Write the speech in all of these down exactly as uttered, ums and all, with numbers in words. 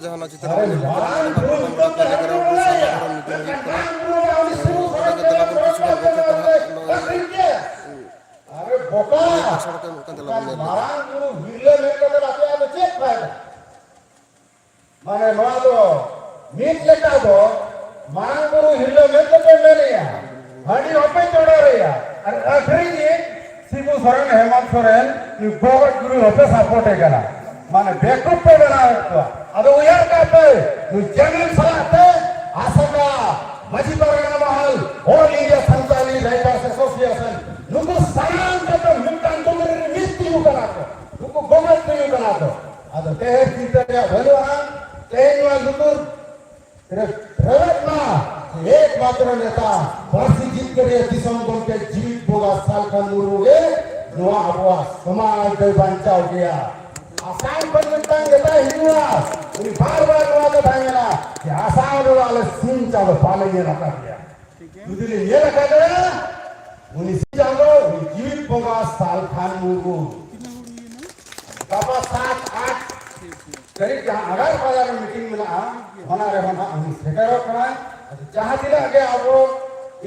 ᱡᱟᱦᱟᱸ ᱱᱚᱣᱟ ᱪᱤᱛᱟᱹᱱ ᱠᱚ ᱧᱮᱞ ᱠᱟᱱᱟ, ᱚᱱᱟ ᱫᱚ ᱵᱟᱝ ᱱᱚᱰᱮ ᱯᱞᱮᱜᱨᱟᱣᱩᱱᱰ ᱨᱮ ᱥᱟᱢᱱᱟ ᱫᱟᱨᱟᱢ ᱢᱤᱴᱤᱝ ᱦᱩᱭᱩᱜ ᱠᱟᱱᱟ᱾ ᱚᱸᱰᱮ ᱜᱮ ᱫᱮᱞᱟ ᱵᱚᱱ ᱠᱤᱪᱷᱩ ᱜᱟᱱ ᱜᱚᱞᱯᱚ ᱠᱚ ᱦᱟᱸᱜ ᱱᱚᱣᱟ ᱟᱨᱮ ᱵᱚᱠᱟ, ᱢᱟᱹᱭ ᱯᱟᱥᱦᱟ ᱠᱟᱛᱮ ᱢᱤᱫᱴᱟᱝ ᱫᱮᱞᱟ ᱵᱚᱱ ᱧᱮᱞ ᱞᱮᱜᱮ᱾ ᱢᱟᱨᱟᱝ ᱵᱩᱨᱩ ᱦᱤᱨᱞᱟᱹ ᱢᱮᱱ ᱠᱟᱛᱮ ᱟᱯᱮᱭᱟᱜ ᱫᱚ ᱪᱮᱫ ᱯᱷᱟᱭᱫᱟ? ᱢᱟᱱᱮ ᱱᱚᱣᱟ ᱫᱚ ᱢᱤᱫ ᱞᱮᱠᱟ ᱫᱚ ᱢᱟᱨᱟᱝ ᱵᱩᱨᱩ ᱦᱤᱨᱞᱟᱹ ᱢᱮᱱ ᱠᱟᱛᱮ ᱢᱮᱱᱮᱜᱼᱟ, ᱦᱟᱺᱰᱤ ᱦᱚᱸᱯᱮ ᱪᱚᱰᱚᱨᱮᱜᱼᱟ ᱟᱨ ᱟᱹᱠᱷᱨᱤᱧᱤᱡ ᱥᱤᱵᱩ ᱥᱚᱨᱮᱱ, ᱦᱮᱢᱚᱱᱛ ᱥᱚᱨᱮᱱ, ᱱᱩᱭ ᱜᱚᱜᱚᱡ ᱜᱩᱨᱩ ᱦᱚᱸᱯᱮ ᱥᱟᱯᱳᱨᱴ ᱮ ᱠᱟᱱᱟ᱾ ᱢᱟᱱᱮ ᱵᱮᱠᱩᱯ ᱯᱮ ᱵᱮᱱᱟᱣᱮᱫ ᱠᱚᱣᱟ᱾ ᱟᱫᱚ ᱩᱭᱦᱟᱹᱨ ᱠᱟᱜ ᱯᱮ, ᱱᱩᱭ ᱪᱮᱱᱮᱞ ᱥᱟᱞᱟᱜ ᱛᱮ ᱟᱥᱟᱠᱟ, ᱢᱟᱹᱡᱷᱤ ᱯᱟᱨᱜᱟᱱᱟ ᱢᱟᱦᱟᱞ, All India Santali Writers Association, ᱱᱩᱠᱩ ᱥᱟᱱᱟᱢ ᱡᱚᱛᱚ ᱢᱤᱫᱴᱟᱝ ᱫᱩᱢᱲᱤ ᱨᱮ ᱢᱤᱫ ᱛᱤᱸᱜᱩ ᱠᱟᱱᱟ ᱠᱚ, ᱱᱩᱠᱩ ᱜᱚᱜᱚᱡ ᱛᱤᱸᱜᱩ ᱠᱟᱱᱟ ᱠᱚ᱾ ᱟᱫᱚ ᱛᱮᱦᱮᱧ ᱪᱤᱱᱛᱟᱹ ᱨᱮᱭᱟᱜ ᱵᱟᱹᱱᱩᱜᱼᱟ, ᱛᱮᱦᱮᱧ ᱱᱚᱣᱟ ᱞᱩᱛᱩᱨ ᱨᱮ ᱨᱮᱵᱮᱫ ᱢᱟ, ᱮᱠᱢᱟᱛᱨᱚ ᱱᱮᱛᱟ, ᱯᱟᱹᱨᱥᱤ ᱡᱤᱛᱠᱟᱹᱨᱤᱭᱟᱹ ᱫᱤᱥᱚᱢ ᱜᱚᱢᱠᱮ ᱡᱤᱣᱤᱫ ᱵᱚᱸᱜᱟ ᱥᱟᱞᱠᱷᱟᱱ ᱢᱩᱨᱢᱩ ᱜᱮ ᱱᱚᱣᱟ ᱟᱵᱚᱣᱟᱜ ᱥᱚᱢᱟᱡᱽ ᱫᱚᱭ ᱵᱟᱧᱪᱟᱣ ᱜᱮᱭᱟ᱾ ᱟᱥᱟᱢ ᱠᱷᱚᱱ ᱢᱤᱫᱴᱟᱝ ᱱᱮᱛᱟᱭ ᱦᱤᱡᱩᱜᱼᱟ, ᱩᱱᱤ ᱵᱟᱨ ᱵᱟᱨ ᱱᱚᱣᱟ ᱠᱟᱛᱷᱟᱭ ᱢᱮᱱᱟ ᱡᱮ ᱟᱥᱟᱢ ᱨᱮᱫᱚ ᱟᱞᱮ ᱥᱤᱧ ᱪᱟᱸᱫᱚ ᱵᱟᱞᱮ ᱧᱮᱞ ᱟᱠᱟᱫ ᱜᱮᱭᱟ᱾ ᱡᱩᱫᱤ ᱞᱮ ᱧᱮᱞ ᱟᱠᱟᱫ ᱫᱟᱲᱮᱭᱟᱜᱼᱟ, ᱩᱱᱤ ᱥᱤᱧ ᱪᱟᱸᱫᱚ, ᱩᱱᱤ ᱡᱤᱣᱤᱫ ᱵᱚᱸᱜᱟ ᱥᱟᱞᱠᱷᱟᱱ ᱢᱩᱨᱢᱩ᱾ ᱜᱟᱯᱟ ᱥᱟᱛ ᱟᱴ ᱛᱟᱹᱨᱤᱠᱷ ᱡᱟᱦᱟᱸ ᱟᱜᱟᱨ ᱵᱟᱡᱟᱨ ᱨᱮ ᱢᱤᱴᱤᱝ ᱢᱮᱱᱟᱜᱼᱟ, ᱚᱱᱟ ᱨᱮᱦᱚᱸ ᱱᱟᱦᱟᱜ ᱩᱱᱤ ᱥᱮᱴᱮᱨᱚᱜ ᱠᱟᱱᱟᱭ᱾ ᱟᱫᱚ ᱡᱟᱦᱟᱸ ᱛᱤᱱᱟᱹᱜ ᱜᱮ ᱟᱵᱚ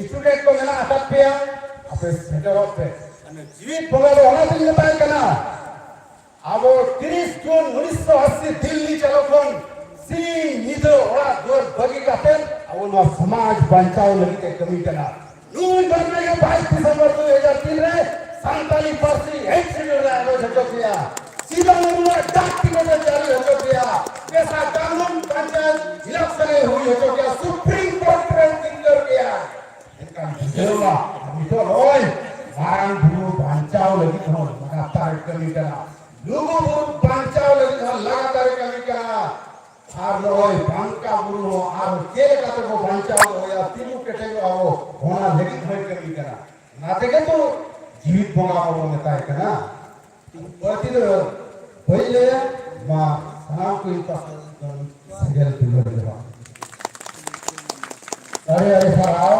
ᱥᱴᱩᱰᱮᱱᱴ ᱠᱚ ᱢᱮᱱᱟᱜ ᱟᱠᱟᱫ ᱯᱮᱭᱟ, ᱟᱯᱮ ᱥᱮᱴᱮᱨᱚᱜ ᱯᱮ᱾ ᱢᱟᱱᱮ ᱡᱤᱣᱤᱫ ᱵᱚᱸᱜᱟ ᱫᱚ ᱚᱱᱟᱛᱤᱧ ᱢᱮᱛᱟᱭ ᱠᱟᱱᱟ, ᱟᱵᱚ ᱛᱤᱨᱤᱥ ᱡᱩᱱ ᱩᱱᱤᱥᱥᱚ ᱟᱥᱤ ᱫᱤᱞᱞᱤ ᱪᱟᱞᱚ ᱠᱷᱚᱱ ᱥᱤᱧ ᱧᱤᱫᱟᱹ ᱚᱲᱟᱜ ᱫᱩᱣᱟᱹᱨ ᱵᱟᱹᱜᱤ ᱠᱟᱛᱮ ᱟᱵᱚ ᱱᱚᱣᱟ ᱥᱚᱢᱟᱡᱽ ᱵᱟᱧᱪᱟᱣ ᱞᱟᱹᱜᱤᱫ ᱮ ᱠᱟᱹᱢᱤ ᱠᱟᱱᱟ᱾ ᱱᱩᱭ ᱫᱚ ᱱᱚᱰᱮ ᱜᱮ ᱵᱟᱭᱤᱥ ᱰᱤᱥᱮᱢᱵᱚᱨ ᱫᱩ ᱦᱟᱡᱟᱨ ᱛᱤᱱ ᱨᱮ ᱥᱟᱱᱛᱟᱞᱤ ᱯᱟᱹᱨᱥᱤ ᱮᱠ ᱥᱤᱰᱩᱞ ᱨᱮ ᱟᱸᱜᱚᱪ ᱦᱚᱪᱚ ᱠᱮᱭᱟ᱾ ᱥᱤᱫᱚ ᱢᱩᱨᱢᱩᱣᱟᱜ ᱰᱟᱠ ᱴᱤᱠᱤᱴ ᱮ ᱡᱟᱹᱨᱤ ᱦᱚᱪᱚ ᱠᱮᱭᱟ᱾ ᱯᱮᱥᱟ ᱠᱟᱹᱱᱩᱱ ᱯᱚᱧᱪᱟᱭᱮᱛ ᱤᱞᱮᱠᱥᱚᱱ ᱮ ᱦᱩᱭ ᱦᱚᱪᱚ ᱠᱮᱭᱟ᱾ ᱥᱩᱯᱨᱤᱢ ᱠᱳᱨᱴ ᱨᱮ ᱡᱤᱛᱠᱟᱹᱨ ᱠᱮᱭᱟ᱾ ᱮᱱᱠᱷᱟᱱ ᱵᱩᱡᱷᱟᱹᱣ ᱢᱟ, ᱱᱤᱛᱚᱜ ᱱᱚᱜᱼᱚᱭ ᱢᱟᱨᱟᱝ ᱵᱩᱨᱩ ᱵᱟᱧᱪᱟᱣ ᱞᱟᱹᱜᱤᱫ ᱦᱚᱸ ᱞᱟᱜᱟᱛᱟᱨ ᱮ ᱠᱟᱹᱢᱤ ᱠᱟᱱᱟ᱾ ᱞᱩᱜᱩ ᱵᱩᱨᱩ ᱵᱟᱧᱪᱟᱣ ᱞᱟᱹᱜᱤᱫ ᱦᱚᱸ ᱞᱟᱜᱟᱛᱟᱨ ᱮ ᱠᱟᱹᱢᱤ ᱠᱟᱱᱟ᱾ ᱟᱨ ᱱᱚᱜᱼᱚᱭ ᱵᱟᱝᱠᱟ ᱵᱩᱨᱩ ᱦᱚᱸ ᱟᱨ ᱪᱮᱫ ᱞᱮᱠᱟ ᱛᱮᱵᱚ ᱵᱟᱧᱪᱟᱣ ᱫᱚᱦᱚᱭᱟ, ᱛᱤᱸᱜᱩ ᱠᱮᱴᱮᱡᱚᱜᱼᱟ ᱵᱚ, ᱚᱱᱟ ᱞᱟᱹᱜᱤᱫ ᱦᱚᱸᱭ ᱠᱟᱹᱢᱤ ᱠᱟᱱᱟ᱾ ᱚᱱᱟ ᱛᱮᱜᱮ ᱛᱚ ᱡᱤᱣᱤᱫ ᱵᱚᱸᱜᱟ ᱵᱚᱱ ᱢᱮᱛᱟᱭ ᱠᱟᱱᱟ᱾ ᱵᱟᱹᱲᱛᱤ ᱫᱚ ᱵᱟᱹᱧ ᱞᱟᱹᱭᱟ, ᱢᱟ ᱥᱟᱱᱟᱢ ᱠᱚ ᱤᱧ ᱯᱟᱥᱴᱟ ᱥᱮᱸᱜᱮᱞ ᱫᱩᱞᱟᱹᱲ ᱡᱚᱦᱟᱨ᱾ ᱟᱹᱰᱤ ᱟᱹᱰᱤ ᱥᱟᱨᱦᱟᱣ᱾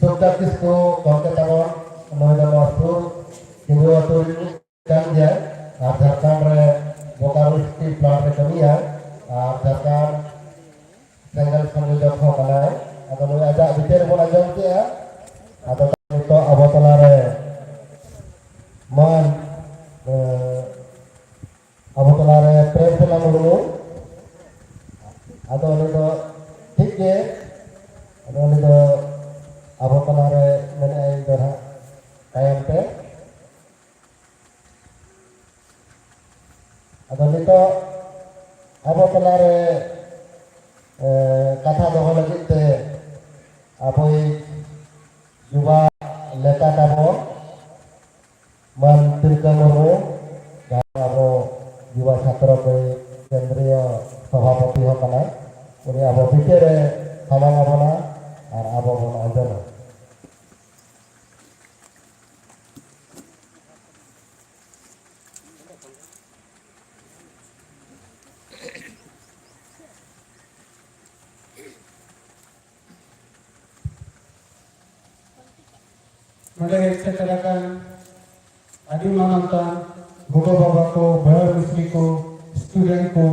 ᱥᱚᱵᱫᱟ ᱠᱤᱥᱠᱩ ᱜᱚᱢᱠᱮ ᱛᱟᱵᱚᱱ, ᱱᱩᱭ ᱫᱚ ᱱᱚᱣᱟ ᱥᱩᱨ ᱥᱤᱸᱜᱩ ᱟᱹᱛᱩ ᱨᱤᱱᱤᱡ ᱠᱟᱱ ᱜᱮᱭᱟᱭ᱾ ᱟᱨ ᱡᱷᱟᱲᱠᱷᱚᱸᱰ ᱨᱮ ᱵᱳᱠᱟᱨᱳ ᱰᱤᱥᱴᱨᱤᱠᱴ ᱯᱞᱟᱱᱴ ᱨᱮ ᱠᱟᱹᱢᱤᱭᱟ ᱟᱨ ᱡᱷᱟᱲᱠᱷᱚᱸᱰ ᱥᱮᱸᱜᱮᱞ ᱥᱚᱝᱭᱳᱡᱚᱠ ᱦᱚᱸ ᱠᱟᱱᱟᱭ᱾ ᱟᱫᱚ ᱱᱩᱭ ᱟᱡᱟᱜ ᱵᱤᱪᱟᱹᱨ ᱵᱚᱱ ᱟᱸᱡᱚᱢ ᱠᱮᱜᱼᱟ᱾ ᱟᱫᱚ ᱱᱤᱛᱚᱜ ᱟᱵᱚ ᱛᱟᱞᱟᱨᱮ ᱢᱟᱱ, ᱮ, ᱟᱵᱚ ᱛᱟᱞᱟᱨᱮ ᱯᱨᱮᱢ ᱥᱮᱱᱟ ᱢᱩᱨᱢᱩ᱾ ᱟᱫᱚ ᱩᱱᱤ ᱫᱚ ᱴᱷᱤᱠ ᱜᱮ, ᱟᱫᱚ ᱩᱱᱤ ᱫᱚ ᱟᱵᱚ ᱛᱟᱞᱟᱨᱮ ᱢᱮᱱᱟᱜᱼᱟ, ᱤᱧ ᱫᱚ ᱱᱟᱦᱟᱜ ᱛᱟᱭᱚᱢ ᱛᱮ᱾ ᱟᱫᱚ ᱱᱤᱛᱚᱜ ᱟᱵᱚ ᱛᱟᱞᱟᱨᱮ, ᱮ, ᱠᱟᱛᱷᱟ ᱫᱚᱦᱚ ᱞᱟᱹᱜᱤᱫ ᱛᱮ ᱟᱵᱚᱭᱤᱡ ᱡᱩᱵᱟ ᱱᱮᱛᱟ ᱛᱟᱵᱚ ᱢᱟᱱ ᱛᱤᱞᱠᱟᱹ ᱢᱩᱨᱢᱩ, ᱡᱟᱦᱟᱸᱭ ᱟᱵᱚ ᱡᱩᱵᱟ ᱪᱷᱟᱛᱨᱚ ᱠᱚ ᱠᱮᱱᱫᱨᱤᱭᱚ ᱥᱚᱵᱷᱟᱯᱚᱛᱤ ᱦᱚᱸ ᱠᱟᱱᱟᱭ, ᱩᱱᱤ ᱟᱵᱚ ᱵᱤᱪᱟᱹᱨ ᱮ ᱥᱟᱢᱟᱝ ᱟᱵᱚᱱᱟ ᱟᱨ ᱟᱵᱚ ᱵᱚᱱ ᱟᱸᱡᱚᱢᱟ᱾ ᱱᱚᱰᱮ ᱦᱮᱡ ᱥᱮᱴᱮᱨ ᱟᱠᱟᱱ ᱟᱹᱰᱤ ᱢᱟᱱᱚᱛᱟᱱ ᱜᱚᱜᱚ ᱵᱟᱵᱟ ᱠᱚ, ᱵᱚᱭᱦᱟ ᱢᱤᱥᱨᱤ ᱠᱚ, ᱥᱴᱩᱰᱮᱱᱴ ᱠᱚ,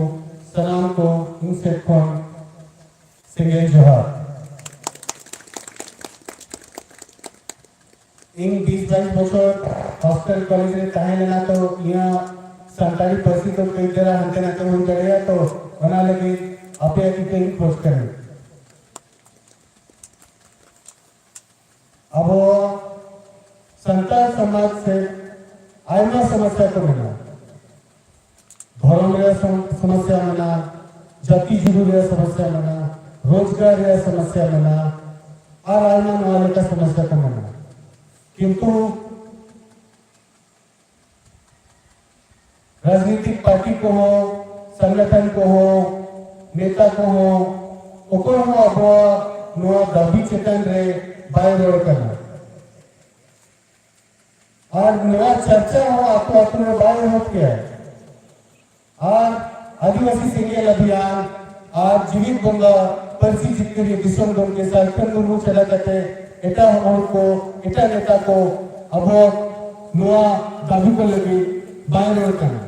ᱥᱟᱱᱟᱢ ᱠᱚ ᱤᱧ ᱥᱮᱫ ᱠᱷᱚᱱ ᱥᱟᱹᱜᱩᱱ ᱡᱚᱦᱟᱨ᱾ ᱤᱧ ᱵᱤᱥ ᱵᱟᱭᱤᱥ ᱵᱚᱪᱷᱚᱨ ᱦᱚᱥᱴᱮᱞ ᱠᱚᱞᱮᱡᱽ ᱨᱮ ᱛᱟᱦᱮᱸ ᱞᱮᱱᱟ, ᱛᱚ ᱤᱧᱟᱹᱜ ᱥᱟᱱᱛᱟᱲᱤ ᱯᱟᱹᱨᱥᱤ ᱫᱚ ᱠᱟᱹᱡ ᱫᱷᱟᱨᱟ ᱦᱟᱱᱛᱮ ᱱᱟᱛᱮ ᱦᱩᱭ ᱫᱟᱲᱮᱭᱟᱜᱼᱟ, ᱛᱚ ᱚᱱᱟ ᱞᱟᱹᱜᱤᱫ ᱟᱯᱮᱭᱟᱜ ᱛᱤ ᱛᱮ ᱤᱧ ᱠᱷᱚᱡᱽ ᱠᱟᱱᱟ᱾ ᱟᱵᱚ ᱥᱟᱱᱛᱟᱲ ᱥᱚᱢᱟᱡᱽ ᱥᱮ ᱟᱭᱢᱟ ᱥᱚᱢᱚᱥᱥᱟ ᱠᱚ ᱢᱮᱱᱟᱜᱼᱟ᱾ ᱫᱷᱚᱨᱚᱢ ᱨᱮᱭᱟᱜ ᱥᱚᱢ-, ᱥᱚᱢᱚᱥᱥᱟ ᱢᱮᱱᱟᱜᱼᱟ, ᱡᱟᱹᱛᱤ ᱡᱩᱢᱤ ᱨᱮᱭᱟᱜ ᱥᱚᱢᱚᱥᱥᱟ ᱢᱮᱱᱟᱜᱼᱟ, ᱨᱳᱡᱽᱜᱟᱨ ᱨᱮᱭᱟᱜ ᱥᱚᱢᱚᱥᱥᱟ ᱢᱮᱱᱟᱜᱼᱟ, ᱟᱨ ᱟᱭᱢᱟ ᱱᱚᱣᱟ ᱞᱮᱠᱟ ᱥᱚᱢᱚᱥᱥᱟ ᱠᱚ ᱢᱮᱱᱟᱜᱼᱟ᱾ ᱠᱤᱱᱛᱩ ᱨᱟᱡᱽᱱᱤᱛᱤᱠ ᱯᱟᱨᱴᱤ ᱠᱚᱦᱚᱸ, ᱥᱚᱝᱜᱚᱴᱷᱚᱱ ᱠᱚᱦᱚᱸ, ᱱᱮᱛᱟ ᱠᱚᱦᱚᱸ, ᱚᱠᱚᱭ ᱦᱚᱸ ᱟᱵᱚᱣᱟᱜ ᱱᱚᱣᱟ ᱫᱟᱹᱵᱤ ᱪᱮᱛᱟᱱ ᱨᱮ ᱵᱟᱭ ᱨᱚᱲ ᱠᱟᱱᱟ᱾ ᱟᱨ ᱱᱚᱣᱟ ᱪᱟᱨᱪᱟ ᱦᱚᱸ ᱟᱛᱳ ᱟᱛᱳ ᱨᱮ ᱵᱟᱭ ᱮᱦᱚᱵ ᱠᱮᱭᱟ᱾ ᱟᱨ ᱟᱹᱫᱤᱵᱟᱹᱥᱤ ᱥᱮᱸᱜᱮᱞ ᱟᱵᱷᱤᱭᱟᱱ ᱟᱨ ᱡᱤᱣᱤᱫ ᱵᱚᱸᱜᱟ ᱯᱟᱹᱨᱥᱤ ᱡᱤᱛᱠᱟᱹᱨᱤᱭᱟᱹ ᱫᱤᱥᱚᱢ ᱜᱚᱢᱠᱮ ᱥᱟᱞᱠᱷᱟᱱ ᱢᱩᱨᱢᱩ ᱪᱷᱟᱰᱟ ᱠᱟᱛᱮ ᱮᱴᱟᱜ ᱦᱚᱲ ᱠᱚ, ᱮᱴᱟᱜ ᱱᱮᱛᱟ ᱠᱚ ᱟᱵᱚ ᱱᱚᱣᱟ ᱫᱟᱹᱵᱤ ᱠᱚ ᱞᱟᱹᱜᱤᱫ ᱵᱟᱭ ᱨᱚᱲ ᱠᱟᱱᱟ᱾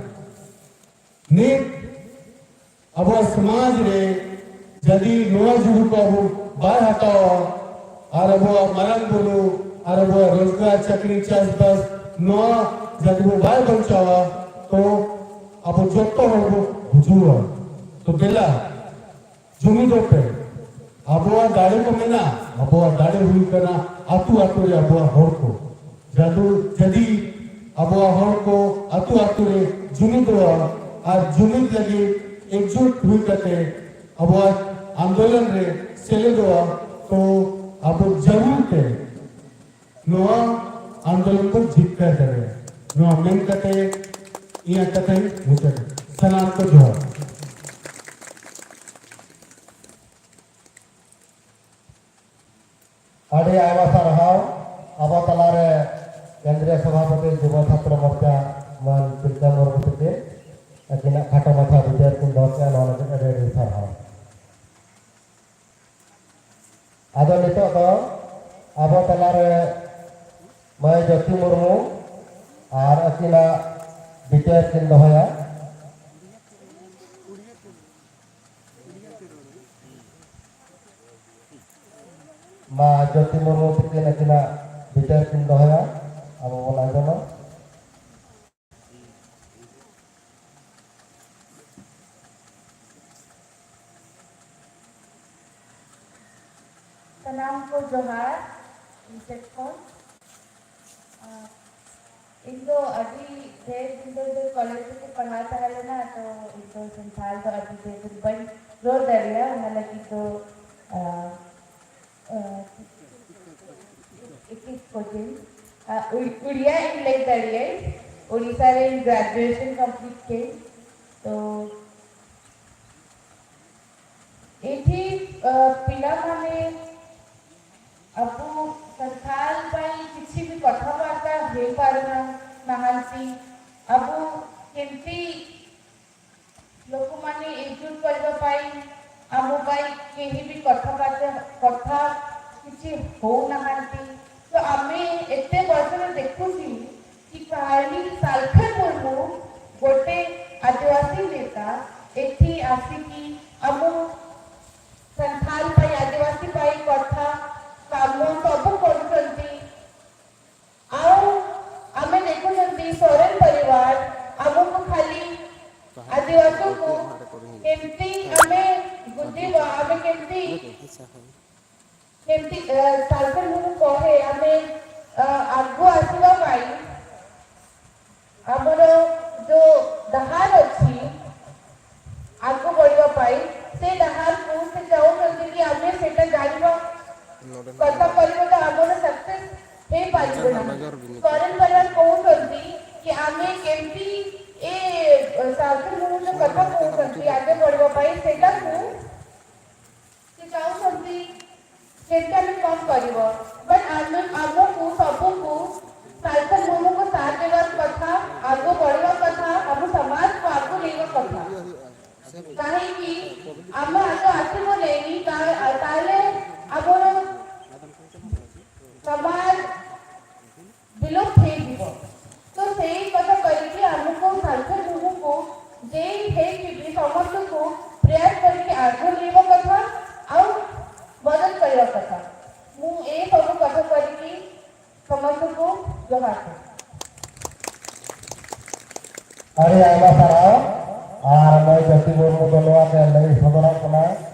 ᱱᱤᱛ ᱟᱵᱚᱣᱟᱜ ᱥᱚᱢᱟᱡᱽ ᱨᱮ ᱡᱩᱫᱤ ᱱᱚᱣᱟ ᱡᱩᱲᱩ ᱠᱚ ᱟᱵᱚ ᱵᱟᱭ ᱦᱟᱛᱟᱣᱟ, ᱟᱨ ᱟᱵᱚᱣᱟᱜ ᱢᱟᱨᱟᱝ ᱵᱩᱨᱩ, ᱟᱨ ᱟᱵᱚᱣᱟᱜ ᱨᱳᱡᱽᱜᱟᱨ, ᱪᱟᱹᱠᱨᱤ, ᱪᱟᱥᱵᱟᱥ, ᱱᱚᱣᱟ ᱡᱩᱫᱤ ᱵᱚ ᱵᱟᱭ ᱵᱟᱧᱪᱟᱣᱟ, ᱛᱚ ᱟᱵᱚ ᱡᱚᱛᱚ ᱦᱚᱲ ᱵᱚ ᱜᱩᱡᱩᱜᱼᱟ᱾ ᱛᱚ ᱫᱮᱞᱟ, ᱡᱩᱢᱤᱫᱚᱜ ᱯᱮ᱾ ᱟᱵᱚᱣᱟᱜ ᱫᱟᱲᱮ ᱠᱚ ᱢᱮᱱᱟᱜᱼᱟ, ᱟᱵᱚᱣᱟᱜ ᱫᱟᱲᱮ ᱦᱩᱭᱩᱜ ᱠᱟᱱᱟ ᱟᱹᱛᱩ ᱟᱹᱛᱩ ᱨᱮ ᱟᱵᱚᱣᱟᱜ ᱦᱚᱲ ᱠᱚ᱾ ᱡᱟᱫᱩ, ᱡᱩᱫᱤ ᱟᱵᱚᱣᱟᱜ ᱦᱚᱲ ᱠᱚ ᱟᱹᱛᱩ ᱟᱹᱛᱩ ᱨᱮ ᱡᱩᱢᱤᱫᱚᱜᱼᱟ ᱟᱨ ᱡᱩᱢᱤᱫ ᱞᱟᱹᱜᱤᱫ ᱮᱠᱡᱩᱴ ᱦᱩᱭ ᱠᱟᱛᱮ ᱟᱵᱚᱣᱟᱜ ᱟᱱᱫᱳᱞᱚᱱ ᱨᱮ ᱥᱮᱞᱮᱫᱚᱜᱼᱟ, ᱛᱚ ᱟᱵᱚ ᱡᱟᱹᱨᱩᱲ ᱛᱮ ᱱᱚᱣᱟ ᱟᱱᱫᱳᱞᱚᱱ ᱵᱚᱱ ᱡᱤᱛᱠᱟᱹᱨ ᱫᱟᱲᱮᱭᱟᱜᱼᱟ᱾ ᱱᱚᱣᱟ ᱢᱮᱱ ᱠᱟᱛᱮ ᱤᱧᱟᱹᱜ ᱠᱟᱛᱷᱟᱧ ᱢᱩᱪᱟᱹᱫᱟ᱾ ᱥᱟᱱᱟᱢ ᱠᱚ ᱡᱚᱦᱟᱨ᱾ ᱟᱹᱰᱤ ᱟᱭᱢᱟ ᱥᱟᱨᱦᱟᱣ᱾ ᱟᱵᱚ ᱛᱟᱞᱟᱨᱮ ᱠᱮᱱᱫᱨᱤᱭᱚ ᱥᱚᱵᱷᱟᱯᱚᱛᱤ ᱡᱩᱵᱚ ᱪᱷᱟᱛᱨᱚ ᱢᱳᱨᱪᱟ ᱢᱟᱱ ᱛᱤᱞᱠᱟᱹ ᱢᱩᱨᱢᱩ ᱛᱟᱹᱠᱤᱱ, ᱟᱹᱠᱤᱱᱟᱜ ᱠᱷᱟᱴᱚ ᱢᱟᱪᱷᱟ ᱵᱤᱪᱟᱹᱨ ᱠᱤᱱ ᱫᱚᱦᱚ ᱠᱮᱫᱼᱟ, ᱱᱚᱣᱟ ᱞᱟᱹᱜᱤᱫ ᱟᱹᱰᱤ ᱟᱹᱰᱤ ᱥᱟᱨᱦᱟᱣ᱾ ᱟᱫᱚ ᱱᱤᱛᱚᱜ ᱫᱚ ᱟᱵᱚ ᱛᱟᱞᱟᱨᱮ ᱢᱟᱹᱭ ᱡᱳᱛᱤ ᱢᱩᱨᱢᱩ ᱟᱨ ᱟᱹᱠᱤᱱᱟᱜ ᱵᱤᱪᱟᱹᱨ ᱠᱤᱱ ᱫᱚᱦᱚᱭᱟ᱾ ᱢᱟ ᱡᱳᱛᱤ ᱢᱩᱨᱢᱩ ᱛᱤᱠᱤᱱ ᱟᱹᱠᱤᱱᱟᱜ ᱵᱤᱪᱟᱹᱨ ᱠᱤᱱ ᱫᱚᱦᱚᱭᱟ, ᱟᱵᱚ ᱵᱚᱱ ᱟᱸᱡᱚᱢᱟ᱾ ᱥᱟᱱᱟᱢ ᱠᱚ ᱡᱚᱦᱟᱨ ᱤᱧ ᱥᱮᱫ ᱠᱷᱚᱱ᱾ ᱟᱨ ᱤᱧ ᱫᱚ ᱟᱹᱰᱤ ᱰᱷᱮᱨ ᱫᱤᱱ ᱫᱚ ᱤᱧ ᱫᱚ ᱠᱚᱞᱮᱡᱽ ᱨᱮᱠᱚ ᱯᱟᱲᱦᱟᱣ ᱛᱟᱦᱮᱸ ᱞᱮᱱᱟ, ᱛᱚ ᱤᱧ ᱫᱚ ᱥᱟᱱᱛᱟᱲ ᱫᱚ ᱟᱹᱰᱤ ᱰᱷᱮᱨ ᱫᱤᱱ ᱵᱟᱹᱧ ᱨᱚᱲ ᱫᱟᱲᱮᱭᱟᱜᱼᱟ, ᱚᱱᱟ ᱞᱟᱹᱜᱤᱫ ᱫᱚ, ᱟ, ᱟ, ᱮᱠᱤ ᱠᱚᱴᱷᱤᱱ, ᱟ, ᱩᱲ-, ᱩᱲᱤᱭᱟ ᱤᱧ ᱞᱟᱹᱭ ᱫᱟᱲᱮᱭᱟᱜᱼᱟ, ᱩᱲᱤᱥᱥᱟ ᱨᱮ ᱤᱧ ᱜᱨᱮᱡᱩᱭᱮᱥᱚᱱ ᱠᱚᱢᱯᱞᱤᱴ ᱠᱮᱫ, ᱛᱚ ଏଠି, ଅ, ପିଲାମାନେ ଆବୁ ସନ୍ଥାଲ ପାଇଁ କିଛି ବି କଥାବାର୍ତ୍ତା ହେଇପାରୁନା-, ନାହାନ୍ତି। ଆବୁ କେମିତି ଲୋକମାନେ ଏକଜୁଟ କରିବା ପାଇଁ, ଆମ ପାଇଁ କେହି ବି କଥାବାର୍ତ୍ତା, କଥା କିଛି ହଉନାହାନ୍ତି। ତ ଆମେ ଏତେ ବର୍ଷରେ ଦେଖୁଛି କି କାଲି ସାଲଖେ ପୂର୍ବରୁ ଗୋଟେ ଆଦିବାସୀ ନେତା ଏଠି ଆସିକି ଆମ ସାନ୍ଥାଲ ପାଇଁ, ଆଦିବାସୀ ପାଇଁ କଥା କାମ ସବୁ କରୁଛନ୍ତି। ଆଉ ଆମେ ଦେଖୁଛନ୍ତି ସୋରେନ ପରିବାର ଆମକୁ ଖାଲି ଆଦିବାସୀକୁ କେମିତି ଆମେ ବୁଝିବା, ଆମେ କେମିତି କେମିତି ସାଲସନ ମୁଁ କହେ ଆମେ ଆଗକୁ ଆସିବା ପାଇଁ ଆମର ଯୋଉ ଡାହାର ଅଛି ଆଗକୁ ବଢିବା ପାଇଁ, ସେ ଡାହାରକୁ ସେ ଚାହୁଁଛନ୍ତି କି ଆମେ ସେଟା ଜାଣିବା, କଥା କରିବା ତ ଆମର ସକ୍ସେସ ହେଇପାରିବ ନାହିଁ। ସୋରେନ ପରିବାର କହୁଛନ୍ତି କି ଆମେ କେମିତି ଏ ସାଲସନ ମୁଁ ଯୋଉ କଥା କହୁଛନ୍ତି ଆଗେ ବଢିବା ପାଇଁ ସେଟାକୁ ସେ ଚାହୁଁଛନ୍ତି କେମିତି ଆମେ କମ୍ କରିବ। ବଟ୍ ଆମେ ଆମକୁ ସବୁକୁ ସାଲସନ ମୁର୍ମୁକୁ ସାଥ ଦେବାର କଥା, ଆଗକୁ ବଢିବା କଥା, ଆମ ସମାଜକୁ ଆଗକୁ ନେବା କଥା। କାହିଁକି ଆମେ ଆଗ ଆସିବ ନେଇନି, ତାହେଲେ ଆମର ସମାଜ ବିଲୁପ୍ତ ହେଇଯିବ। ତ ସେଇ କଥା କରିକି ଆମକୁ ସାଲସନ ମୁର୍ମୁକୁ ଯେଇ ହେଇକି ବି ସମସ୍ତଙ୍କୁ ପ୍ରେୟାର କରିକି ଆଗକୁ ନେବା କଥା ଆଉ ମଦତ କରିବା କଥା। ମୁଁ ଏ ସବୁ କଥା କରିକି ସମସ୍ତଙ୍କୁ ଜୁହାର କରୁଛି। ᱟᱹᱰᱤ ᱟᱭᱢᱟ ᱥᱟᱨᱦᱟᱣ᱾ ᱟᱨ ᱢᱟᱹᱭ ᱡᱟᱹᱛᱤ ᱢᱩᱨᱢᱩ ᱫᱚ ᱱᱚᱣᱟ ᱛᱮ ᱞᱟᱹᱭ ᱥᱚᱫᱚᱨᱟᱜ ᱠᱟᱱᱟ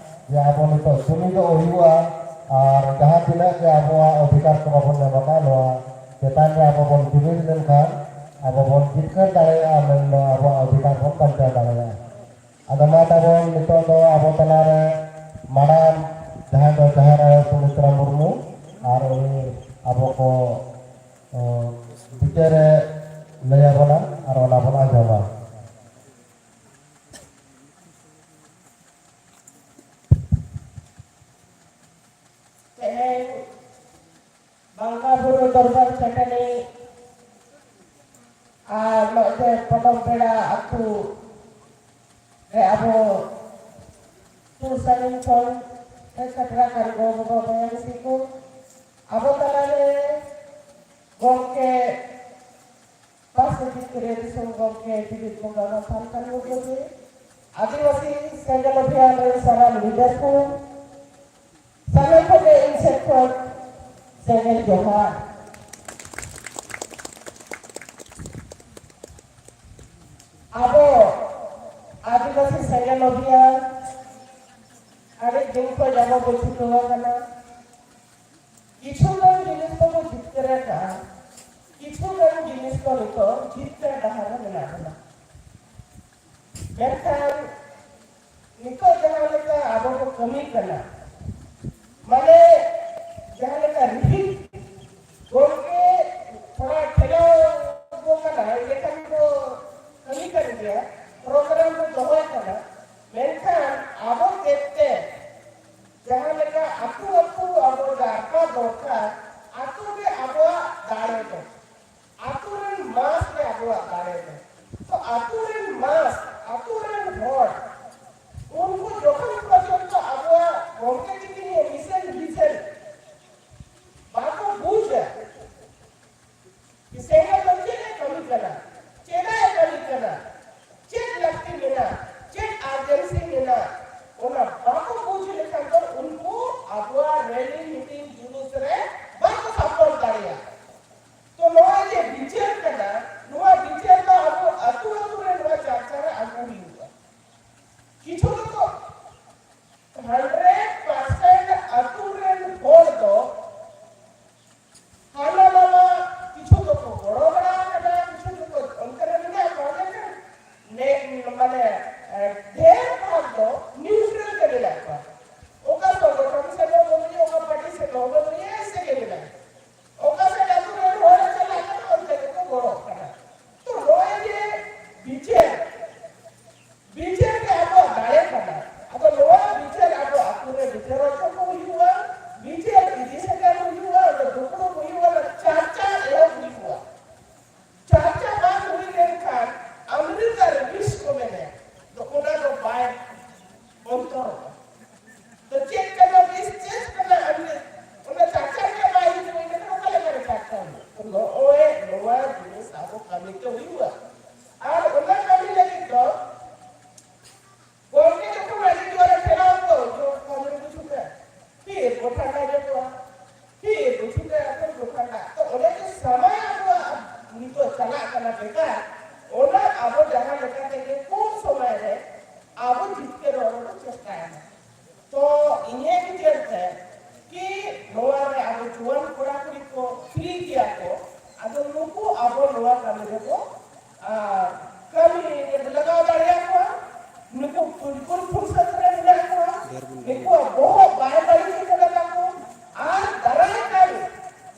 ᱡᱮ ᱟᱵᱚ ᱱᱤᱛᱚᱜ ᱡᱩᱢᱤᱫᱚᱜ ᱦᱩᱭᱩᱜᱼᱟ᱾ ᱟᱨ ᱡᱟᱦᱟᱸ ᱛᱤᱱᱟᱹᱜ ᱜᱮ ᱟᱵᱚᱣᱟᱜ ᱚᱫᱷᱤᱠᱟᱨ ᱠᱚ ᱵᱟᱵᱚᱱ ᱧᱟᱢ ᱟᱠᱟᱫ, ᱱᱚᱣᱟ ᱪᱮᱛᱟᱱ ᱨᱮ ᱟᱵᱚ ᱵᱚᱱ ᱡᱩᱢᱤᱫ ᱞᱮᱱᱠᱷᱟᱱ ᱟᱵᱚ ᱵᱚᱱ ᱡᱤᱛᱠᱟᱹᱨ ᱫᱟᱲᱮᱭᱟᱜᱼᱟ, ᱢᱮᱱᱫᱚ ᱟᱵᱚᱣᱟᱜ ᱚᱫᱷᱤᱠᱟᱨ ᱵᱚᱱ ᱵᱟᱧᱪᱟᱣ ᱫᱟᱲᱮᱭᱟᱜᱼᱟ᱾ ᱟᱫᱚ ᱢᱟ ᱛᱟᱵᱚᱱ ᱱᱤᱛᱚᱜ ᱫᱚ ᱟᱵᱚ ᱛᱟᱞᱟᱨᱮ ᱢᱟᱲᱟᱝ ᱡᱟᱦᱟᱸᱭ ᱫᱚ ᱡᱟᱦᱮᱨ ᱟᱭᱳ ᱥᱩᱢᱤᱛᱨᱟ ᱢᱩᱨᱢᱩ, ᱟᱨ ᱩᱱᱤ ᱟᱵᱚ ᱠᱚ, ᱚ, ᱵᱤᱪᱟᱹᱨᱮ ᱞᱟᱹᱭ ᱟᱵᱚᱱᱟ ᱟᱨ ᱚᱱᱟ ᱵᱚᱱ ᱟᱸᱡᱚᱢᱟ᱾ ᱛᱮᱦᱮᱧ ᱵᱟᱝᱜᱟ ᱵᱩᱨᱩ ᱫᱚᱨᱵᱟᱨ ᱪᱟᱹᱴᱟᱹᱱᱤ ᱟᱨ ᱱᱚᱜᱼᱚᱭ ᱡᱮ ᱯᱚᱫᱚᱢ ᱵᱮᱲᱟ ᱟᱹᱛᱩ ᱨᱮ ᱟᱵᱚ ᱥᱩᱨ ᱥᱟᱺᱜᱤᱧ ᱠᱷᱚᱱ ᱦᱮᱡ ᱥᱮᱴᱮᱨ ᱟᱠᱟᱱ ᱜᱚ ᱵᱟᱵᱟ ᱵᱚᱭᱦᱟ ᱢᱤᱥᱤ ᱠᱚ, ᱟᱵᱚ ᱛᱟᱞᱟᱨᱮ ᱜᱚᱢᱠᱮ ᱯᱟᱥᱮ ᱡᱤᱛᱠᱟᱹᱨᱤᱭᱟᱹ ᱫᱤᱥᱚᱢ ᱜᱚᱢᱠᱮ ᱵᱤᱨᱤᱫ ᱵᱚᱸᱜᱟ ᱵᱟᱵᱟ ᱥᱟᱱᱛᱟᱲ ᱢᱩᱨᱢᱩ ᱡᱤ, ᱟᱹᱫᱤᱵᱟᱹᱥᱤ ᱥᱮᱸᱜᱮᱞ ᱚᱵᱷᱤᱭᱟᱱ ᱨᱮᱱ ᱥᱟᱱᱟᱢ ᱞᱤᱰᱟᱨ ᱠᱚ, ᱥᱟᱱᱟᱢ ᱠᱚᱜᱮ ᱤᱧ ᱥᱮᱫ ᱠᱷᱚᱱ ᱥᱮᱸᱜᱮᱞ ᱡᱚᱦᱟᱨ᱾ ᱟᱵᱚ ᱟᱹᱫᱤᱵᱟᱹᱥᱤ ᱥᱮᱸᱜᱮᱞ ᱚᱵᱷᱤᱭᱟᱱ ᱟᱹᱰᱤ ᱫᱤᱱ ᱠᱷᱚᱱ ᱟᱵᱚ ᱵᱚ ᱪᱷᱩᱴᱟᱹᱣ ᱟᱠᱟᱱᱟ᱾ ᱠᱤᱪᱷᱩ ᱜᱟᱱ ᱡᱤᱱᱤᱥ ᱫᱚᱵᱚ ᱡᱤᱛᱠᱟᱹᱨ ᱟᱠᱟᱫᱼᱟ, ᱠᱤᱪᱷᱩ ᱜᱟᱱ ᱡᱤᱱᱤᱥ ᱫᱚ ᱱᱤᱛᱚᱜ ᱡᱤᱛᱠᱟᱹᱨ ᱰᱟᱦᱟᱨ ᱨᱮ ᱢᱮᱱᱟᱜ ᱵᱚᱱᱟ᱾ ᱢᱮᱱᱠᱷᱟᱱ ᱱᱤᱛᱚᱜ ᱡᱟᱦᱟᱸ ᱞᱮᱠᱟ ᱟᱵᱚ ᱵᱚ ᱠᱟᱹᱢᱤ ᱠᱟᱱᱟ, ᱢᱟᱱᱮ ᱡᱟᱦᱟᱸ ᱞᱮᱠᱟ ᱨᱤᱦᱤᱴ ᱜᱚᱢᱠᱮ ᱛᱷᱚᱲᱟ ᱴᱷᱮᱞᱟᱣ ᱵᱚ ᱠᱟᱱᱟ, ᱮᱸᱰᱮᱠᱷᱟᱱ ᱵᱚ ᱠᱟᱹᱢᱤ ᱠᱟᱱ ᱜᱮᱭᱟ, ᱯᱨᱳᱜᱨᱟᱢ ᱵᱚ ᱫᱚᱦᱚᱭ ᱠᱟᱱᱟ, ᱢᱮᱱᱠᱷᱟᱱ ᱟᱵᱚ ᱛᱮᱫ ᱛᱮ ᱡᱟᱦᱟᱸ ᱞᱮᱠᱟ ᱟᱹᱛᱩ ᱟᱹᱛᱩ ᱟᱵᱚ ᱡᱟᱨᱯᱟ ᱫᱚᱨᱠᱟᱨ, ᱟᱹᱛᱩ ᱜᱮ ᱟᱵᱚᱣᱟᱜ ᱫᱟᱲᱮ ᱫᱚ, ᱟᱹᱛᱩ ᱨᱮᱱ ᱢᱟᱥ ᱜᱮ ᱟᱵᱚᱣᱟᱜ ᱫᱟᱲᱮ ᱫᱚ᱾ ᱛᱚ ᱟᱹᱛᱩ ᱨᱮᱱ ᱢᱟᱥ, ᱟᱹᱛᱩ ᱨᱮᱱ ᱦᱚᱲ, ᱩᱱᱠᱩ ᱡᱚᱠᱷᱚᱱ ᱯᱚᱨᱡᱚᱱᱛᱚ ᱟᱵᱚᱣᱟᱜ ᱜᱚᱢᱠᱮ ᱛᱤᱠᱤᱱ ᱢᱤᱥᱚᱱ ᱵᱷᱤᱡᱚᱱ ᱵᱟᱠᱚ ᱵᱩᱡᱟ, ᱥᱮᱸᱜᱮᱞ ᱫᱚ ᱪᱮᱫ ᱮ ᱠᱟᱹᱢᱤ ᱠᱟᱱᱟ, ᱪᱮᱫᱟᱜ ᱮ ᱠᱟᱹᱢᱤ ᱠᱟᱱᱟ, ᱪᱮᱫ ᱞᱟᱹᱠᱛᱤ ᱢᱮᱱᱟᱜᱼᱟ, ᱪᱮᱫ urgency ᱢᱮᱱᱟᱜᱼᱟ, ᱚᱱᱟ ᱵᱟᱠᱚ ᱵᱩᱡᱽ ᱞᱮᱠᱷᱟᱱ ᱫᱚ ᱩᱱᱠᱩ ᱟᱵᱚᱣᱟᱜ rally meeting ᱡᱩᱞᱩᱥ ᱨᱮ ᱵᱟᱠᱚ support ᱫᱟᱲᱮᱭᱟᱜᱼᱟ᱾ ᱛᱚ ᱱᱚᱣᱟ ᱡᱮ ᱵᱤᱪᱟᱹᱨ ᱠᱟᱱᱟ, ᱱᱚᱣᱟ ᱵᱤᱪᱟᱹᱨ ᱫᱚ ᱟᱵᱚ ᱟᱹᱛᱩ ᱟᱹᱛᱩ ᱨᱮ ᱱᱚᱣᱟ ᱪᱟᱨᱪᱟ ᱨᱮ ᱟᱹᱜᱩ ᱦᱩᱭᱩᱜᱼᱟ᱾ ᱠᱤᱪᱷᱩ ᱫᱚᱠᱚ hundred percent ᱟᱹᱛᱩ ᱨᱮᱱ ᱦᱚᱲ ᱫᱚ ᱦᱟᱱᱟ ᱱᱟᱣᱟ ᱠᱤᱪᱷᱩ ᱫᱚᱠᱚ ᱜᱚᱲᱚ ᱵᱟᱲᱟ ᱟᱠᱟᱫᱟ, ᱠᱤᱪᱷᱩ ᱫᱚᱠᱚ ᱚᱱᱛᱮ ᱨᱮ ᱢᱮᱱᱟᱜ ᱠᱚᱣᱟ, ᱢᱮᱱᱠᱷᱟᱱ ᱱᱮ-, ᱢᱟᱱᱮ, ᱮ, ᱰᱷᱮᱨ ᱵᱷᱟᱜᱽ ᱫᱚ neutral ᱜᱮ ᱢᱮᱱᱟᱜ ᱠᱚᱣᱟ᱾ ᱚᱠᱟ ᱥᱚᱝᱜᱚᱴᱷᱚᱱ ᱥᱮᱫ ᱦᱚᱸ ᱵᱟᱹᱱᱩᱭᱟ, ᱚᱠᱟ party ᱥᱮᱫ ᱦᱚᱸ ᱵᱟᱹᱱᱩᱭᱟ, ᱮᱭᱥᱮ ᱜᱮ ᱢᱮᱱᱟᱜ ᱠᱚᱣᱟ᱾ ᱚᱠᱟ ᱥᱮᱫ ᱟᱹᱛᱩ ᱨᱮᱱ ᱦᱚᱲ ᱮ ᱪᱟᱞᱟᱜ ᱠᱟᱱᱟ, ᱚᱱᱛᱮ ᱜᱮᱠᱚ ᱜᱚᱲᱚᱜ ᱠᱟᱱᱟ᱾ ᱛᱚ ᱱᱚᱜᱼᱚᱭ ᱡᱮ ᱵᱤᱪᱟᱹᱨ, ᱵᱤᱪᱟᱹᱨ ᱜᱮ ᱟᱵᱚᱣᱟᱜ ᱫᱟᱲᱮ ᱠᱟᱱᱟ᱾ ᱟᱫᱚ ᱱᱚᱣᱟ ᱵᱤᱪᱟᱹᱨ ᱟᱵᱚ ᱟᱹᱛᱩ ᱨᱮ ᱵᱤᱪᱟᱹᱨ ᱦᱚᱪᱚ ᱠᱚ ᱦᱩᱭᱩᱜᱼᱟ, ᱵᱤᱪᱟᱹᱨ ᱤᱫᱤ ᱥᱮᱴᱮᱨ ᱦᱩᱭᱩᱜᱼᱟ, ᱚᱸᱰᱮ ᱫᱩᱯᱲᱩᱵ ᱦᱩᱭᱩᱜᱼᱟ, ᱚᱸᱰᱮ ᱪᱟᱨᱪᱟ ᱮᱦᱚᱵ ᱦᱩᱭᱩᱜᱼᱟ᱾ ᱪᱟᱨᱪᱟ ᱵᱟᱝ ᱦᱩᱭ ᱞᱮᱱᱠᱷᱟᱱ ᱟᱢᱨᱤᱛ ᱟᱨ ᱵᱤᱥ ᱠᱚ ᱢᱮᱱᱟ, ᱛᱚ ᱚᱱᱟ ᱫᱚ ᱵᱟᱭ ᱚᱱᱛᱚᱨᱚᱜᱼᱟ᱾ ᱛᱚ ᱪᱮᱫ ᱠᱟᱱᱟ ᱵᱤᱥ, ᱪᱮᱫ ᱠᱟᱱᱟ ᱟᱢᱨᱤᱛ, ᱚᱱᱟ ᱪᱟᱨᱪᱟ ᱜᱮ ᱵᱟᱭ ᱦᱩᱭᱩᱜᱼᱟ, ᱮᱱᱠᱷᱟᱱ ᱚᱠᱟ ᱞᱮᱠᱟᱨᱮ ᱪᱟᱨᱪᱟ ᱦᱩᱭᱩᱜᱼᱟ? ᱛᱚ ᱱᱚᱜᱼᱚᱭ ᱱᱚᱣᱟ ᱡᱤᱱᱤᱥ ᱟᱵᱚ ᱠᱟᱹᱢᱤ ᱛᱮ ᱦᱩᱭᱩᱜᱼᱟ᱾ ᱟᱨ ᱚᱱᱟ ᱠᱟᱹᱢᱤ ᱞᱟᱹᱜᱤᱫ ᱫᱚ ᱪᱟᱞᱟᱜ ᱠᱟᱱᱟ ᱵᱮᱠᱟᱨ, ᱚᱱᱟ ᱟᱵᱚ ᱡᱟᱦᱟᱸ ᱞᱮᱠᱟ ᱛᱮᱜᱮ ᱠᱚᱢ ᱥᱚᱢᱚᱭ ᱨᱮ ᱟᱵᱚ ᱡᱤᱛᱠᱟᱹᱨᱚᱜ ᱨᱮᱵᱚᱱ ᱪᱮᱥᱴᱟᱭᱟ᱾ ᱛᱚ ᱤᱧᱟᱹᱜ ᱵᱤᱪᱟᱹᱨ ᱛᱮ ᱠᱤ ᱱᱚᱣᱟ ᱨᱮ ᱟᱵᱚ ᱡᱩᱣᱟᱹᱱ ᱠᱚᱲᱟ ᱠᱩᱲᱤ ᱠᱚ ᱯᱷᱨᱤ ᱜᱮᱭᱟ ᱠᱚ, ᱟᱫᱚ ᱱᱩᱠᱩ ᱟᱵᱚ ᱱᱚᱣᱟ ᱠᱟᱹᱢᱤ ᱨᱮᱵᱚ ᱟᱨ ᱠᱟᱹᱢᱤ ᱨᱮ ᱞᱟᱜᱟᱣ ᱫᱟᱲᱮᱭᱟᱠᱚᱣᱟ᱾ ᱱᱩᱠᱩ ᱯᱷᱩᱞ ᱯᱷᱩᱞ ᱯᱷᱩᱨᱥᱚᱛ ᱨᱮ ᱢᱮᱱᱟᱜ ᱠᱚᱣᱟ᱾ ᱱᱩᱠᱩᱣᱟᱜ ᱵᱚᱦᱚᱜ ᱵᱟᱭ ᱵᱟᱹᱲᱤᱡ ᱠᱟᱱᱟ ᱛᱟᱠᱚ᱾ ᱟᱨ ᱫᱟᱨᱟᱭ ᱠᱟᱱ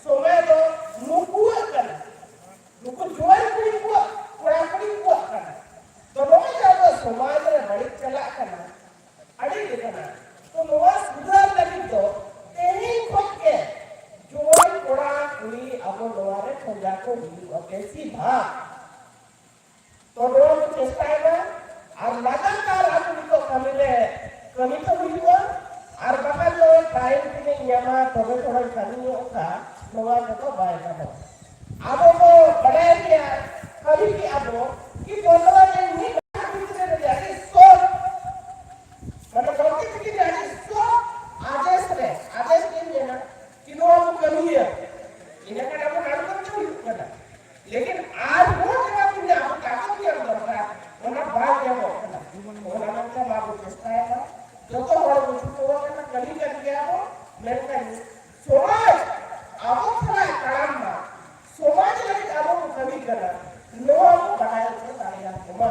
ᱥᱚᱢᱚᱭ ᱫᱚ ᱱᱩᱠᱩᱣᱟᱜ ᱠᱟᱱᱟ᱾ ᱱᱩᱠᱩ ᱡᱩᱣᱟᱹᱱ ᱠᱩᱲᱤ ᱠᱚᱣᱟᱜ, ᱠᱚᱲᱟ ᱠᱩᱲᱤ ᱠᱚᱣᱟᱜ ᱠᱟᱱᱟ᱾ ᱛᱚ ᱱᱚᱜᱼᱚᱭ ᱡᱮ ᱟᱵᱚᱣᱟᱜ ᱥᱚᱢᱟᱡᱽ ᱨᱮ ᱵᱟᱹᱲᱤᱡ ᱪᱟᱞᱟᱜ ᱠᱟᱱᱟ, ᱟᱹᱰᱤ ᱞᱮᱠᱟᱱᱟᱜ᱾ ᱛᱚ ᱱᱚᱣᱟ ᱥᱩᱫᱷᱟᱹᱨ ᱞᱟᱹᱜᱤᱫ ᱫᱚ ᱛᱮᱦᱮᱧ ᱠᱷᱚᱱ ᱜᱮ ᱡᱩᱣᱟᱹᱱ ᱠᱚᱲᱟ ᱠᱩᱲᱤ ᱟᱵᱚ ᱱᱚᱣᱟ ᱨᱮ ᱠᱷᱚᱸᱡᱟ ᱠᱚ ᱦᱩᱭᱩᱜᱼᱟ, ᱵᱮᱥᱤ ᱵᱷᱟᱜᱽ᱾ ᱛᱚ ᱱᱚᱣᱟ ᱵᱚ ᱪᱮᱥᱴᱟᱭ ᱢᱟ ᱟᱨ ᱞᱟᱜᱟᱛᱟᱨ ᱟᱵᱚ ᱱᱤᱛᱚᱜ ᱠᱟᱹᱢᱤ ᱨᱮ ᱠᱟᱹᱢᱤ ᱠᱚ ᱦᱩᱭᱩᱜᱼᱟ᱾ ᱟᱨ ᱵᱟᱠᱷᱟᱱ ᱫᱚ ᱴᱟᱭᱤᱢ ᱛᱤᱱᱟᱹᱜ ᱧᱟᱢᱟ ᱛᱚᱵᱮ ᱛᱷᱚᱲᱟᱧ ᱠᱟᱹᱢᱤ ᱧᱚᱜ ᱠᱟᱜᱼᱟ, ᱱᱚᱣᱟ ᱠᱚᱫᱚ ᱵᱟᱭ ᱜᱟᱱᱚᱜᱼᱟ᱾ ᱟᱵᱚ ᱵᱚ ᱵᱟᱰᱟᱭ ᱜᱮᱭᱟ, ᱠᱟᱹᱢᱤ ᱠᱮᱜᱼᱟ ᱵᱚ ᱠᱤ ᱯᱚᱱᱨᱚ ᱫᱤᱱ ᱢᱤᱫ ᱦᱟᱯᱛᱟ ᱵᱷᱤᱛᱨᱤ ᱨᱮ ᱟᱹᱰᱤ ᱥᱚᱴ, ᱢᱟᱱᱮ ᱜᱚᱢᱠᱮ ᱛᱤᱠᱤᱱ ᱨᱮ ᱟᱹᱰᱤ ᱥᱚᱴ ᱟᱫᱮᱥ ᱨᱮ, ᱟᱫᱮᱥ ᱫᱤᱱ ᱢᱮᱱᱟ ᱠᱤ ᱱᱚᱣᱟ ᱵᱚ ᱠᱟᱹᱢᱤᱭᱟ, ᱤᱱᱟᱹ ᱠᱷᱟᱱ ᱟᱵᱚ ᱱᱟᱲᱩ ᱠᱟᱹᱢᱤ ᱦᱩᱭᱩᱜ ᱠᱟᱱᱟ᱾ ᱞᱮᱠᱤᱱ ᱟᱨᱦᱚᱸ ᱡᱟᱦᱟᱸ ᱛᱤᱱᱟᱹᱜ ᱟᱵᱚ ᱛᱟᱠᱚᱛ ᱧᱟᱢ ᱫᱚᱨᱠᱟᱨ, ᱚᱱᱟ ᱵᱟᱝ ᱧᱟᱢᱚᱜ ᱠᱟᱱᱟ᱾ ᱚᱱᱟ ᱢᱮᱱᱛᱮ ᱵᱟᱵᱚ ᱪᱮᱥᱴᱟᱭᱮᱫᱟ᱾ ᱡᱚᱛᱚ ᱦᱚᱲ ᱵᱚ ᱪᱷᱩᱴᱟᱹᱣ ᱟᱠᱟᱱᱟ, ᱠᱟᱹᱢᱤ ᱠᱟᱱ ᱜᱮᱭᱟ ᱵᱚ, ᱢᱮᱱᱠᱷᱟᱱ ᱥᱚᱢᱟᱡᱽ ᱟᱵᱚ ᱥᱟᱞᱟᱜ ᱛᱟᱲᱟᱢ ᱢᱟ, ᱥᱚᱢᱟᱡᱽ ᱞᱟᱹᱜᱤᱫ ᱟᱵᱚ ᱵᱚ ᱠᱟᱹᱢᱤ ᱠᱟᱱᱟ, ᱱᱚᱣᱟ ᱵᱚ ᱵᱟᱰᱟᱭ ᱦᱚᱪᱚ ᱫᱟᱲᱮᱭᱟᱠᱚ ᱢᱟ᱾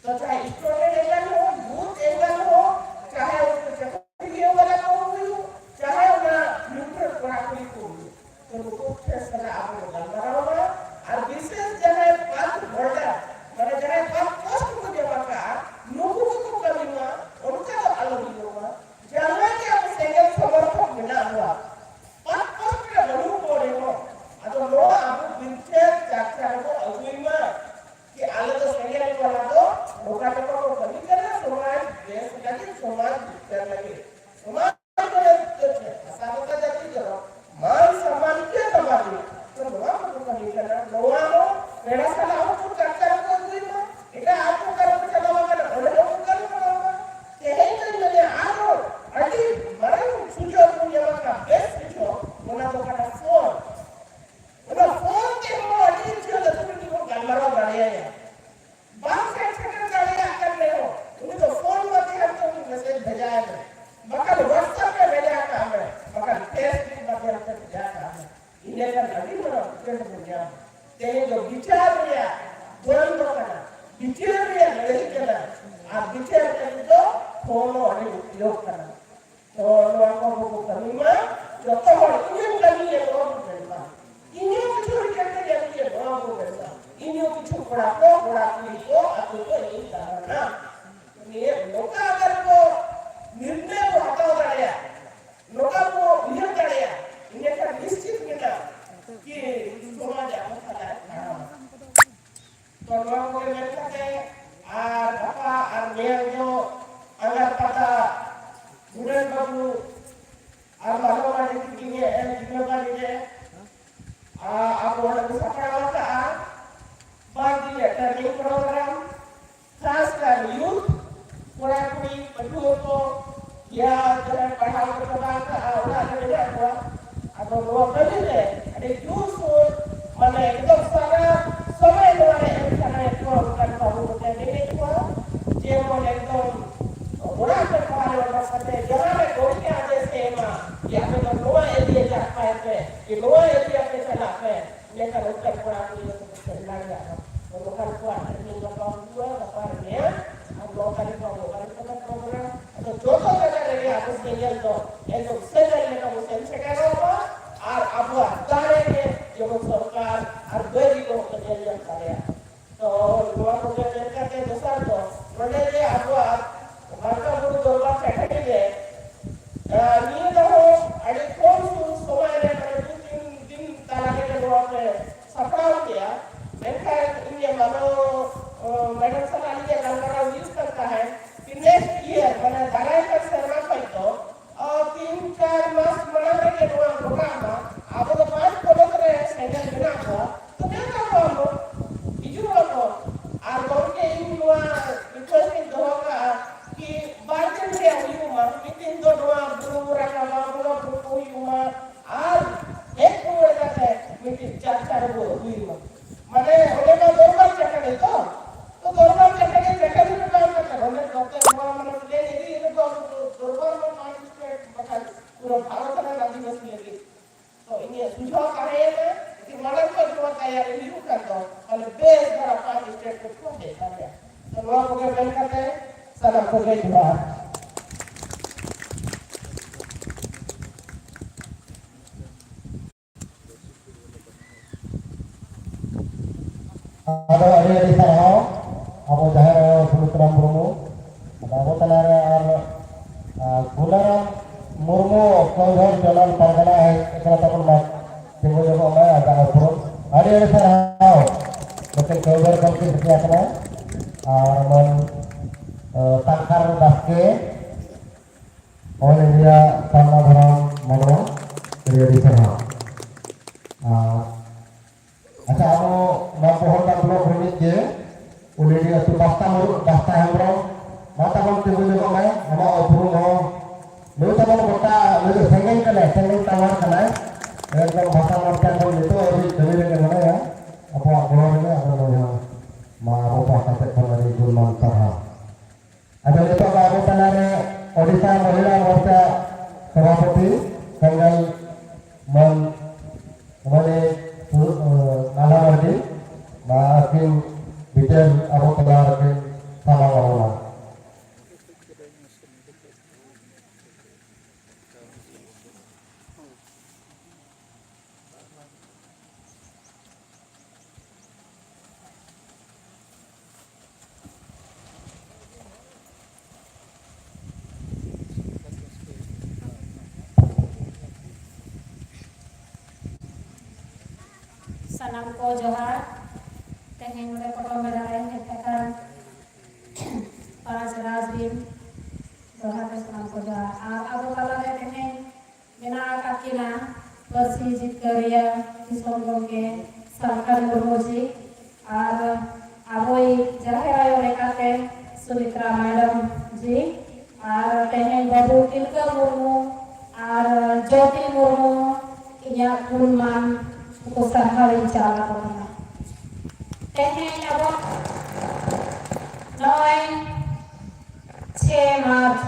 ᱛᱚ ᱪᱟᱦᱮ student angle ᱦᱚᱸ, youth angle ᱦᱚᱸ, ᱪᱟᱦᱮ ᱩᱱᱠᱩ ᱪᱟᱹᱠᱨᱤᱭᱟᱹ ᱣᱟᱞᱟ ᱠᱚ ᱦᱩᱭᱩᱜ, ᱪᱟᱦᱮ ᱚᱱᱟ neutral ᱠᱚᱲᱟ ᱠᱩᱲᱤ ᱠᱚ ᱦᱩᱭᱩᱜ, ᱛᱚ ᱱᱩᱠᱩ ᱴᱷᱮᱱ ᱥᱟᱞᱟᱜ ᱟᱵᱚ ᱵᱚ ᱜᱟᱞᱢᱟᱨᱟᱣ ᱢᱟ᱾ ᱟᱨ ᱵᱤᱥᱮᱥ ᱡᱟᱦᱟᱸᱭ path holder, ᱢᱟᱱᱮ ᱡᱟᱦᱟᱸᱭ path post ᱠᱚ ᱧᱟᱢ ᱟᱠᱟᱫᱼᱟ, ᱱᱩᱠᱩ ᱠᱚᱠᱚ ᱠᱟᱹᱢᱤ ᱢᱟ, ᱚᱱᱠᱟ ᱫᱚ ᱟᱞᱚ ᱦᱩᱭᱩᱜ ᱢᱟ᱾ ᱡᱟᱦᱟᱸᱭ ᱜᱮ ᱟᱵᱚ ᱥᱮᱸᱜᱮᱞ ᱥᱚᱢᱚᱨᱛᱷᱚᱠ ᱢᱮᱱᱟᱜ ᱵᱚᱱᱟ, path post ᱨᱮ ᱵᱟᱹᱱᱩᱜ ᱠᱚ ᱨᱮᱦᱚᱸ, ᱟᱫᱚ ᱱᱚᱣᱟ ᱟᱵᱚ ᱵᱤᱨᱪᱷᱮᱫ ᱪᱟᱨᱪᱟ ᱨᱮᱵᱚ ᱟᱹᱜᱩᱭ ᱢᱟ᱾ ᱠᱤ ᱟᱞᱮ ᱫᱚ ᱥᱮᱸᱜᱮᱞ ᱠᱚᱲᱟ ᱫᱚ ᱱᱚᱝᱠᱟ ᱱᱚᱝᱠᱟ ᱵᱚ ᱠᱟᱹᱢᱤ ᱠᱟᱱᱟ, ᱥᱚᱢᱟᱡᱽ ᱵᱮᱥ ᱞᱟᱹᱜᱤᱫ, ᱥᱚᱢᱟᱡᱽ ᱡᱤᱛᱠᱟᱹᱨ ᱞᱟᱹᱜᱤᱫ, ᱥᱚᱢᱟᱡᱽ ᱨᱮ ᱡᱤᱛᱠᱟᱹᱨ ᱥᱮ ᱦᱟᱥᱟ ᱵᱚᱸᱜᱟ ᱡᱟᱹᱛᱤ ᱫᱚ ᱢᱟᱱ ᱥᱚᱢᱢᱟᱱ ᱪᱮᱫ ᱦᱚᱸ ᱵᱟᱹᱱᱩᱜ᱾ ᱛᱚ ᱱᱚᱣᱟ ᱠᱚ ᱠᱟᱹᱢᱤ ᱠᱟᱱᱟ, ᱱᱚᱣᱟ ᱦᱚᱸ ᱯᱮᱲᱟ ᱥᱟᱞᱟᱜ ᱦᱚᱸ ᱠᱚ ᱪᱟᱨᱪᱟ ᱨᱮᱠᱚ ᱟᱹᱜᱩᱭ ᱢᱟ, ᱮᱴᱟᱜ ᱟᱹᱛᱩ ᱠᱚᱨᱮ ᱠᱚ ᱪᱟᱞᱟᱣ ᱟᱠᱟᱱᱟ, ᱚᱸᱰᱮ ᱦᱚᱸ ᱠᱚ ᱜᱟᱞᱢᱟᱨᱟᱣ ᱢᱟ᱾ ᱛᱮᱦᱮᱧ ᱫᱚᱧ ᱢᱮᱱᱟ ᱟᱨᱦᱚᱸ ᱟᱹᱰᱤ ᱢᱟᱨᱟᱝ ᱥᱩᱡᱳᱜᱽ ᱵᱚᱱ ᱧᱟᱢ ᱟᱠᱟᱫ, ᱵᱮᱥ ᱥᱩᱡᱳᱜᱽ, ᱚᱱᱟ ᱫᱚ ᱠᱟᱱᱟ ᱯᱷᱳᱱ᱾ ᱚᱱᱟ ᱯᱷᱳᱱ ᱛᱮᱦᱚᱸ ᱟᱹᱰᱤ ᱛᱮᱦᱮᱧ ᱫᱚ ᱵᱤᱪᱟᱹᱨ ᱨᱮᱭᱟᱜ ᱫᱚᱞ ᱫᱚ ᱠᱟᱱᱟ, ᱵᱤᱪᱟᱹᱨ ᱨᱮᱭᱟᱜ ᱞᱟᱹᱲᱦᱟᱹᱭ ᱠᱟᱱᱟ, ᱟᱨ ᱵᱤᱪᱟᱹᱨ ᱞᱟᱹᱜᱤᱫ ᱫᱚ ᱯᱷᱳᱱ ᱦᱚᱸ ᱟᱹᱰᱤ ᱩᱯᱭᱳᱜ ᱠᱟᱱᱟ᱾ ᱛᱚ ᱱᱚᱣᱟ ᱠᱚ ᱵᱟᱵᱚ ᱠᱟᱹᱢᱤ ᱢᱟ, ᱡᱚᱛᱚ ᱦᱚᱲ ᱤᱧ ᱦᱚᱸᱧ ᱠᱟᱹᱢᱤᱭᱟ, ᱱᱚᱣᱟ ᱵᱚ ᱢᱮᱱ ᱢᱟ, ᱤᱧ ᱦᱚᱸ ᱠᱤᱪᱷᱩ ᱦᱚᱲ ᱠᱟᱹᱢᱤᱭᱟ, ᱱᱚᱣᱟ ᱵᱚ ᱢᱮᱱ ᱢᱟ, ᱤᱧ ᱦᱚᱸ ᱠᱤᱪᱷᱩ ᱠᱚᱲᱟ ᱠᱚ, ᱠᱚᱲᱟ ᱠᱩᱲᱤ ᱠᱚ ᱟᱹᱛᱩ ᱠᱚ ᱤᱧ ᱫᱟᱬᱟᱱᱟ᱾ ᱱᱤᱭᱟᱹ ᱱᱚᱝᱠᱟ ᱟᱜᱟᱨ ᱠᱚ ᱱᱤᱨᱱᱚᱭ ᱠᱚ ᱦᱟᱛᱟᱣ ᱫᱟᱲᱮᱭᱟᱜ, ᱱᱚᱝᱠᱟ ᱠᱚ ᱩᱭᱦᱟᱹᱨ ᱫᱟᱲᱮᱭᱟᱜ, ᱤᱱᱟᱹᱠᱷᱟᱱ ᱱᱤᱥᱪᱤᱛ ᱢᱮᱱᱟᱜᱼᱟ ᱠᱤ ᱥᱚᱢᱟᱡᱽ ᱟᱵᱚ ᱛᱟᱞᱟᱨᱮ ᱛᱟᱲᱟᱢᱟ᱾ ᱛᱚ ᱱᱚᱣᱟ ᱠᱚᱜᱮ ᱢᱮᱱ ᱠᱟᱛᱮ, ᱟᱨ ᱜᱟᱯᱟ ᱟᱨ ᱢᱮᱭᱟᱝ ᱫᱚ ᱟᱸᱜᱟᱨ ᱯᱟᱛᱟ ᱜᱩᱰᱟᱹᱱ ᱵᱟᱹᱵᱩ ᱟᱨ ᱢᱟᱱᱚ ᱢᱟᱹᱱᱤ ᱛᱤᱠᱤᱱ ᱮ ᱮᱢ ᱡᱤᱢᱟᱹᱫᱟᱨᱤ ᱨᱮ, ᱟᱨ ᱟᱵᱚ ᱚᱸᱰᱮ ᱵᱚ ᱥᱟᱯᱲᱟᱣ ᱟᱠᱟᱫᱼᱟ ᱵᱟᱨ ᱫᱤᱱ ᱨᱮᱭᱟᱜ training program, ᱠᱷᱟᱥ ᱠᱟᱨ youth, ᱠᱚᱲᱟ ᱠᱩᱲᱤ, ᱯᱟᱹᱴᱷᱩᱣᱟᱹ ᱠᱚ, ᱭᱟ ᱡᱟᱦᱟᱸᱭ ᱯᱟᱲᱦᱟᱣ ᱠᱚ ᱪᱟᱵᱟ ᱟᱠᱟᱫᱼᱟ, ᱚᱲᱟᱜ ᱨᱮ ᱢᱮᱱᱟᱜ ᱠᱚᱣᱟ, ᱟᱫᱚ ᱱᱚᱣᱟ ᱠᱟᱹᱢᱤ ᱨᱮ ᱟᱹᱰᱤ ᱡᱳᱨᱥᱳᱨ, ᱢᱟᱱᱮ ᱮᱠᱫᱚᱢ ᱥᱟᱨᱟ ᱥᱚᱢᱚᱭ ᱱᱚᱣᱟ ᱨᱮ ᱮᱢ ᱥᱟᱱᱟᱭᱮᱫ ᱠᱚᱣᱟ, ᱚᱱᱠᱟᱱ ᱵᱟᱹᱵᱩ ᱠᱚ ᱴᱨᱮᱱᱤᱝ ᱮᱫ ᱠᱚᱣᱟ, ᱡᱮᱢᱚᱱ ᱮᱠᱫᱚᱢ ᱚᱲᱟᱜ ᱠᱷᱚᱱ ᱵᱟᱦᱨᱮ ᱚᱰᱚᱠ ᱠᱟᱛᱮ ᱡᱟᱦᱟᱸ ᱨᱮ ᱜᱚᱢᱠᱮ ᱟᱫᱮᱥ ᱮ ᱮᱢᱟ, ᱡᱮ ᱟᱯᱮ ᱫᱚ ᱱᱚᱣᱟ ᱮᱨᱤᱭᱟ ᱪᱟᱞᱟᱜ ᱯᱮ, ᱡᱮ ᱱᱚᱣᱟ ᱮᱨᱤᱭᱟ ᱯᱮ ᱪᱟᱞᱟᱜ ᱯᱮ, ᱮᱸᱰᱮᱠᱷᱟᱱ ᱚᱱᱠᱟᱱ ᱠᱚᱲᱟ ᱠᱩᱲᱤ ᱠᱚ ᱥᱮᱱ ᱫᱟᱲᱮᱭᱟᱜᱼᱟ᱾ ᱛᱚ ᱱᱚᱝᱠᱟᱱ ᱠᱚᱣᱟᱜ ᱴᱨᱮᱱᱤᱝ ᱜᱟᱯᱟ ᱦᱩᱭᱩᱜᱼᱟ, ᱜᱟᱯᱟ ᱨᱮ ᱢᱮᱭᱟᱝ, ᱟᱨ ᱱᱚ ᱛᱟᱹᱨᱤᱠᱷ ᱟᱵᱚ ᱵᱟᱨᱤᱯᱟᱫᱟ ᱯᱨᱳᱜᱨᱟᱢ᱾ ᱟᱫᱚ ᱡᱚᱛᱚ ᱡᱟᱭᱜᱟ ᱨᱮᱜᱮ ᱟᱵᱚ ᱥᱮᱸᱜᱮᱞ ᱫᱚ ᱮᱠᱫᱚᱢ ᱥᱮᱸᱜᱮᱞ ᱞᱮᱠᱟ ᱵᱚ ᱥᱮᱱ ᱥᱮᱴᱮᱨᱚᱜ ᱢᱟ, ᱟᱨ ᱟᱵᱚᱣᱟᱜ ᱫᱟᱲᱮ ᱜᱮ ᱡᱮᱢᱚᱱ ᱥᱚᱨᱠᱟᱨ ᱟᱨ ᱵᱟᱹᱭᱨᱤ ᱠᱚᱦᱚᱸ ᱠᱚ ᱧᱮᱞ ᱧᱟᱢ ᱫᱟᱲᱮᱭᱟᱜᱼᱟ᱾ ᱛᱚ ᱱᱚᱣᱟ ᱠᱚᱜᱮ ᱢᱮᱱ ᱠᱟᱛᱮ ᱫᱚᱥᱟᱨ ᱫᱚ ᱱᱚᱰᱮ ᱡᱮ ᱟᱵᱚᱣᱟᱜ ᱵᱟᱨᱠᱟ ᱵᱩᱨᱩ ᱫᱚᱨᱵᱟᱨ ᱪᱟᱹᱴᱟᱹᱱᱤ ᱨᱮ, ᱟᱨ ᱱᱤᱭᱟᱹ ᱫᱷᱟᱣ ᱦᱚᱸ ᱟᱹᱰᱤ ᱠᱚᱢ ᱥᱚᱢᱚᱭ ᱨᱮ, ᱢᱟᱱᱮ ᱫᱩ ᱛᱤᱱ ᱫᱤᱱ ᱛᱟᱞᱟ ᱨᱮᱜᱮ ᱱᱚᱣᱟ ᱯᱮ ᱥᱟᱯᱲᱟᱣ ᱠᱮᱜᱼᱟ᱾ ᱢᱮᱱᱠᱷᱟᱱ ᱤᱧ ᱢᱟᱱᱚ, ᱚ, ᱢᱮᱰᱟᱢ ᱥᱟᱞᱟᱜ ᱟᱹᱞᱤᱧᱟᱜ ᱜᱟᱞᱢᱟᱨᱟᱣ ᱦᱩᱭᱩᱜ ᱠᱟᱱ ᱛᱟᱦᱮᱸᱫ ᱠᱤ next year, ᱢᱟᱱᱮ ᱫᱟᱨᱟᱭ ᱠᱟᱱ ᱥᱮᱨᱢᱟ ᱠᱷᱚᱱ ᱫᱚ, ᱚ, ᱛᱤᱱ ᱪᱟᱨ ᱢᱟᱥ ᱢᱟᱲᱟᱝ ᱨᱮᱜᱮ ᱱᱚᱣᱟ ᱜᱚᱴᱟᱜ ᱢᱟ᱾ ᱟᱵᱚ ᱫᱚ ᱯᱟᱸᱪ ᱯᱚᱱᱚᱛ ᱨᱮ ᱥᱮᱸᱜᱮᱞ ᱢᱮᱱᱟᱜ ᱠᱚᱣᱟ, ᱛᱚ ᱱᱮᱣᱛᱟ ᱠᱚᱣᱟ ᱵᱚ, ᱦᱤᱡᱩᱜ ᱟᱠᱚ᱾ ᱟᱨ ᱜᱚᱢᱠᱮ, ᱤᱧ ᱱᱚᱣᱟ request ᱤᱧ ᱫᱚᱦᱚ ᱠᱟᱜᱼᱟ ᱠᱤ ᱵᱟᱨ ᱫᱤᱱ ᱨᱮᱭᱟᱜ ᱦᱩᱭᱩᱜ ᱢᱟ, ᱢᱤᱫ ᱫᱤᱱ ᱫᱚ ᱱᱚᱣᱟ ᱵᱩᱨᱩ ᱨᱟᱠᱟᱵᱟ, ᱵᱚᱸᱜᱟ ᱵᱩᱨᱩ ᱠᱚ ᱦᱩᱭᱩᱜ ᱢᱟ, ᱟᱨ ᱦᱮᱡ ᱨᱩᱣᱟᱹᱲ ᱠᱟᱛᱮ ᱢᱤᱫᱴᱤᱡ ᱪᱟᱨᱪᱟ ᱨᱮᱵᱚ ᱟᱹᱜᱩᱭ ᱢᱟ᱾ ᱢᱟᱱᱮ ᱚᱸᱰᱮ ᱢᱟ ᱫᱚᱨᱵᱟᱨ ᱪᱟᱹᱴᱟᱹᱱᱤ ᱛᱚ, ᱛᱚ ᱫᱚᱨᱵᱟᱨ ᱪᱟᱹᱴᱟᱹᱱᱤ, ᱪᱟᱹᱴᱟᱹᱱᱤ ᱨᱮ ᱵᱟᱝ ᱠᱟᱛᱮ ᱚᱸᱰᱮ ᱱᱚᱛᱮ ᱱᱚᱣᱟ ᱢᱟᱱᱮ ᱞᱟᱹᱭ ᱤᱫᱤ ᱨᱮᱫᱚ ᱛᱟᱦᱞᱮ ᱵᱮᱥ ᱫᱷᱟᱨᱟ ᱯᱟᱸᱪ ᱥᱴᱮᱴ ᱠᱚ ᱯᱷᱳᱱ ᱞᱮᱫ ᱛᱟᱞᱮᱭᱟ᱾ ᱛᱚ ᱱᱚᱣᱟ ᱠᱚᱜᱮ ᱢᱮᱱ ᱠᱟᱛᱮ ᱥᱟᱱᱟᱢ ᱠᱚᱜᱮ ᱡᱚᱦᱟᱨ᱾ ᱟᱫᱚ ᱟᱹᱰᱤ ᱟᱹᱰᱤ ᱥᱟᱨᱦᱟᱣ ᱟᱵᱚ ᱡᱟᱦᱮᱨ ᱟᱭᱳ ᱥᱩᱢᱤᱛᱨᱟ ᱢᱩᱨᱢᱩ᱾ ᱟᱫᱚ ᱟᱵᱚ ᱛᱟᱞᱟᱨᱮ ᱟᱨ, ᱟᱨ, ᱜᱩᱞᱟᱨᱟᱢ ᱢᱩᱨᱢᱩ, ᱠᱚᱸᱫᱷᱚᱨ ᱡᱚᱱᱚᱞ ᱯᱟᱨᱜᱟᱱᱟ ᱦᱮᱡ ᱟᱠᱟᱱᱟ ᱛᱟᱵᱚᱱ ᱢᱟ᱾ ᱛᱤᱸᱜᱩ ᱧᱚᱜᱚᱜ ᱢᱮ, ᱟᱡᱟᱜ ᱩᱯᱨᱩᱢ᱾ ᱟᱹᱰᱤ ᱟᱹᱰᱤ ᱥᱟᱨᱦᱟᱣ᱾ ᱱᱩᱠᱤᱱ ᱠᱟᱹᱣᱰᱟᱹᱨ ᱠᱷᱚᱱ ᱠᱤᱱ ᱥᱮᱴᱮᱨ ᱟᱠᱟᱱᱟ᱾ ᱟᱨ ᱢᱟᱹᱱ, ᱮ, ᱛᱟᱝᱠᱷᱟᱨ ᱵᱟᱥᱠᱮ, ᱚᱞ ᱤᱱᱰᱤᱭᱟ ᱥᱟᱨᱱᱟ ᱫᱷᱚᱨᱚᱢ ᱢᱟᱰᱣᱟ, ᱟᱹᱰᱤ ᱟᱹᱰᱤ ᱥᱟᱨᱦᱟᱣ᱾ ᱟᱨ ᱟᱪᱪᱷᱟ, ᱟᱵᱚ ᱱᱚᱣᱟ ᱯᱚᱦᱚᱞᱰᱟᱝ ᱵᱞᱚᱠ ᱨᱤᱱᱤᱡ ᱜᱮ ᱩᱱᱤ ᱜᱮ ᱟᱹᱛᱩ ᱵᱟᱥᱛᱟ ᱢᱩᱨ-, ᱵᱟᱥᱛᱟ ᱦᱮᱢᱵᱨᱚᱢ, ᱢᱟ ᱛᱟᱵᱚᱱ ᱛᱤᱸᱜᱩ ᱧᱚᱜᱚᱜ ᱢᱮ, ᱟᱢᱟᱜ ᱩᱯᱨᱩᱢ ᱦᱚᱸ᱾ ᱱᱩᱭ ᱛᱟᱵᱚᱱ ᱜᱚᱴᱟ, ᱱᱩᱭ ᱫᱚ ᱥᱮᱸᱜᱮᱞ ᱠᱟᱱᱟᱭ, ᱥᱮᱸᱜᱮᱞ ᱴᱟᱣᱟᱨ ᱠᱟᱱᱟᱭ᱾ ᱮᱠᱫᱚᱢ ᱵᱷᱟᱥᱟ ᱢᱟᱨᱪᱟ ᱠᱷᱚᱱ ᱱᱤᱛᱚᱜ ᱦᱟᱹᱵᱤᱡ ᱠᱟᱹᱢᱤ ᱨᱮᱜᱮ ᱢᱮᱱᱟᱭᱟ᱾ ᱟᱵᱚᱣᱟᱜ ᱜᱚᱲᱚ ᱨᱮᱜᱮ ᱟᱫᱚ ᱱᱩᱭ ᱦᱚᱸ ᱢᱟ ᱟᱵᱚ ᱯᱟᱦᱴᱟ ᱥᱮᱫ ᱠᱷᱚᱱ ᱟᱹᱰᱤ ᱜᱩᱱᱢᱟᱱ ᱥᱟᱨᱦᱟᱣ᱾ ᱟᱫᱚ ᱱᱤᱛᱚᱜ ᱫᱚ ᱟᱵᱚ ᱛᱟᱞᱟᱨᱮ ᱳᱰᱤᱥᱟ ᱢᱚᱦᱤᱞᱟ ᱢᱳᱨᱪᱟ ᱥᱚᱵᱷᱟᱯᱚᱛᱤ ᱠᱟᱱᱜᱟᱞ ᱢᱟᱹᱱ ᱢᱟᱹᱱᱤ ᱥᱩ-, ᱟᱞᱟ ᱢᱟᱨᱰᱤ, ᱢᱟ ᱟᱹᱠᱤᱱ ᱵᱤᱪᱟᱹᱨ ᱟᱵᱚ ᱛᱟᱞᱟ ᱨᱮᱠᱤᱱ ᱥᱟᱢᱟᱝ ᱟᱵᱚᱱᱟ᱾ ᱥᱟᱱᱟᱢ ᱠᱚ ᱡᱚᱦᱟᱨ᱾ ᱛᱮᱦᱮᱧ ᱱᱚᱰᱮ ᱯᱚᱴᱚᱢ ᱢᱮᱞᱟ ᱨᱮ ᱦᱮᱡ ᱟᱠᱟᱱ ᱯᱟᱸᱪ ᱨᱟᱡᱽ ᱨᱤᱱ ᱡᱚᱦᱟᱨ ᱜᱮ ᱥᱟᱱᱟᱢ ᱠᱚ ᱡᱚᱦᱟᱨ᱾ ᱟᱨ ᱟᱵᱚ ᱛᱟᱞᱟ ᱨᱮ ᱛᱮᱦᱮᱧ ᱢᱮᱱᱟᱜ ᱟᱠᱟᱫ ᱠᱤᱱᱟ ᱯᱟᱹᱨᱥᱤ ᱡᱤᱛᱠᱟᱹᱨᱤᱭᱟᱹ ᱫᱤᱥᱚᱢ ᱜᱚᱢᱠᱮ ᱥᱟᱞᱠᱷᱟᱱ ᱢᱩᱨᱢᱩ ᱡᱤ ᱟᱨ ᱟᱵᱚᱭᱤᱡ ᱡᱟᱦᱮᱨ ᱟᱭᱳ ᱞᱮᱠᱟᱛᱮ ᱥᱩᱢᱤᱛᱨᱟ ᱢᱮᱰᱟᱢ ᱡᱤ ᱟᱨ ᱛᱮᱦᱮᱧ ᱵᱟᱹᱵᱩ ᱛᱤᱞᱠᱟᱹ ᱢᱩᱨᱢᱩ ᱟᱨ ᱡᱳᱛᱤ ᱢᱩᱨᱢᱩ ᱤᱧᱟᱹᱜ ᱜᱩᱱᱢᱟᱱ ᱩᱱᱠᱩ ᱥᱟᱨᱦᱟᱣ ᱤᱧ ᱪᱟᱞ ᱟᱠᱚ ᱠᱟᱱᱟ᱾ ᱛᱮᱦᱮᱧ ᱟᱵᱚ ᱱᱚᱜᱼᱚᱭ ᱪᱷᱮ ᱢᱟᱨᱪ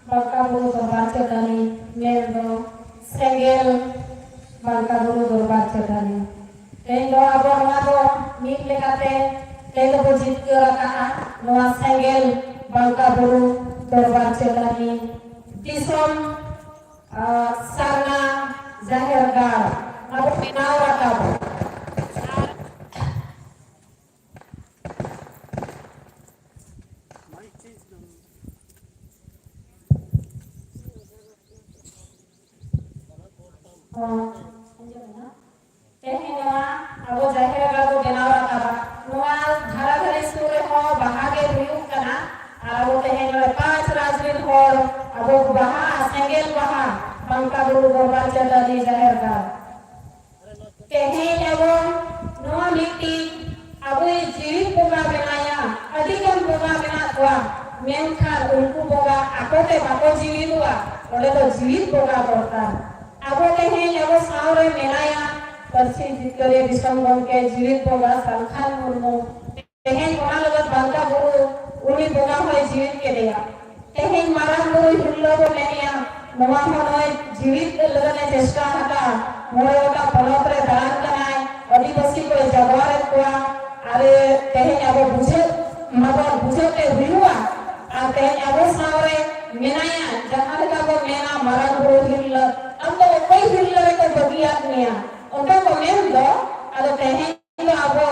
ᱵᱟᱝᱠᱟ ᱵᱩᱨᱩ ᱫᱚᱨᱵᱟᱨ ᱪᱟᱹᱴᱟᱹᱱᱤ ᱢᱮᱱᱫᱚ ᱥᱮᱸᱜᱮᱞ ᱵᱟᱝᱠᱟ ᱵᱩᱨᱩ ᱫᱚᱨᱵᱟᱨ ᱪᱟᱹᱴᱟᱹᱱᱤ᱾ ᱛᱮᱦᱮᱧ ᱫᱚ ᱟᱵᱚ ᱱᱚᱣᱟ ᱫᱚ ᱢᱤᱫ ᱞᱮᱠᱟᱛᱮ ᱛᱮᱦᱮᱧ ᱫᱚᱵᱚ ᱡᱤᱛᱠᱟᱹᱨ ᱟᱠᱟᱫᱼᱟ ᱱᱚᱣᱟ ᱥᱮᱸᱜᱮᱞ ᱵᱟᱝᱠᱟ ᱵᱩᱨᱩ ᱫᱚᱨᱵᱟᱨ ᱪᱟᱹᱴᱟᱹᱱᱤ ᱫᱤᱥᱚᱢ, ᱟᱨ, ᱥᱟᱨᱱᱟ ᱡᱟᱦᱮᱨ ᱜᱟᱲ ᱟᱵᱚ ᱵᱮᱱᱟᱣ ᱨᱟᱠᱟᱵ᱾ ᱦᱚᱸ, ᱟᱸᱡᱚᱢ ᱮᱱᱟ? ᱛᱮᱦᱮᱧ ᱱᱚᱣᱟ ᱟᱵᱚ ᱡᱟᱦᱮᱨ ᱜᱟᱲ ᱵᱚ ᱵᱮᱱᱟᱣ ᱨᱟᱠᱟᱵᱟ, ᱱᱚᱣᱟ ᱫᱷᱟᱨᱟ ᱫᱷᱟᱨᱮ ᱥᱩᱨ ᱨᱮᱦᱚᱸ ᱵᱟᱦᱟ ᱜᱮ ᱦᱩᱭᱩᱜ ᱠᱟᱱᱟ᱾ ᱟᱨ ᱟᱵᱚ ᱛᱮᱦᱮᱧ ᱱᱚᱰᱮ ᱯᱟᱸᱪ ᱨᱟᱡᱽ ᱨᱤᱱ ᱦᱚᱲ ᱟᱵᱚ ᱵᱟᱦᱟ, ᱥᱮᱸᱜᱮᱞ ᱵᱟᱦᱟ, ᱵᱟᱝᱠᱟ ᱵᱩᱨᱩ ᱫᱚᱨᱵᱟᱨ ᱪᱟᱹᱴᱟᱹᱱᱤ ᱡᱟᱦᱮᱨ ᱜᱟᱲ᱾ ᱛᱮᱦᱮᱧ ᱟᱵᱚ ᱱᱚᱣᱟ ᱢᱤᱫᱴᱤᱡ ᱟᱵᱚᱭᱤᱡ ᱡᱤᱣᱤᱫ ᱵᱚᱸᱜᱟ ᱢᱮᱱᱟᱭᱟ᱾ ᱟᱹᱰᱤ ᱜᱟᱱ ᱵᱚᱸᱜᱟ ᱢᱮᱱᱟᱜ ᱠᱚᱣᱟ, ᱢᱮᱱᱠᱷᱟᱱ ᱩᱱᱠᱩ ᱵᱚᱸᱜᱟ ᱟᱠᱚᱛᱮ ᱵᱟᱠᱚ ᱡᱤᱣᱤᱫᱚᱜᱼᱟ᱾ ᱚᱸᱰᱮ ᱫᱚ ᱡᱤᱣᱤᱫ ᱵᱚᱸᱜᱟ ᱫᱚᱨᱠᱟᱨ᱾ ᱟᱵᱚ ᱛᱮᱦᱮᱧ ᱟᱵᱚ ᱥᱟᱶᱨᱮ ᱢᱮᱱᱟᱭᱟ, ᱯᱟᱹᱨᱥᱤ ᱡᱤᱛᱠᱟᱹᱨᱤᱭᱟᱹ ᱫᱤᱥᱚᱢ ᱜᱚᱢᱠᱮ ᱡᱤᱣᱤᱫ ᱵᱚᱸᱜᱟ ᱥᱟᱞᱠᱷᱟᱱ ᱢᱩᱨᱢᱩ᱾ ᱛᱮᱦᱮᱧ ᱚᱱᱟ ᱞᱟᱹᱜᱤᱫ ᱵᱟᱝᱠᱟ ᱵᱩᱨᱩ ᱩᱱᱤ ᱵᱚᱸᱜᱟ ᱦᱚᱸᱭ ᱡᱤᱣᱤᱫ ᱠᱮᱫᱮᱭᱟ᱾ ᱛᱮᱦᱮᱧ ᱢᱟᱨᱟᱝ ᱵᱩᱨᱩ ᱦᱤᱨᱞᱟᱹ ᱵᱚ ᱢᱮᱱᱮᱜᱼᱟ, ᱱᱚᱣᱟ ᱦᱚᱸ ᱱᱚᱜᱼᱚᱭ ᱡᱤᱣᱤᱫ ᱞᱟᱹᱜᱤᱫ ᱮ ᱪᱮᱥᱴᱟ ᱟᱠᱟᱫᱼᱟ᱾ ᱢᱚᱬᱮ ᱜᱚᱴᱟᱝ ᱯᱚᱱᱚᱛ ᱨᱮ ᱫᱟᱬᱟᱱ ᱠᱟᱱᱟᱭ, ᱟᱹᱫᱤᱵᱟᱹᱥᱤ ᱠᱚᱭ ᱡᱟᱜᱽᱣᱟᱨᱮᱫ ᱠᱚᱣᱟ᱾ ᱟᱨ ᱛᱮᱦᱮᱧ ᱟᱵᱚ ᱵᱩᱡᱷᱟᱹᱣ ᱢᱟᱵᱚᱱ ᱵᱩᱡᱷᱟᱹᱣ ᱛᱮ ᱦᱩᱭᱩᱜᱼᱟ᱾ ᱟᱨ ᱛᱮᱦᱮᱧ ᱟᱵᱚ ᱥᱟᱶᱨᱮ ᱢᱮᱱᱟᱭᱟ, ᱡᱟᱦᱟᱸ ᱞᱮᱠᱟ ᱵᱚ ᱢᱮᱱᱟ ᱢᱟᱨᱟᱝ ᱵᱩᱨᱩ ᱦᱤᱨᱞᱟᱹ, ᱟᱢ ᱫᱚ ᱚᱠᱚᱭ ᱦᱤᱨᱞᱟᱹ ᱨᱮᱠᱚ ᱵᱟᱹᱜᱤᱭᱟᱫ ᱢᱮᱭᱟ? ᱚᱱᱠᱟ ᱠᱚ ᱢᱮᱱ ᱫᱚ, ᱟᱫᱚ ᱛᱮᱦᱮᱧ ᱫᱚ ᱟᱵᱚ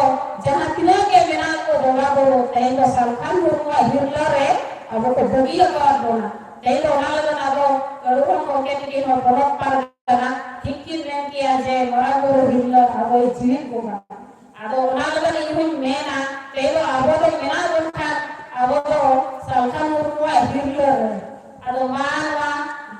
ᱡᱟᱦᱟᱸ ᱛᱤᱱᱟᱹᱜ ᱜᱮ ᱢᱮᱱᱟᱜ ᱠᱚ ᱵᱚᱸᱜᱟ ᱵᱩᱨᱩ, ᱛᱮᱦᱮᱧ ᱫᱚ ᱥᱟᱞᱠᱷᱟᱱ ᱢᱩᱨᱢᱩᱣᱟᱜ ᱦᱤᱨᱞᱟᱹ ᱨᱮ ᱟᱵᱚ ᱠᱚ ᱵᱟᱹᱜᱤ ᱟᱠᱟᱫ ᱵᱚᱱᱟ᱾ ᱛᱮᱦᱮᱧ ᱫᱚ ᱚᱱᱟ ᱞᱟᱹᱜᱤᱫ ᱟᱵᱚ ᱠᱟᱹᱲᱩ ᱦᱚᱸ ᱜᱚᱢᱠᱮ ᱛᱤᱠᱤᱱ ᱦᱚᱸ ᱯᱚᱱᱚᱛ ᱯᱟᱨᱜᱟᱱᱟ ᱴᱷᱤᱠ ᱠᱤᱱ ᱢᱮᱱ ᱠᱮᱭᱟ ᱡᱮ ᱢᱟᱨᱟᱝ ᱵᱩᱨᱩ ᱦᱤᱨᱞᱟᱹ ᱟᱵᱚᱭ ᱡᱤᱣᱤᱫ ᱵᱚᱸᱜᱟ᱾ ᱟᱫᱚ ᱚᱱᱟ ᱞᱟᱹᱜᱤᱫ ᱤᱧ ᱦᱚᱸᱧ ᱢᱮᱱᱟ, ᱛᱮᱦᱮᱧ ᱫᱚ ᱟᱵᱚ ᱫᱚ ᱢᱮᱱᱟᱜ ᱵᱚᱱ ᱠᱷᱟᱱ ᱟᱵᱚ ᱫᱚ ᱥᱟᱞᱠᱷᱟᱱ ᱢᱩᱨᱢᱩᱣᱟᱜ ᱦᱤᱨᱞᱟᱹ ᱨᱮ᱾ ᱟᱫᱚ ᱢᱟ ᱱᱚᱣᱟ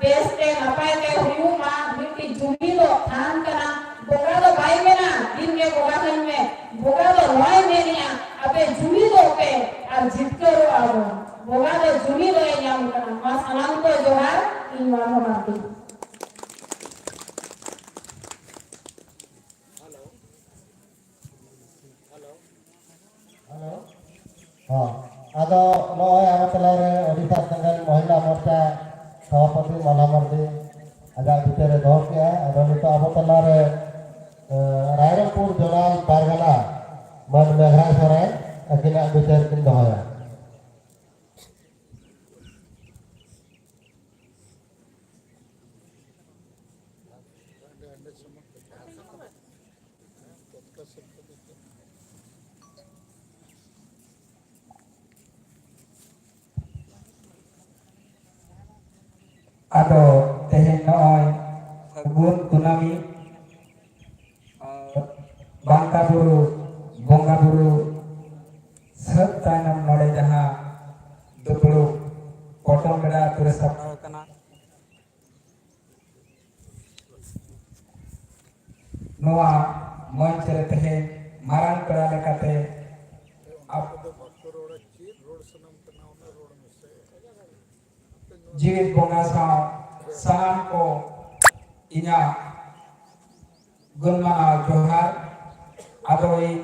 ᱵᱮᱥ ᱛᱮ ᱱᱟᱯᱟᱭ ᱛᱮ ᱦᱩᱭᱩᱜ ᱢᱟ, ᱢᱤᱫᱴᱤᱡ ᱡᱩᱢᱤᱫᱚᱜ ᱛᱷᱟᱱ ᱠᱟᱱᱟ᱾ ᱵᱚᱸᱜᱟ ᱫᱚ ᱵᱟᱭ ᱢᱮᱱᱟ, ᱫᱤᱱ ᱜᱮ ᱵᱚᱸᱜᱟ ᱠᱟᱹᱧ ᱢᱮ᱾ ᱵᱚᱸᱜᱟ ᱫᱚ ᱱᱚᱣᱟᱭ ᱢᱮᱱᱮᱜᱼᱟ, ᱟᱯᱮ ᱡᱩᱢᱤᱫᱚᱜ ᱯᱮ ᱟᱨ ᱡᱤᱛᱠᱟᱹᱨᱚᱜ ᱟᱵᱚᱱ᱾ ᱵᱚᱸᱜᱟ ᱫᱚ ᱡᱩᱢᱤᱫᱚᱜ ᱮ ᱧᱟᱢ ᱠᱟᱱᱟ᱾ ᱢᱟ ᱥᱟᱱᱟᱢ ᱠᱚ ᱡᱚᱦᱟᱨ, ᱤᱧ ᱢᱟᱱᱚ ᱢᱟᱨᱰᱤ᱾ ᱦᱮᱞᱳ᱾ ᱦᱚᱸ, ᱟᱫᱚ ᱱᱚᱜᱼᱚᱭ ᱟᱵᱚ ᱛᱟᱞᱟᱨᱮ ᱳᱰᱤᱥᱟ ᱥᱮᱸᱜᱮᱞ ᱢᱚᱦᱤᱞᱟ ᱢᱳᱨᱪᱟ ᱥᱚᱵᱷᱟᱯᱚᱛᱤ ᱢᱟᱞᱟ ᱢᱟᱨᱰᱤ ᱟᱡᱟᱜ ᱵᱤᱪᱟᱹᱨᱮ ᱫᱚᱦᱚ ᱠᱮᱜᱼᱟ᱾ ᱟᱫᱚ ᱱᱤᱛᱚᱜ ᱟᱵᱚ ᱛᱟᱞᱟᱨᱮ ᱨᱟᱭᱨᱚᱝᱯᱩᱨ ᱡᱚᱱᱟᱞ ᱯᱟᱨᱜᱟᱱᱟ ᱢᱟᱱ ᱢᱮᱜᱷᱨᱟᱭ ᱥᱚᱨᱮᱱ ᱟᱹᱠᱤᱱᱟᱜ ᱵᱤᱪᱟᱹᱨ ᱠᱤᱱ ᱫᱚᱦᱚᱭᱟ᱾ ᱟᱫᱚ ᱛᱮᱦᱮᱧ ᱱᱚᱜᱼᱚᱭ ᱯᱷᱟᱹᱜᱩᱱ ᱠᱩᱱᱟᱹᱢᱤ, ᱵᱟᱝᱠᱟ ᱵᱩᱨᱩ ᱵᱚᱸᱜᱟ ᱵᱩᱨᱩ ᱥᱟᱹᱛ ᱛᱟᱭᱱᱚᱢ ᱱᱚᱰᱮ ᱡᱟᱦᱟᱸ ᱫᱩᱯᱲᱩᱵ ᱯᱚᱴᱚᱢ ᱵᱮᱲᱟ ᱟᱹᱛᱩ ᱨᱮ ᱥᱟᱯᱲᱟᱣ ᱟᱠᱟᱱᱟ᱾ ᱱᱚᱣᱟ ᱢᱚᱧᱪ ᱨᱮ ᱛᱮᱦᱮᱧ ᱢᱟᱨᱟᱝ ᱯᱮᱲᱟ ᱞᱮᱠᱟᱛᱮ ᱟᱵ-, ᱡᱤᱣᱤᱫ ᱵᱚᱸᱜᱟ ᱥᱟᱶ ᱥᱟᱱᱟᱢ ᱠᱚ ᱤᱧᱟᱹᱜ ᱜᱩᱱᱢᱟᱱᱟᱣ ᱡᱚᱦᱟᱨ᱾ ᱟᱫᱚ ᱤᱧ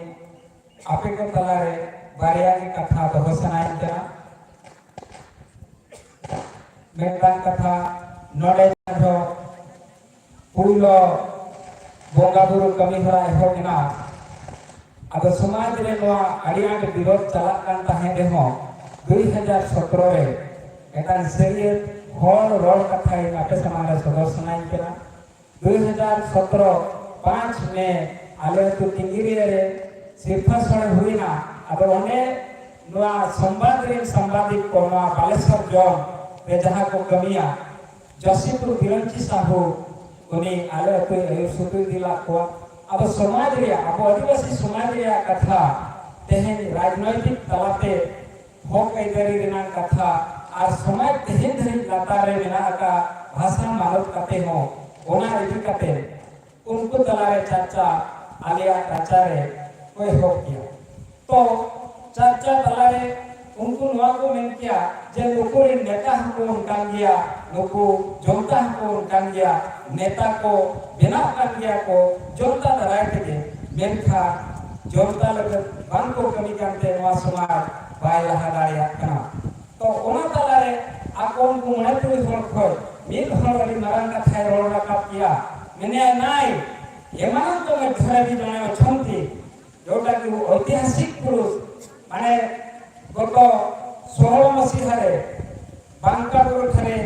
ᱟᱯᱮ ᱠᱚ ᱛᱟᱞᱟᱨᱮ ᱵᱟᱨᱭᱟ ᱜᱮ ᱠᱟᱛᱷᱟ ᱫᱚᱦᱚ ᱥᱟᱱᱟᱧ ᱠᱟᱱᱟ᱾ ᱢᱤᱫᱴᱟᱝ ᱠᱟᱛᱷᱟ, ᱱᱚᱰᱮ ᱡᱟᱦᱟᱸ ᱫᱚ ᱯᱩᱭᱞᱩ ᱵᱚᱸᱜᱟ ᱵᱩᱨᱩ ᱠᱟᱹᱢᱤ ᱦᱚᱨᱟ ᱮᱦᱚᱵ ᱮᱱᱟ, ᱟᱫᱚ ᱥᱚᱢᱟᱡᱽ ᱨᱮ ᱱᱚᱣᱟ ᱟᱹᱰᱤ ᱟᱸᱴ ᱵᱤᱨᱳᱫᱷ ᱪᱟᱞᱟᱜ ᱠᱟᱱ ᱛᱟᱦᱮᱸ ᱨᱮᱦᱚᱸ, ᱫᱩᱭ ᱦᱟᱡᱟᱨ ᱥᱚᱛᱨᱚ ᱨᱮ ᱢᱤᱫᱴᱟᱝ ᱥᱟᱹᱨᱤᱭᱟᱹᱛ ᱦᱚᱲ ᱨᱚᱲ ᱠᱟᱛᱷᱟ ᱤᱧ ᱟᱯᱮ ᱥᱟᱢᱟᱝ ᱨᱮ ᱥᱚᱫᱚᱨ ᱥᱟᱱᱟᱧ ᱠᱟᱱᱟ᱾ ᱫᱩᱭ ᱦᱟᱡᱟᱨ ᱥᱚᱛᱨᱚ ᱯᱟᱸᱪ ᱢᱮ ᱟᱞᱮ ᱟᱹᱛᱩ ᱴᱤᱝᱜᱤᱨᱤᱭᱟᱹ ᱨᱮ ᱥᱤᱨᱯᱷᱟᱹ ᱥᱚᱲᱮ ᱦᱩᱭᱱᱟ᱾ ᱟᱫᱚ ᱚᱸᱰᱮ ᱱᱚᱣᱟ ᱥᱚᱢᱵᱟᱫ ᱨᱮᱱ ᱥᱟᱢᱵᱟᱫᱤᱠ ᱠᱚ, ᱱᱚᱣᱟ ᱵᱟᱞᱮᱥᱚᱨ ᱡᱚᱱ ᱨᱮ ᱡᱟᱦᱟᱸ ᱠᱚ ᱠᱟᱹᱢᱤᱭᱟ, ᱡᱚᱥᱤᱯᱩᱨ ᱵᱤᱨᱚᱧᱪᱤ ᱥᱟᱦᱩ, ᱩᱱᱤ ᱟᱞᱮ ᱟᱹᱛᱩᱭ ᱟᱹᱭᱩᱨ ᱥᱩᱛᱩᱭ ᱤᱫᱤ ᱞᱟᱜ ᱠᱚᱣᱟ᱾ ᱟᱫᱚ ᱥᱚᱢᱟᱡᱽ ᱨᱮᱭᱟᱜ, ᱟᱵᱚ ᱟᱹᱫᱤᱵᱟᱹᱥᱤ ᱥᱚᱢᱟᱡᱽ ᱨᱮᱭᱟᱜ ᱠᱟᱛᱷᱟ ᱛᱮᱦᱮᱧ ᱨᱟᱡᱽᱱᱳᱭᱛᱤᱠ ᱛᱟᱞᱟᱛᱮ ᱦᱚᱠ ᱟᱹᱭᱫᱟᱹᱨᱤ ᱨᱮᱱᱟᱜ ᱠᱟᱛᱷᱟ ᱟᱨ ᱥᱚᱢᱟᱡᱽ ᱛᱮᱦᱮᱧ ᱫᱷᱟᱹᱨᱤᱡ ᱞᱟᱛᱟᱨ ᱨᱮ ᱢᱮᱱᱟᱜ ᱟᱠᱟᱫ ᱵᱷᱟᱥᱟ ᱢᱟᱱᱚᱛ ᱠᱟᱛᱮ ᱦᱚᱸ ᱚᱱᱟ ᱤᱫᱤ ᱠᱟᱛᱮ ᱩᱱᱠᱩ ᱛᱟᱞᱟᱨᱮ ᱪᱟᱨᱪᱟ ᱟᱞᱮᱭᱟᱜ ᱨᱟᱪᱟᱨᱮ ᱠᱚ ᱮᱦᱚᱵ ᱠᱮᱭᱟ᱾ ᱛᱚ ᱪᱟᱨᱪᱟ ᱛᱟᱞᱟᱨᱮ ᱩᱱᱠᱩ ᱱᱚᱣᱟ ᱠᱚ ᱢᱮᱱ ᱠᱮᱭᱟ ᱡᱮ ᱱᱩᱠᱩ ᱨᱮᱱ ᱱᱮᱛᱟ ᱦᱚᱸᱠᱚ ᱚᱱᱠᱟᱱ ᱜᱮᱭᱟ, ᱱᱩᱠᱩ ᱡᱚᱱᱛᱟ ᱦᱚᱸᱠᱚ ᱚᱱᱠᱟᱱ ᱜᱮᱭᱟ, ᱱᱮᱛᱟ ᱠᱚ ᱵᱮᱱᱟᱜ ᱠᱟᱱ ᱜᱮᱭᱟ ᱠᱚ ᱡᱚᱱᱛᱟ ᱫᱟᱨᱟᱭ ᱛᱮᱜᱮ, ᱢᱮᱱᱠᱷᱟᱱ ᱡᱚᱱᱛᱟ ᱞᱟᱹᱜᱤᱫ ᱵᱟᱝ ᱠᱚ ᱠᱟᱹᱢᱤ ᱠᱟᱱᱛᱮ ᱱᱚᱣᱟ ᱥᱚᱢᱟᱡᱽ ᱵᱟᱭ ᱞᱟᱦᱟ ᱫᱟᱲᱮᱭᱟᱜ ᱠᱟᱱᱟ᱾ ᱛᱚ ᱚᱱᱟ ᱛᱟᱞᱟᱨᱮ ᱟᱠᱚ ᱩᱱᱠᱩ ᱢᱚᱬᱮ ᱛᱩᱨᱩᱭ ᱦᱚᱲ ᱠᱷᱚᱱ ᱢᱤᱫ ᱦᱚᱲ ᱟᱹᱰᱤ ᱢᱟᱨᱟᱝ ᱠᱟᱛᱷᱟᱭ ᱨᱚᱲ ᱨᱟᱠᱟᱵ ᱠᱮᱭᱟ, ᱢᱮᱱᱮᱫᱼᱟᱭ, ᱱᱟᱭ, ଏମାନଙ୍କ ମଧ୍ୟରେ ବି ଜଣେ ଅଛନ୍ତି, ଯୋଉଟାକି ଐତିହାସିକ ପୁରୁଷ, ମାନେ ଗତ ଷୋହଳ ମସିହାରେ ବାଙ୍କାପୁରଠାରେ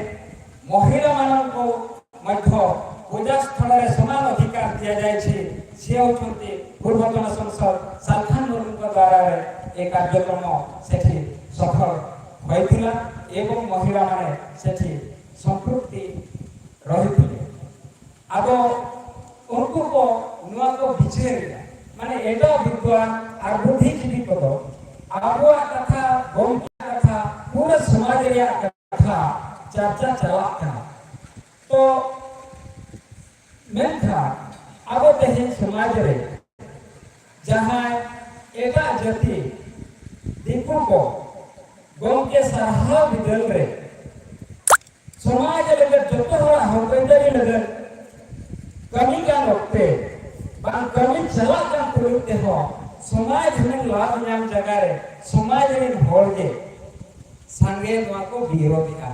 ମହିଳାମାନଙ୍କୁ ମଧ୍ୟ ପୂଜା ସ୍ଥଳରେ ସମାନ ଅଧିକାର ଦିଆଯାଇଛି। ସିଏ ହେଉଛନ୍ତି ପୂର୍ବତନ ସାଂସଦ ସାଲଖାନ ମୁର୍ମୁଙ୍କ ଦ୍ୱାରା ଏ କାର୍ଯ୍ୟକ୍ରମ ସେଠି ସଫଳ ହୋଇଥିଲା ଏବଂ ମହିଳାମାନେ ସେଠି ସମ୍ପୃକ୍ତି ରହିଥିଲେ। ᱟᱫᱚ ᱩᱱᱠᱩ ᱠᱚ ᱱᱚᱣᱟ ᱠᱚ ᱵᱤᱪᱟᱹᱨᱮᱫᱟ, ᱢᱟᱱᱮ ᱮᱴᱟᱜ ᱵᱤᱫᱽᱣᱟᱱ ᱟᱨ ᱵᱩᱫᱽᱫᱷᱤᱡᱤᱵᱤ ᱠᱚᱫᱚ ᱟᱵᱚᱣᱟᱜ ᱠᱟᱛᱷᱟ, ᱜᱚᱢᱠᱮᱭᱟᱜ ᱠᱟᱛᱷᱟ, ᱯᱩᱨᱟᱹ ᱥᱚᱢᱟᱡᱽ ᱨᱮᱭᱟᱜ ᱠᱟᱛᱷᱟ ᱪᱟᱨᱪᱟ ᱪᱟᱞᱟᱜ ᱠᱟᱱᱟ᱾ ᱛᱚ ᱢᱮᱱᱠᱷᱟᱱ ᱟᱵᱚ ᱛᱮᱦᱮᱧ ᱥᱚᱢᱟᱡᱽ ᱨᱮ ᱡᱟᱦᱟᱸᱭ ᱮᱴᱟᱜ ᱡᱟᱹᱛᱤ ᱫᱤᱠᱩ ᱠᱚ ᱜᱚᱢᱠᱮ ᱥᱟᱨᱦᱟᱣ ᱵᱤᱫᱟᱹᱞ ᱨᱮ ᱥᱚᱢᱟᱡᱽ ᱞᱟᱹᱜᱤᱫ ᱡᱚᱛᱚ ᱦᱚᱲᱟᱜ ᱦᱚᱠ ᱟᱹᱭᱫᱟᱹᱨᱤ ᱞᱟᱹᱜᱤᱫ ᱠᱟᱹᱢᱤ ᱠᱟᱱ ᱚᱠᱛᱮ ᱵᱟᱝ ᱠᱟᱹᱢᱤ ᱪᱟᱞᱟᱜ ᱠᱟᱱ ᱛᱩᱞᱩᱡ ᱛᱮᱦᱚᱸ ᱥᱚᱢᱟᱡᱽ ᱦᱩᱱᱟᱹᱝ ᱞᱟᱵᱷ ᱧᱟᱢ ᱡᱟᱭᱜᱟ ᱨᱮ ᱥᱚᱢᱟᱡᱽ ᱨᱮᱱ ᱦᱚᱲ ᱜᱮ ᱥᱟᱸᱜᱮ ᱱᱚᱣᱟ ᱠᱚ ᱵᱤᱨᱳᱫᱷᱮᱜᱼᱟ᱾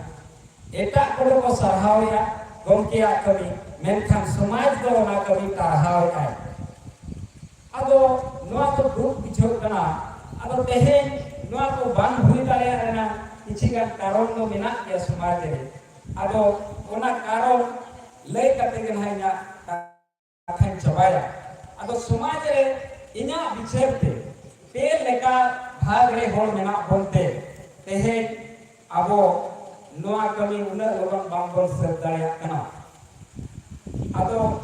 ᱮᱴᱟᱜ ᱠᱚᱫᱚ ᱠᱚ ᱥᱟᱨᱦᱟᱣᱮᱜᱼᱟ ᱜᱚᱢᱠᱮᱭᱟᱜ ᱠᱟᱹᱢᱤ, ᱢᱮᱱᱠᱷᱟᱱ ᱥᱚᱢᱟᱡᱽ ᱫᱚ ᱚᱱᱟ ᱠᱟᱹᱢᱤ ᱴᱟᱨᱦᱟᱣᱮᱜᱼᱟᱭ᱾ ᱟᱫᱚ ᱱᱚᱣᱟ ᱫᱚ ᱫᱩᱠ ᱵᱩᱡᱷᱟᱹᱜ ᱠᱟᱱᱟ᱾ ᱟᱫᱚ ᱛᱮᱦᱮᱧ ᱱᱚᱣᱟ ᱠᱚ ᱵᱟᱝ ᱦᱩᱭ ᱫᱟᱲᱮᱭᱟᱜ ᱨᱮᱱᱟᱜ ᱠᱤᱪᱷᱤ ᱜᱟᱱ ᱠᱟᱨᱚᱱ ᱫᱚ ᱢᱮᱱᱟᱜ ᱜᱮᱭᱟ ᱥᱚᱢᱟᱡᱽ ᱨᱮ᱾ ᱟᱫᱚ ᱚᱱᱟ ᱠᱟᱨᱚᱱ ᱞᱟᱹᱭ ᱠᱟᱛᱮ ᱜᱮ ᱱᱟᱦᱟᱜ ᱤᱧᱟᱹᱜ ᱠᱟᱛᱷᱟᱧ ᱪᱟᱵᱟᱭᱟ᱾ ᱟᱫᱚ ᱥᱚᱢᱟᱡᱽ ᱨᱮ ᱤᱧᱟᱹᱜ ᱵᱤᱪᱟᱹᱨ ᱛᱮ ᱯᱮ ᱞᱮᱠᱟ ᱵᱷᱟᱜᱽ ᱨᱮ ᱦᱚᱲ ᱢᱮᱱᱟᱜ ᱵᱚᱱᱛᱮ ᱛᱮᱦᱮᱧ ᱟᱵᱚ ᱱᱚᱣᱟ ᱠᱟᱹᱢᱤ ᱩᱱᱟᱹᱜ ᱞᱚᱜᱚᱱ ᱵᱟᱝᱵᱚᱱ ᱥᱟᱹᱛ ᱫᱟᱲᱮᱭᱟᱜ ᱠᱟᱱᱟ᱾ ᱟᱫᱚ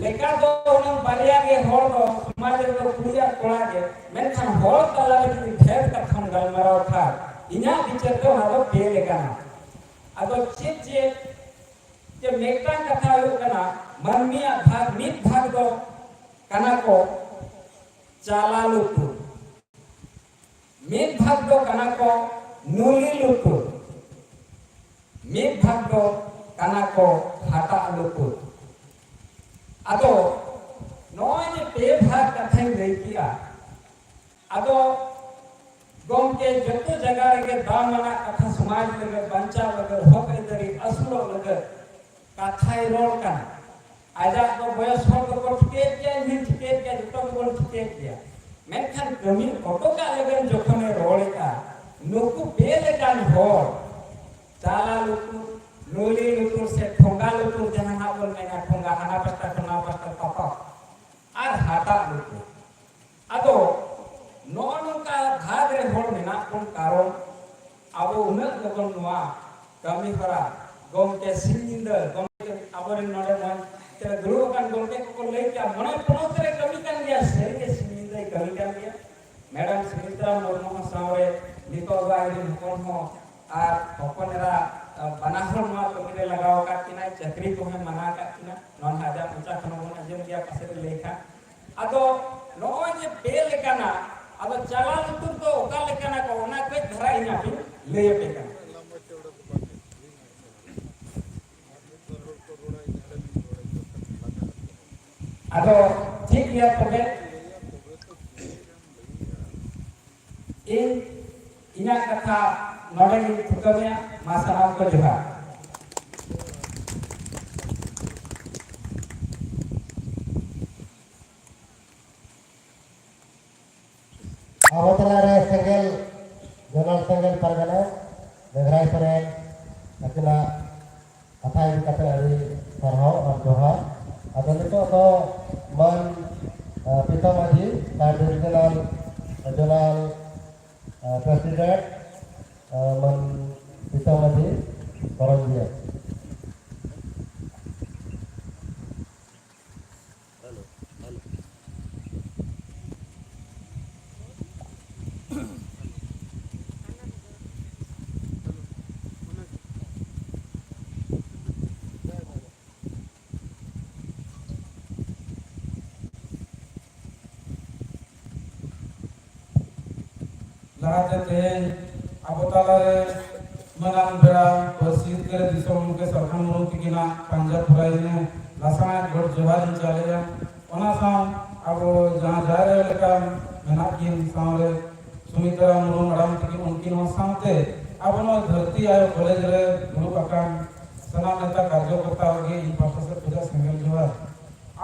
ᱞᱮᱠᱟ ᱫᱚ ᱩᱱᱟᱹᱜ ᱵᱟᱨᱭᱟ ᱜᱮ ᱦᱚᱲ ᱫᱚ ᱥᱚᱢᱟᱡᱽ ᱨᱮᱫᱚ ᱠᱩᱲᱤ ᱟᱨ ᱠᱚᱲᱟ ᱜᱮ, ᱢᱮᱱᱠᱷᱟᱱ ᱦᱚᱲ ᱛᱟᱞᱟᱨᱮ ᱡᱩᱫᱤ ᱰᱷᱮᱨ ᱠᱟᱛᱷᱟᱢ ᱜᱟᱞᱢᱟᱨᱟᱣ ᱠᱷᱟᱱ ᱤᱧᱟᱹᱜ ᱵᱤᱪᱟᱹᱨ ᱫᱚ ᱚᱱᱟ ᱫᱚ ᱯᱮ ᱞᱮᱠᱟᱱᱟ᱾ ᱟᱫᱚ ᱪᱮᱫ ᱪᱮᱫ ᱡᱮ ᱢᱤᱫᱴᱟᱝ ᱠᱟᱛᱷᱟ ᱦᱩᱭᱩᱜ ᱠᱟᱱᱟ, ᱢᱟᱹᱱᱢᱤᱭᱟᱜ ᱵᱷᱟᱜᱽ, ᱢᱤᱫ ᱵᱷᱟᱜᱽ ᱫᱚ ᱠᱟᱱᱟ ᱠᱚ ᱪᱟᱞᱟ ᱞᱩᱛᱩᱨ, ᱢᱤᱫ ᱵᱷᱟᱜᱽ ᱫᱚ ᱠᱟᱱᱟ ᱠᱚ ᱱᱩᱞᱤ ᱞᱩᱛᱩᱨ, ᱢᱤᱫ ᱵᱷᱟᱜᱽ ᱫᱚ ᱠᱟᱱᱟ ᱠᱚ ᱦᱟᱴᱟᱜ ᱞᱩᱛᱩᱨ᱾ ᱟᱫᱚ ᱱᱚᱜᱼᱚᱭ ᱡᱮ ᱯᱮ ᱵᱷᱟᱜᱽ ᱠᱟᱛᱷᱟᱧ ᱞᱟᱹᱭ ᱠᱮᱜᱼᱟ, ᱟᱫᱚ ᱜᱚᱢᱠᱮ ᱡᱚᱛᱚ ᱡᱟᱭᱜᱟ ᱨᱮᱜᱮ ᱫᱟᱢ ᱟᱱᱟᱜ ᱠᱟᱛᱷᱟ ᱥᱚᱢᱟᱡᱽ ᱞᱟᱹᱜᱤᱫ, ᱵᱟᱧᱪᱟᱣ ᱞᱟᱹᱜᱤᱫ, ᱦᱚᱠ ᱟᱹᱭᱫᱟᱹᱨᱤ ᱟᱹᱥᱩᱞᱚᱜ ᱞᱟᱹᱜᱤᱫ ᱠᱟᱛᱷᱟᱭ ᱨᱚᱲ ᱠᱟᱱᱟ᱾ ᱟᱡᱟᱜ ᱫᱚ ᱵᱚᱭᱚᱥ ᱦᱚᱲ ᱫᱚᱠᱚ ᱴᱷᱤᱠᱟᱹᱭᱮᱫ ᱜᱮᱭᱟ, ᱤᱧ ᱦᱚᱸᱧ ᱴᱷᱤᱠᱟᱹᱭᱮᱫ ᱜᱮᱭᱟ, ᱡᱚᱛᱚ ᱜᱮᱵᱚᱱ ᱴᱷᱤᱠᱟᱹᱭᱮᱫ ᱜᱮᱭᱟ᱾ ᱢᱮᱱᱠᱷᱟᱱ ᱠᱟᱹᱢᱤ ᱚᱴᱚ ᱠᱟᱜ ᱞᱟᱹᱜᱤᱫ ᱡᱚᱠᱷᱚᱱᱮ ᱨᱚᱲᱮᱫᱼᱟ, ᱱᱩᱠᱩ ᱯᱮ ᱞᱮᱠᱟᱱ ᱦᱚᱲ, ᱪᱟᱞᱟ ᱞᱩᱛᱩᱨ, ᱱᱩᱞᱤ ᱞᱩᱛᱩᱨ ᱥᱮ ᱴᱷᱚᱸᱜᱟ ᱞᱩᱛᱩᱨ, ᱡᱟᱦᱟᱸ ᱦᱟᱸᱜ ᱵᱚᱱ ᱢᱮᱱᱟ ᱴᱷᱚᱸᱜᱟ, ᱦᱟᱱᱟ ᱯᱟᱥᱴᱟ ᱠᱷᱚᱱ ᱱᱚᱣᱟ ᱯᱟᱥᱴᱟ ᱛᱟᱯᱟᱢ, ᱟᱨ ᱦᱟᱴᱟᱜ ᱞᱩᱛᱩᱨ᱾ ᱟᱫᱚ ᱱᱚᱜᱼᱚ ᱱᱚᱝᱠᱟ ᱵᱷᱟᱜᱽ ᱨᱮ ᱦᱚᱲ ᱢᱮᱱᱟᱜ ᱵᱚᱱ ᱠᱟᱨᱚᱱ ᱟᱵᱚ ᱩᱱᱟᱹᱜ ᱞᱚᱜᱚᱱ ᱱᱚᱣᱟ ᱠᱟᱹᱢᱤ ᱦᱚᱨᱟ ᱜᱚᱢᱠᱮ ᱥᱤᱧ ᱧᱤᱫᱟᱹ ᱜᱚᱢᱠᱮ ᱟᱵᱚᱨᱮᱱ ᱱᱚᱰᱮ ᱢᱚᱸᱪ ᱨᱮ ᱫᱩᱲᱩᱵ ᱟᱠᱟᱱ ᱜᱚᱢᱠᱮ ᱠᱚᱠᱚ ᱞᱟᱹᱭ ᱠᱮᱜᱼᱟ, ᱢᱚᱬᱮ ᱯᱚᱱᱚᱛ ᱨᱮ ᱠᱟᱹᱢᱤ ᱠᱟᱱ ᱜᱮᱭᱟ, ᱥᱟᱹᱨᱤᱜᱮ ᱥᱤᱧ ᱧᱤᱫᱟᱹᱭ ᱠᱟᱹᱢᱤ ᱠᱟᱱ ᱜᱮᱭᱟ᱾ ᱢᱮᱰᱟᱢ ᱥᱩᱢᱤᱛᱨᱟ ᱢᱩᱨᱢᱩ ᱦᱚᱸ ᱥᱟᱶᱨᱮ ᱱᱤᱛᱚᱜ ᱫᱚ ᱟᱡᱨᱮᱱ ᱦᱚᱯᱚᱱ ᱦᱚᱸ ᱟᱨ ᱦᱚᱯᱚᱱ ᱮᱨᱟ, ᱟ, ᱵᱟᱱᱟ ᱦᱚᱲ ᱱᱚᱣᱟ ᱠᱟᱹᱢᱤ ᱨᱮ ᱞᱟᱜᱟᱣ ᱟᱠᱟᱫ ᱠᱤᱱᱟᱭ, ᱪᱟᱹᱠᱨᱤ ᱠᱚᱦᱚᱸᱭ ᱢᱟᱱᱟ ᱟᱠᱟᱫ ᱠᱤᱱᱟ᱾ ᱱᱚᱣᱟ ᱦᱚᱸ ᱟᱡᱟᱜ ᱢᱚᱪᱟ ᱠᱷᱚᱱ ᱵᱚᱱ ᱟᱸᱡᱚᱢ ᱜᱮᱭᱟ, ᱯᱟᱥᱮ ᱨᱮ ᱞᱟᱹᱭ ᱠᱷᱟᱱ᱾ ᱟᱫᱚ ᱱᱚᱜᱼᱚᱭ ᱡᱮ ᱯᱮ ᱞᱮᱠᱟᱱᱟ, ᱟᱫᱚ ᱪᱟᱞᱟᱣ ᱞᱩᱛᱩᱨ ᱫᱚ ᱚᱠᱟ ᱞᱮᱠᱟᱱᱟ ᱠᱚ, ᱚᱱᱟ ᱠᱟᱹᱡ ᱫᱷᱟᱨᱟ ᱤᱧ ᱟᱹᱵᱤᱱ ᱞᱟᱹᱭ ᱟᱯᱮ ᱠᱟᱱᱟ᱾ ᱟᱫᱚ ᱴᱷᱤᱠ ᱜᱮᱭᱟ ᱛᱚᱵᱮ, ᱤᱧ ᱤᱧᱟᱹᱜ ᱠᱟᱛᱷᱟ ᱱᱚᱰᱮ ᱜᱤᱧ ᱛᱷᱩᱠᱟᱹᱢᱮᱜᱼᱟ᱾ ᱢᱟ ᱥᱟᱱᱟᱢ ᱠᱚ ᱡᱚᱦᱟᱨ᱾ ᱟᱵᱚ ᱛᱟᱞᱟᱨᱮ ᱥᱮᱸᱜᱮᱞ, ᱡᱚᱱᱚᱞ ᱥᱮᱸᱜᱮᱞ ᱯᱟᱨᱜᱟᱱᱟ ᱢᱮᱜᱷᱨᱟᱭ ᱥᱚᱨᱮᱱ ᱟᱹᱠᱤᱱᱟᱜ ᱠᱟᱛᱷᱟ ᱤᱫᱤ ᱠᱟᱛᱮ ᱟᱹᱰᱤ ᱥᱟᱨᱦᱟᱣ ᱟᱨ ᱡᱚᱦᱟᱨ᱾ ᱟᱫᱚ ᱱᱤᱛᱚᱜ ᱫᱚ ᱢᱟᱱ, ᱟ, ᱯᱤᱛᱟᱹ ᱢᱟᱹᱡᱷᱤ, sub divisional zonal, ᱟ, president, ᱟ, ᱢᱟᱱ ᱯᱤᱛᱟᱹ ᱢᱟᱹᱡᱷᱤ ᱠᱚᱨᱚᱱᱡᱤᱭᱟᱹ᱾ ᱞᱟᱦᱟᱛᱮ ᱛᱮᱦᱮᱧ ᱟᱵᱚ ᱛᱟᱞᱟᱨᱮ ᱢᱟᱹᱱᱟᱱ ᱵᱮᱲᱟ ᱯᱟᱹᱨᱥᱤ ᱡᱤᱛᱠᱟᱹᱨ ᱫᱤᱥᱚᱢ ᱜᱚᱢᱠᱮ ᱥᱟᱞᱠᱷᱟᱱ ᱢᱩᱨᱢᱩ ᱛᱤᱠᱤᱱᱟᱜ ᱯᱟᱸᱡᱟ ᱯᱩᱨᱟᱭ ᱤᱱᱟᱹ ᱞᱟᱥᱟᱲᱦᱮᱫ ᱜᱚᱰ ᱡᱚᱦᱟᱨ ᱤᱧ ᱪᱟᱞᱮᱭᱟ᱾ ᱚᱱᱟ ᱥᱟᱶ ᱟᱵᱚ ᱡᱟᱦᱟᱸ ᱡᱟᱦᱮᱨ ᱟᱭᱳ ᱞᱮᱠᱟ ᱢᱮᱱᱟᱜ ᱠᱤᱱ ᱥᱟᱶᱨᱮ ᱥᱩᱢᱤᱛᱨᱟ ᱢᱩᱨᱢᱩ ᱢᱮᱰᱟᱢ ᱛᱤᱠᱤᱱ, ᱩᱱᱠᱤᱱ ᱦᱚᱸ ᱥᱟᱶᱛᱮ ᱟᱵᱚ ᱱᱚᱣᱟ ᱫᱷᱟᱹᱨᱛᱤ ᱟᱭᱳ ᱠᱚᱞᱮᱡᱽ ᱨᱮ ᱫᱩᱲᱩᱵ ᱟᱠᱟᱱ ᱥᱟᱱᱟᱢ ᱱᱮᱛᱟ ᱠᱟᱨᱡᱚᱠᱚᱨᱛᱟ ᱠᱚᱜᱮ ᱤᱧ ᱯᱟᱦᱴᱟ ᱥᱮᱫ ᱠᱷᱚᱱᱟᱜ ᱥᱮᱸᱜᱮᱞ ᱡᱚᱦᱟᱨ᱾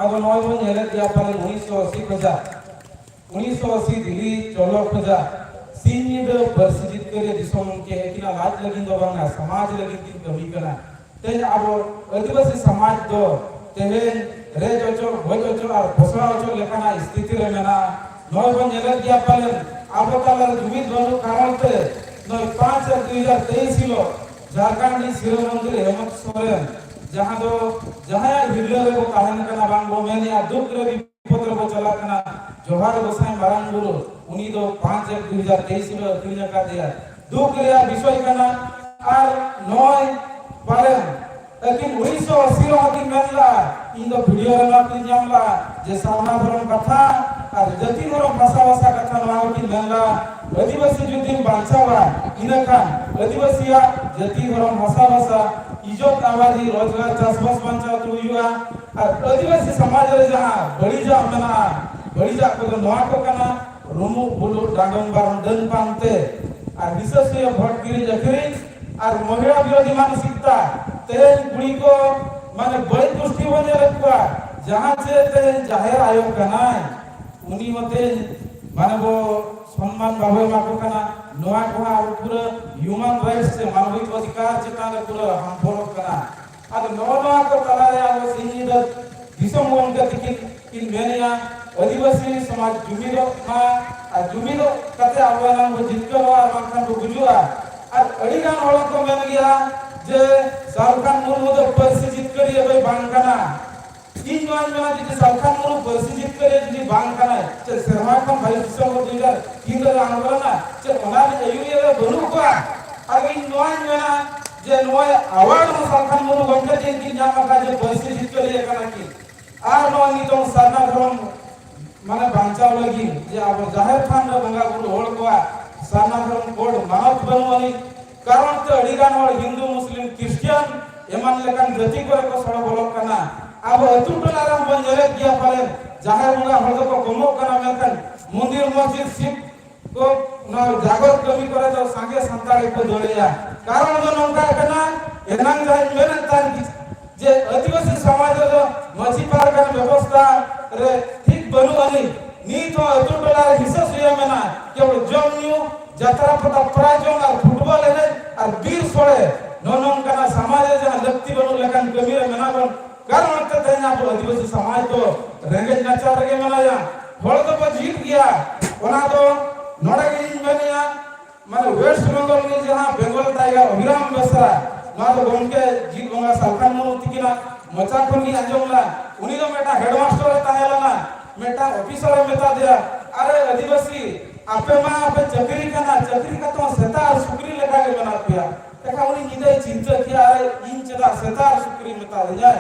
ᱟᱫᱚ ᱱᱚᱜᱼᱚᱭ ᱵᱚᱱ ᱧᱮᱞᱮᱫ ᱜᱮᱭᱟ, ᱯᱟᱞᱮᱱ ᱩᱱᱤᱥᱥᱚ ᱟᱥᱤ ᱠᱷᱚᱱᱟᱜ, ᱩᱱᱤᱥᱥᱚ ᱟᱥᱤ ᱫᱤᱞᱤ ᱪᱚᱞᱚ ᱠᱷᱚᱱᱟᱜ ᱥᱤᱧ ᱧᱤᱫᱟᱹ ᱯᱟᱹᱨᱥᱤ ᱡᱤᱛᱠᱟᱹᱨᱤᱭᱟᱹ ᱫᱤᱥᱚᱢ ᱜᱚᱢᱠᱮ ᱟᱹᱠᱤᱱᱟᱜ ᱞᱟᱡ ᱞᱟᱹᱜᱤᱫ ᱫᱚ ᱵᱟᱝᱟ, ᱥᱚᱢᱟᱡᱽ ᱞᱟᱹᱜᱤᱫ ᱠᱤᱱ ᱠᱟᱹᱢᱤ ᱠᱟᱱᱟ᱾ ᱛᱮᱦᱮᱧ ᱟᱵᱚ ᱟᱹᱫᱤᱵᱟᱹᱥᱤ ᱥᱚᱢᱟᱡᱽ ᱫᱚ ᱛᱮᱦᱮᱧ ᱨᱮᱡ ᱚᱪᱚᱜ, ᱜᱚᱡ ᱚᱪᱚᱜ ᱟᱨ ᱯᱚᱥᱲᱟ ᱚᱪᱚᱜ ᱞᱮᱠᱟᱱᱟᱜ ᱥᱛᱷᱤᱛᱤ ᱨᱮ ᱢᱮᱱᱟᱜᱼᱟ᱾ ᱱᱚᱜᱼᱚᱭ ᱵᱚᱱ ᱧᱮᱞᱮᱫ ᱜᱮᱭᱟ, ᱯᱟᱞᱮᱱ ᱟᱵᱚ ᱛᱟᱞᱟᱨᱮ ᱡᱩᱢᱤᱫ ᱵᱟᱹᱱᱩᱜ ᱠᱟᱨᱚᱱ ᱛᱮ ᱱᱚᱜᱼᱚᱭ ᱯᱟᱸᱪ ᱟᱨ ᱫᱩᱭ ᱦᱟᱡᱟᱨ ᱛᱮᱭᱤᱥ ᱦᱤᱞᱳᱜ ᱡᱷᱟᱲᱠᱷᱚᱸᱰ ᱨᱤᱱᱤᱡ ᱥᱤᱨᱟᱹ ᱢᱚᱱᱛᱨᱤ ᱦᱮᱢᱚᱱᱛ ᱥᱚᱨᱮᱱ, ᱡᱟᱦᱟᱸ ᱫᱚ ᱡᱟᱦᱟᱸᱭᱟᱜ ᱦᱤᱨᱞᱟᱹ ᱨᱮᱵᱚ ᱛᱟᱦᱮᱱ ᱠᱟᱱᱟ, ᱵᱟᱝ ᱵᱚ ᱢᱮᱱᱮᱜᱼᱟ, ᱫᱩᱠ ᱨᱮ ᱵᱤᱯᱚᱫ ᱨᱮᱵᱚ ᱪᱟᱞᱟᱜ ᱠᱟᱱᱟ, ᱡᱚᱦᱟᱨ ᱜᱚᱸᱥᱟᱭ ᱢᱟᱨᱟᱝ ᱵᱩᱨᱩ, ᱩᱱᱤ ᱫᱚ ᱯᱟᱸᱪ ᱮᱠ ᱫᱩᱭ ᱦᱟᱡᱟᱨ ᱛᱮᱭᱤᱥ ᱦᱤᱞᱳᱜ ᱟᱹᱠᱷᱨᱤᱧ ᱟᱠᱟᱫᱮᱭᱟ᱾ ᱫᱩᱠ ᱨᱮᱭᱟᱜ ᱵᱤᱥᱚᱭ ᱠᱟᱱᱟ᱾ ᱟᱨ ᱱᱚᱜᱼᱚᱭ ᱯᱟᱞᱮᱱ ᱟᱹᱠᱤᱱ ᱩᱱᱤᱥᱥᱚ ᱟᱥᱤ ᱨᱮᱦᱚᱸ ᱠᱤᱱ ᱢᱮᱱ ᱞᱮᱫᱼᱟ, ᱤᱧ ᱫᱚ ᱵᱷᱤᱰᱤᱭᱳ ᱨᱮ ᱱᱚᱣᱟ ᱠᱚᱧ ᱧᱟᱢ ᱞᱮᱫᱼᱟ ᱡᱮ ᱥᱟᱨᱱᱟ ᱫᱷᱚᱨᱚᱢ ᱠᱟᱛᱷᱟ ᱟᱨ ᱡᱟᱹᱛᱤ ᱫᱷᱚᱨᱚᱢ ᱵᱷᱟᱥᱟ ᱵᱷᱟᱥᱟ ᱠᱟᱛᱷᱟ ᱱᱚᱣᱟ ᱦᱚᱸ ᱠᱤᱱ ᱢᱮᱱ ᱞᱮᱫᱼᱟ, ᱟᱹᱫᱤᱵᱟᱹᱥᱤ ᱡᱩᱫᱤᱢ ᱵᱟᱧᱪᱟᱣᱟ, ᱤᱱᱟᱹᱠᱷᱟᱱ ᱟᱹᱫᱤᱵᱟᱹᱥᱤᱭᱟᱜ ᱡᱟᱹᱛᱤ ᱫᱷᱚᱨᱚᱢ ᱵᱷᱟᱥᱟ ᱵᱷᱟᱥᱟ ᱤᱡᱚᱛ ᱟᱵᱟᱫᱤ ᱨᱳᱡᱽᱜᱟᱨ ᱪᱟᱥᱵᱟᱥ ᱵᱟᱧᱪᱟᱣ ᱛᱮ ᱦᱩᱭᱩᱜᱼᱟ᱾ ᱟᱨ ᱟᱹᱫᱤᱵᱟᱹᱥᱤ ᱥᱚᱢᱟᱡᱽ ᱨᱮ ᱡᱟᱦᱟᱸ ᱵᱟᱹᱲᱤᱡᱟᱜ ᱢᱮᱱᱟᱜᱼᱟ, ᱵᱟᱹᱲᱤᱡᱟᱜ ᱠᱚᱫᱚ ᱱᱚᱣᱟ ᱠᱚ ᱠᱟᱱᱟ, ᱨᱩᱢᱩᱜ ᱵᱩᱞᱩᱜ ᱰᱟᱸᱰᱚᱢ ᱵᱟᱨᱚᱢ ᱰᱟᱹᱱ ᱯᱟᱱᱛᱮ ᱟᱨ ᱦᱤᱥᱟᱹ ᱥᱩᱭᱟᱹ ᱵᱷᱳᱴ ᱠᱤᱨᱤᱧ ᱟᱹᱠᱷᱨᱤᱧ ᱟᱨ ᱢᱚᱦᱤᱞᱟ ᱵᱤᱨᱳᱫᱷᱤ ᱢᱟᱱᱚᱥᱤᱠᱛᱟ᱾ ᱛᱮᱦᱮᱧ ᱠᱩᱲᱤ ᱠᱚ ᱢᱟᱱᱮ ᱵᱟᱹᱲᱤᱡ ᱜᱩᱥᱴᱤ ᱵᱚᱱ ᱧᱮᱞᱮᱫ ᱠᱚᱣᱟ, ᱡᱟᱦᱟᱸ ᱪᱮ ᱛᱮᱦᱮᱧ ᱡᱟᱦᱮᱨ ᱟᱭᱳ ᱠᱟᱱᱟᱭ, ᱩᱱᱤ ᱦᱚᱸ ᱛᱮᱦᱮᱧ ᱢᱟᱱᱮ ᱵᱚ ᱥᱚᱱᱢᱟᱱ ᱵᱟᱵᱚ ᱮᱢᱟ ᱠᱚ ᱠᱟᱱᱟ᱾ ᱱᱚᱣᱟ ᱠᱚᱦᱚᱸ ᱟᱵᱚ ᱯᱩᱨᱟᱹ ᱦᱤᱭᱩᱢᱟᱱ ᱨᱟᱭᱤᱴᱥ ᱥᱮ ᱢᱟᱱᱚᱵᱤᱠ ᱚᱫᱷᱤᱠᱟᱨ ᱪᱮᱛᱟᱱ ᱨᱮ ᱯᱩᱨᱟᱹ ᱦᱟᱢᱯᱚᱲᱚᱜ ᱠᱟᱱᱟ᱾ ᱟᱫᱚ ᱱᱚᱜᱼᱚ ᱱᱚᱣᱟ ᱠᱚ ᱛᱟᱞᱟᱨᱮ ᱟᱵᱚ ᱥᱤᱧ ᱧᱤᱫᱟᱹ ᱫᱤᱥᱚᱢ ᱜᱚᱢᱠᱮ ᱛᱤᱠᱤᱱ ᱠᱤᱱ ᱢᱮᱱᱮᱜᱼᱟ, ᱟᱹᱫᱤᱵᱟᱹᱥᱤ ᱥᱚᱢᱟᱡᱽ ᱡᱩᱢᱤᱫᱚᱜ ᱢᱟ ᱟᱨ ᱡᱩᱢᱤᱫᱚᱜ ᱠᱟᱛᱮ ᱟᱵᱚ ᱮᱱᱟᱝ ᱵᱚ ᱡᱤᱛᱠᱟᱹᱨᱚᱜᱼᱟ ᱟᱨ ᱵᱟᱝᱠᱷᱟᱱ ᱵᱚ ᱜᱩᱡᱩᱜᱼᱟ᱾ ᱟᱨ ᱟᱹᱰᱤ ᱜᱟᱱ ᱦᱚᱲ ᱠᱚ ᱢᱮᱱ ᱜᱮᱭᱟ ᱡᱮ ᱥᱟᱞᱠᱷᱟᱱ ᱢᱩᱨᱢᱩ ᱫᱚ ᱯᱟᱹᱨᱥᱤ ᱡᱤᱛᱠᱟᱹᱨᱤᱭᱟᱹ ᱫᱚᱭ ᱵᱟᱝ ᱠᱟᱱᱟ᱾ ᱤᱧ ᱱᱚᱣᱟᱧ ᱢᱮᱱᱟ, ᱡᱩᱫᱤ ᱥᱟᱞᱠᱷᱟᱱ ᱢᱩᱨᱢᱩ ᱯᱟᱹᱨᱥᱤ ᱡᱤᱛᱠᱟᱹᱨᱤᱭᱟᱹ ᱡᱩᱫᱤ ᱵᱟᱝ ᱠᱟᱱᱟᱭ, ᱪᱮᱫ ᱥᱮᱨᱢᱟ ᱠᱷᱚᱱ ᱵᱟᱭᱤᱥ ᱰᱤᱥᱮᱢᱵᱚᱨ ᱫᱩ ᱦᱟᱡᱟᱨ ᱛᱤᱱ ᱨᱮ ᱟᱱᱫᱳᱞᱚᱱᱟ, ᱪᱮᱫ ᱚᱱᱟ ᱨᱮᱱ ᱟᱹᱭᱩᱨᱤᱭᱟᱹ ᱨᱮ ᱵᱟᱹᱱᱩᱜ ᱠᱚᱣᱟ? ᱟᱨ ᱤᱧ ᱱᱚᱣᱟᱧ ᱢᱮᱱᱟ ᱡᱮ ᱱᱚᱣᱟ ᱟᱣᱟᱨᱰ ᱦᱚᱸ ᱥᱟᱞᱠᱷᱟᱱ ᱢᱩᱨᱢᱩ ᱜᱚᱢᱠᱮ ᱴᱷᱮᱱ ᱠᱤᱱ ᱧᱟᱢ ᱟᱠᱟᱫ ᱡᱮ ᱯᱟᱹᱨᱥᱤ ᱡᱤᱛᱠᱟᱹᱨᱤᱭᱟᱹ ᱠᱟᱱᱟ ᱠᱤᱱ᱾ ᱟᱨ ᱱᱚᱣᱟ ᱱᱤᱛᱚᱝ ᱥᱟᱨᱱᱟ ᱫᱷᱚᱨᱚᱢ ᱢᱟᱱᱮ ᱵᱟᱧᱪᱟᱣ ᱞᱟᱹᱜᱤᱫ ᱡᱮ ᱟᱵᱚ ᱡᱟᱦᱮᱨ ᱛᱷᱟᱱ ᱨᱮ ᱵᱚᱸᱜᱟ ᱵᱩᱨᱩ ᱦᱚᱲ ᱠᱚᱣᱟᱜ ᱥᱟᱨᱱᱟ ᱫᱷᱚᱨᱚᱢ ᱠᱳᱰ ᱢᱟᱱᱚᱛ ᱵᱟᱹᱱᱩᱜ ᱟᱹᱱᱤᱡ ᱠᱟᱨᱚᱱ ᱛᱮ ᱟᱹᱰᱤ ᱜᱟᱱ ᱦᱚᱲ ᱦᱤᱱᱫᱩ, ᱢᱩᱥᱞᱤᱢ, ᱠᱷᱨᱤᱥᱴᱤᱭᱟᱱ ᱮᱢᱟᱱ ᱞᱮᱠᱟᱱ ᱡᱟᱹᱛᱤ ᱠᱚᱨᱮ ᱠᱚ ᱥᱚᱲᱚ ᱵᱚᱞᱚᱜ ᱠᱟᱱᱟ᱾ ᱟᱵᱚ ᱟᱹᱛᱩ ᱴᱚᱞᱟ ᱨᱮᱦᱚᱸ ᱵᱚᱱ ᱧᱮᱞᱮᱫ ᱜᱮᱭᱟ, ᱯᱟᱞᱮᱱ ᱡᱟᱦᱮᱨ ᱵᱚᱸᱜᱟ ᱦᱚᱲ ᱫᱚᱠᱚ ᱠᱚᱢᱚᱜ ᱠᱟᱱᱟ, ᱢᱮᱱᱠᱷᱟᱱ ᱢᱚᱱᱫᱤᱨ ᱢᱚᱥᱡᱤᱫ ᱥᱤᱵ ᱠᱚ ᱱᱚᱣᱟ ᱡᱟᱜᱚᱨ ᱠᱟᱹᱢᱤ ᱠᱚᱨᱮ ᱫᱚ ᱥᱟᱸᱜᱮ ᱥᱟᱱᱛᱟᱲ ᱜᱮᱠᱚ ᱫᱟᱹᱲᱮᱜᱼᱟ᱾ ᱠᱟᱨᱚᱱ ᱫᱚ ᱱᱚᱝᱠᱟ ᱠᱟᱱᱟ, ᱮᱱᱟᱝ ᱡᱟᱦᱟᱸᱧ ᱢᱮᱱᱮᱫ ᱛᱟᱦᱮᱸᱫ ᱡᱮ ᱟᱹᱫᱤᱵᱟᱹᱥᱤ ᱥᱚᱢᱟᱡᱽ ᱨᱮᱫᱚ ᱢᱟᱹᱡᱷᱤ ᱯᱟᱨᱜᱟᱱᱟ ᱵᱮᱵᱚᱥᱛᱷᱟ ᱨᱮ ᱴᱷᱤᱠ ᱵᱟᱹᱱᱩᱜ ᱟᱹᱱᱤᱡ, ᱱᱤᱛ ᱦᱚᱸ ᱟᱹᱛᱩ ᱴᱚᱞᱟ ᱨᱮ ᱦᱤᱥᱟᱹ ᱥᱩᱭᱟᱹ ᱢᱮᱱᱟᱜᱼᱟ᱾ ᱠᱮᱵᱚᱞ ᱡᱚᱢ ᱧᱩ, ᱡᱟᱛᱨᱟ ᱯᱟᱛᱟ, ᱯᱨᱟᱭᱡᱚᱱ ᱟᱨ ᱯᱷᱩᱴᱵᱚᱞ ᱮᱱᱮᱡ ᱟᱨ ᱵᱤᱨ ᱥᱚᱲᱮ, ᱱᱚᱜᱼᱚ ᱱᱚᱝᱠᱟᱱᱟᱜ ᱥᱚᱢᱟᱡᱽ ᱨᱮ ᱡᱟᱦᱟᱸ ᱞᱟᱹᱠᱛᱤ ᱵᱟᱹᱱᱩᱜ ᱞᱮᱠᱟᱱ ᱠᱟᱹᱢᱤ ᱨᱮ ᱢᱮᱱᱟᱜ ᱵᱚᱱ, ᱠᱟᱨᱚᱱ ᱛᱮ ᱛᱮᱦᱮᱧ ᱟᱵᱚ ᱟᱹᱫᱤᱵᱟᱹᱥᱤ ᱥᱚᱢᱟᱡᱽ ᱫᱚ ᱨᱮᱸᱜᱮᱡ ᱱᱟᱪᱟᱨ ᱨᱮᱜᱮ ᱢᱮᱱᱟᱭᱟ᱾ ᱦᱚᱲ ᱫᱚᱠᱚ ᱡᱤᱛ ᱜᱮᱭᱟ, ᱚᱱᱟ ᱫᱚ ᱱᱚᱰᱮ ᱜᱮ ᱤᱧ ᱢᱮᱱᱮᱫᱼᱟ, ᱢᱟᱱᱮ ᱳᱭᱮᱥᱴ ᱵᱮᱝᱜᱚᱞ ᱨᱤᱱᱤᱡ ᱡᱟᱦᱟᱸ ᱵᱮᱝᱜᱚᱞ ᱴᱟᱭᱜᱟᱨ ᱚᱵᱷᱤᱨᱟᱢ ᱵᱮᱥᱨᱟ, ᱱᱚᱣᱟ ᱫᱚ ᱜᱚᱢᱠᱮ ᱡᱤᱛ ᱵᱚᱸᱜᱟ ᱥᱟᱞᱠᱷᱟᱱ ᱢᱩᱨᱢᱩ ᱛᱤᱠᱤᱱᱟᱜ ᱢᱚᱪᱟ ᱠᱷᱚᱱ ᱜᱤᱧ ᱟᱸᱡᱚᱢ ᱞᱮᱫᱟ᱾ ᱩᱱᱤ ᱫᱚ ᱢᱤᱫᱴᱟᱝ ᱦᱮᱰᱢᱟᱥᱴᱟᱨ ᱮ ᱛᱟᱦᱮᱸ ᱞᱮᱱᱟ, ᱢᱤᱫᱴᱟᱝ ᱚᱯᱷᱤᱥᱟᱨ ᱮ ᱢᱮᱛᱟ ᱫᱮᱭᱟ, "ᱟᱨᱮ ᱟᱹᱫᱤᱵᱟᱹᱥᱤ, ᱟᱯᱮ ᱢᱟ ᱟᱯᱮ ᱪᱟᱹᱠᱨᱤ ᱠᱟᱱᱟ, ᱪᱟᱹᱠᱨᱤ ᱠᱟᱛᱮ ᱦᱚᱸ ᱥᱮᱛᱟ ᱟᱨ ᱥᱩᱠᱨᱤ ᱞᱮᱠᱟ ᱜᱮ ᱢᱮᱱᱟᱜ ᱯᱮᱭᱟ᱾" ᱮᱱᱠᱷᱟᱱ ᱩᱱᱤ ᱧᱤᱫᱟᱹᱭ ᱪᱤᱱᱛᱟᱹ ᱠᱮᱜᱼᱟ, "ᱟᱨᱮ ᱤᱧ ᱪᱮᱫᱟᱜ ᱥᱮᱛᱟ ᱟᱨ ᱥᱩᱠᱨᱤ ᱢᱮᱛᱟ ᱫᱤᱧᱟᱭ?"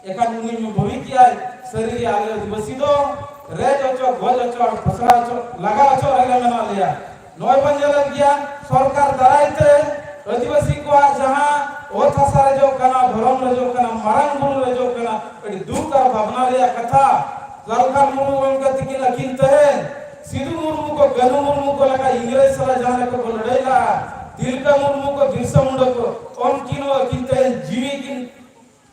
ᱮᱱᱠᱷᱟᱱ ᱩᱱᱤ ᱵᱷᱟᱹᱵᱤ ᱠᱮᱜᱼᱟᱭ, "ᱥᱟᱹᱨᱤᱜᱮ ᱟᱞᱮ ᱟᱹᱫᱤᱵᱟᱹᱥᱤ ᱫᱚ ᱨᱮᱡ ᱚᱪᱚ, ᱜᱚᱡ ᱚᱪᱚ ᱟᱨ ᱯᱷᱟᱥᱲᱟ ᱚᱪᱚ, ᱞᱟᱜᱟ ᱚᱪᱚ ᱨᱮᱜᱮ ᱢᱮᱱᱟᱜ ᱞᱮᱭᱟ᱾" ᱱᱚᱜᱼᱚᱭ ᱵᱚᱱ ᱧᱮᱞᱮᱫ ᱜᱮᱭᱟ, ᱥᱚᱨᱠᱟᱨ ᱫᱟᱨᱟᱭ ᱛᱮ ᱟᱹᱫᱤᱵᱟᱹᱥᱤ ᱠᱚᱣᱟᱜ ᱡᱟᱦᱟᱸ ᱚᱛ ᱦᱟᱥᱟ ᱨᱮᱡᱚᱜ ᱠᱟᱱᱟ, ᱫᱷᱚᱨᱚᱢ ᱨᱮᱡᱚᱜ ᱠᱟᱱᱟ, ᱢᱟᱨᱟᱝ ᱵᱩᱨᱩ ᱨᱮᱡᱚᱜ ᱠᱟᱱᱟ, ᱟᱹᱰᱤ ᱫᱩᱠ ᱟᱨ ᱵᱷᱟᱵᱽᱱᱟ ᱨᱮᱭᱟᱜ ᱠᱟᱛᱷᱟ᱾ ᱥᱟᱞᱠᱷᱟᱱ ᱢᱩᱨᱢᱩ ᱜᱚᱢᱠᱮ ᱛᱤᱠᱤᱱ ᱟᱹᱠᱤᱱ ᱛᱮᱦᱮᱧ ᱥᱤᱫᱩ ᱢᱩᱨᱢᱩ ᱠᱚ, ᱠᱟᱹᱱᱦᱩ ᱢᱩᱨᱢᱩ ᱠᱚ ᱞᱮᱠᱟ ᱤᱝᱨᱮᱡᱽ ᱥᱟᱞᱟᱜ ᱡᱟᱦᱟᱸ ᱞᱮᱠᱟ ᱠᱚ ᱞᱟᱹᱲᱦᱟᱹᱭ ᱞᱟᱜᱼᱟ, ᱛᱤᱞᱠᱟᱹ ᱢᱩᱨᱢᱩ ᱠᱚ, ᱵᱤᱨᱥᱟ ᱢᱩᱱᱰᱟ ᱠᱚ, ᱩᱱᱠᱤᱱ ᱦᱚᱸ ᱟᱹᱠᱤᱱ ᱛᱮᱦᱮᱧ ᱡᱤᱣᱤ ᱠᱤᱱ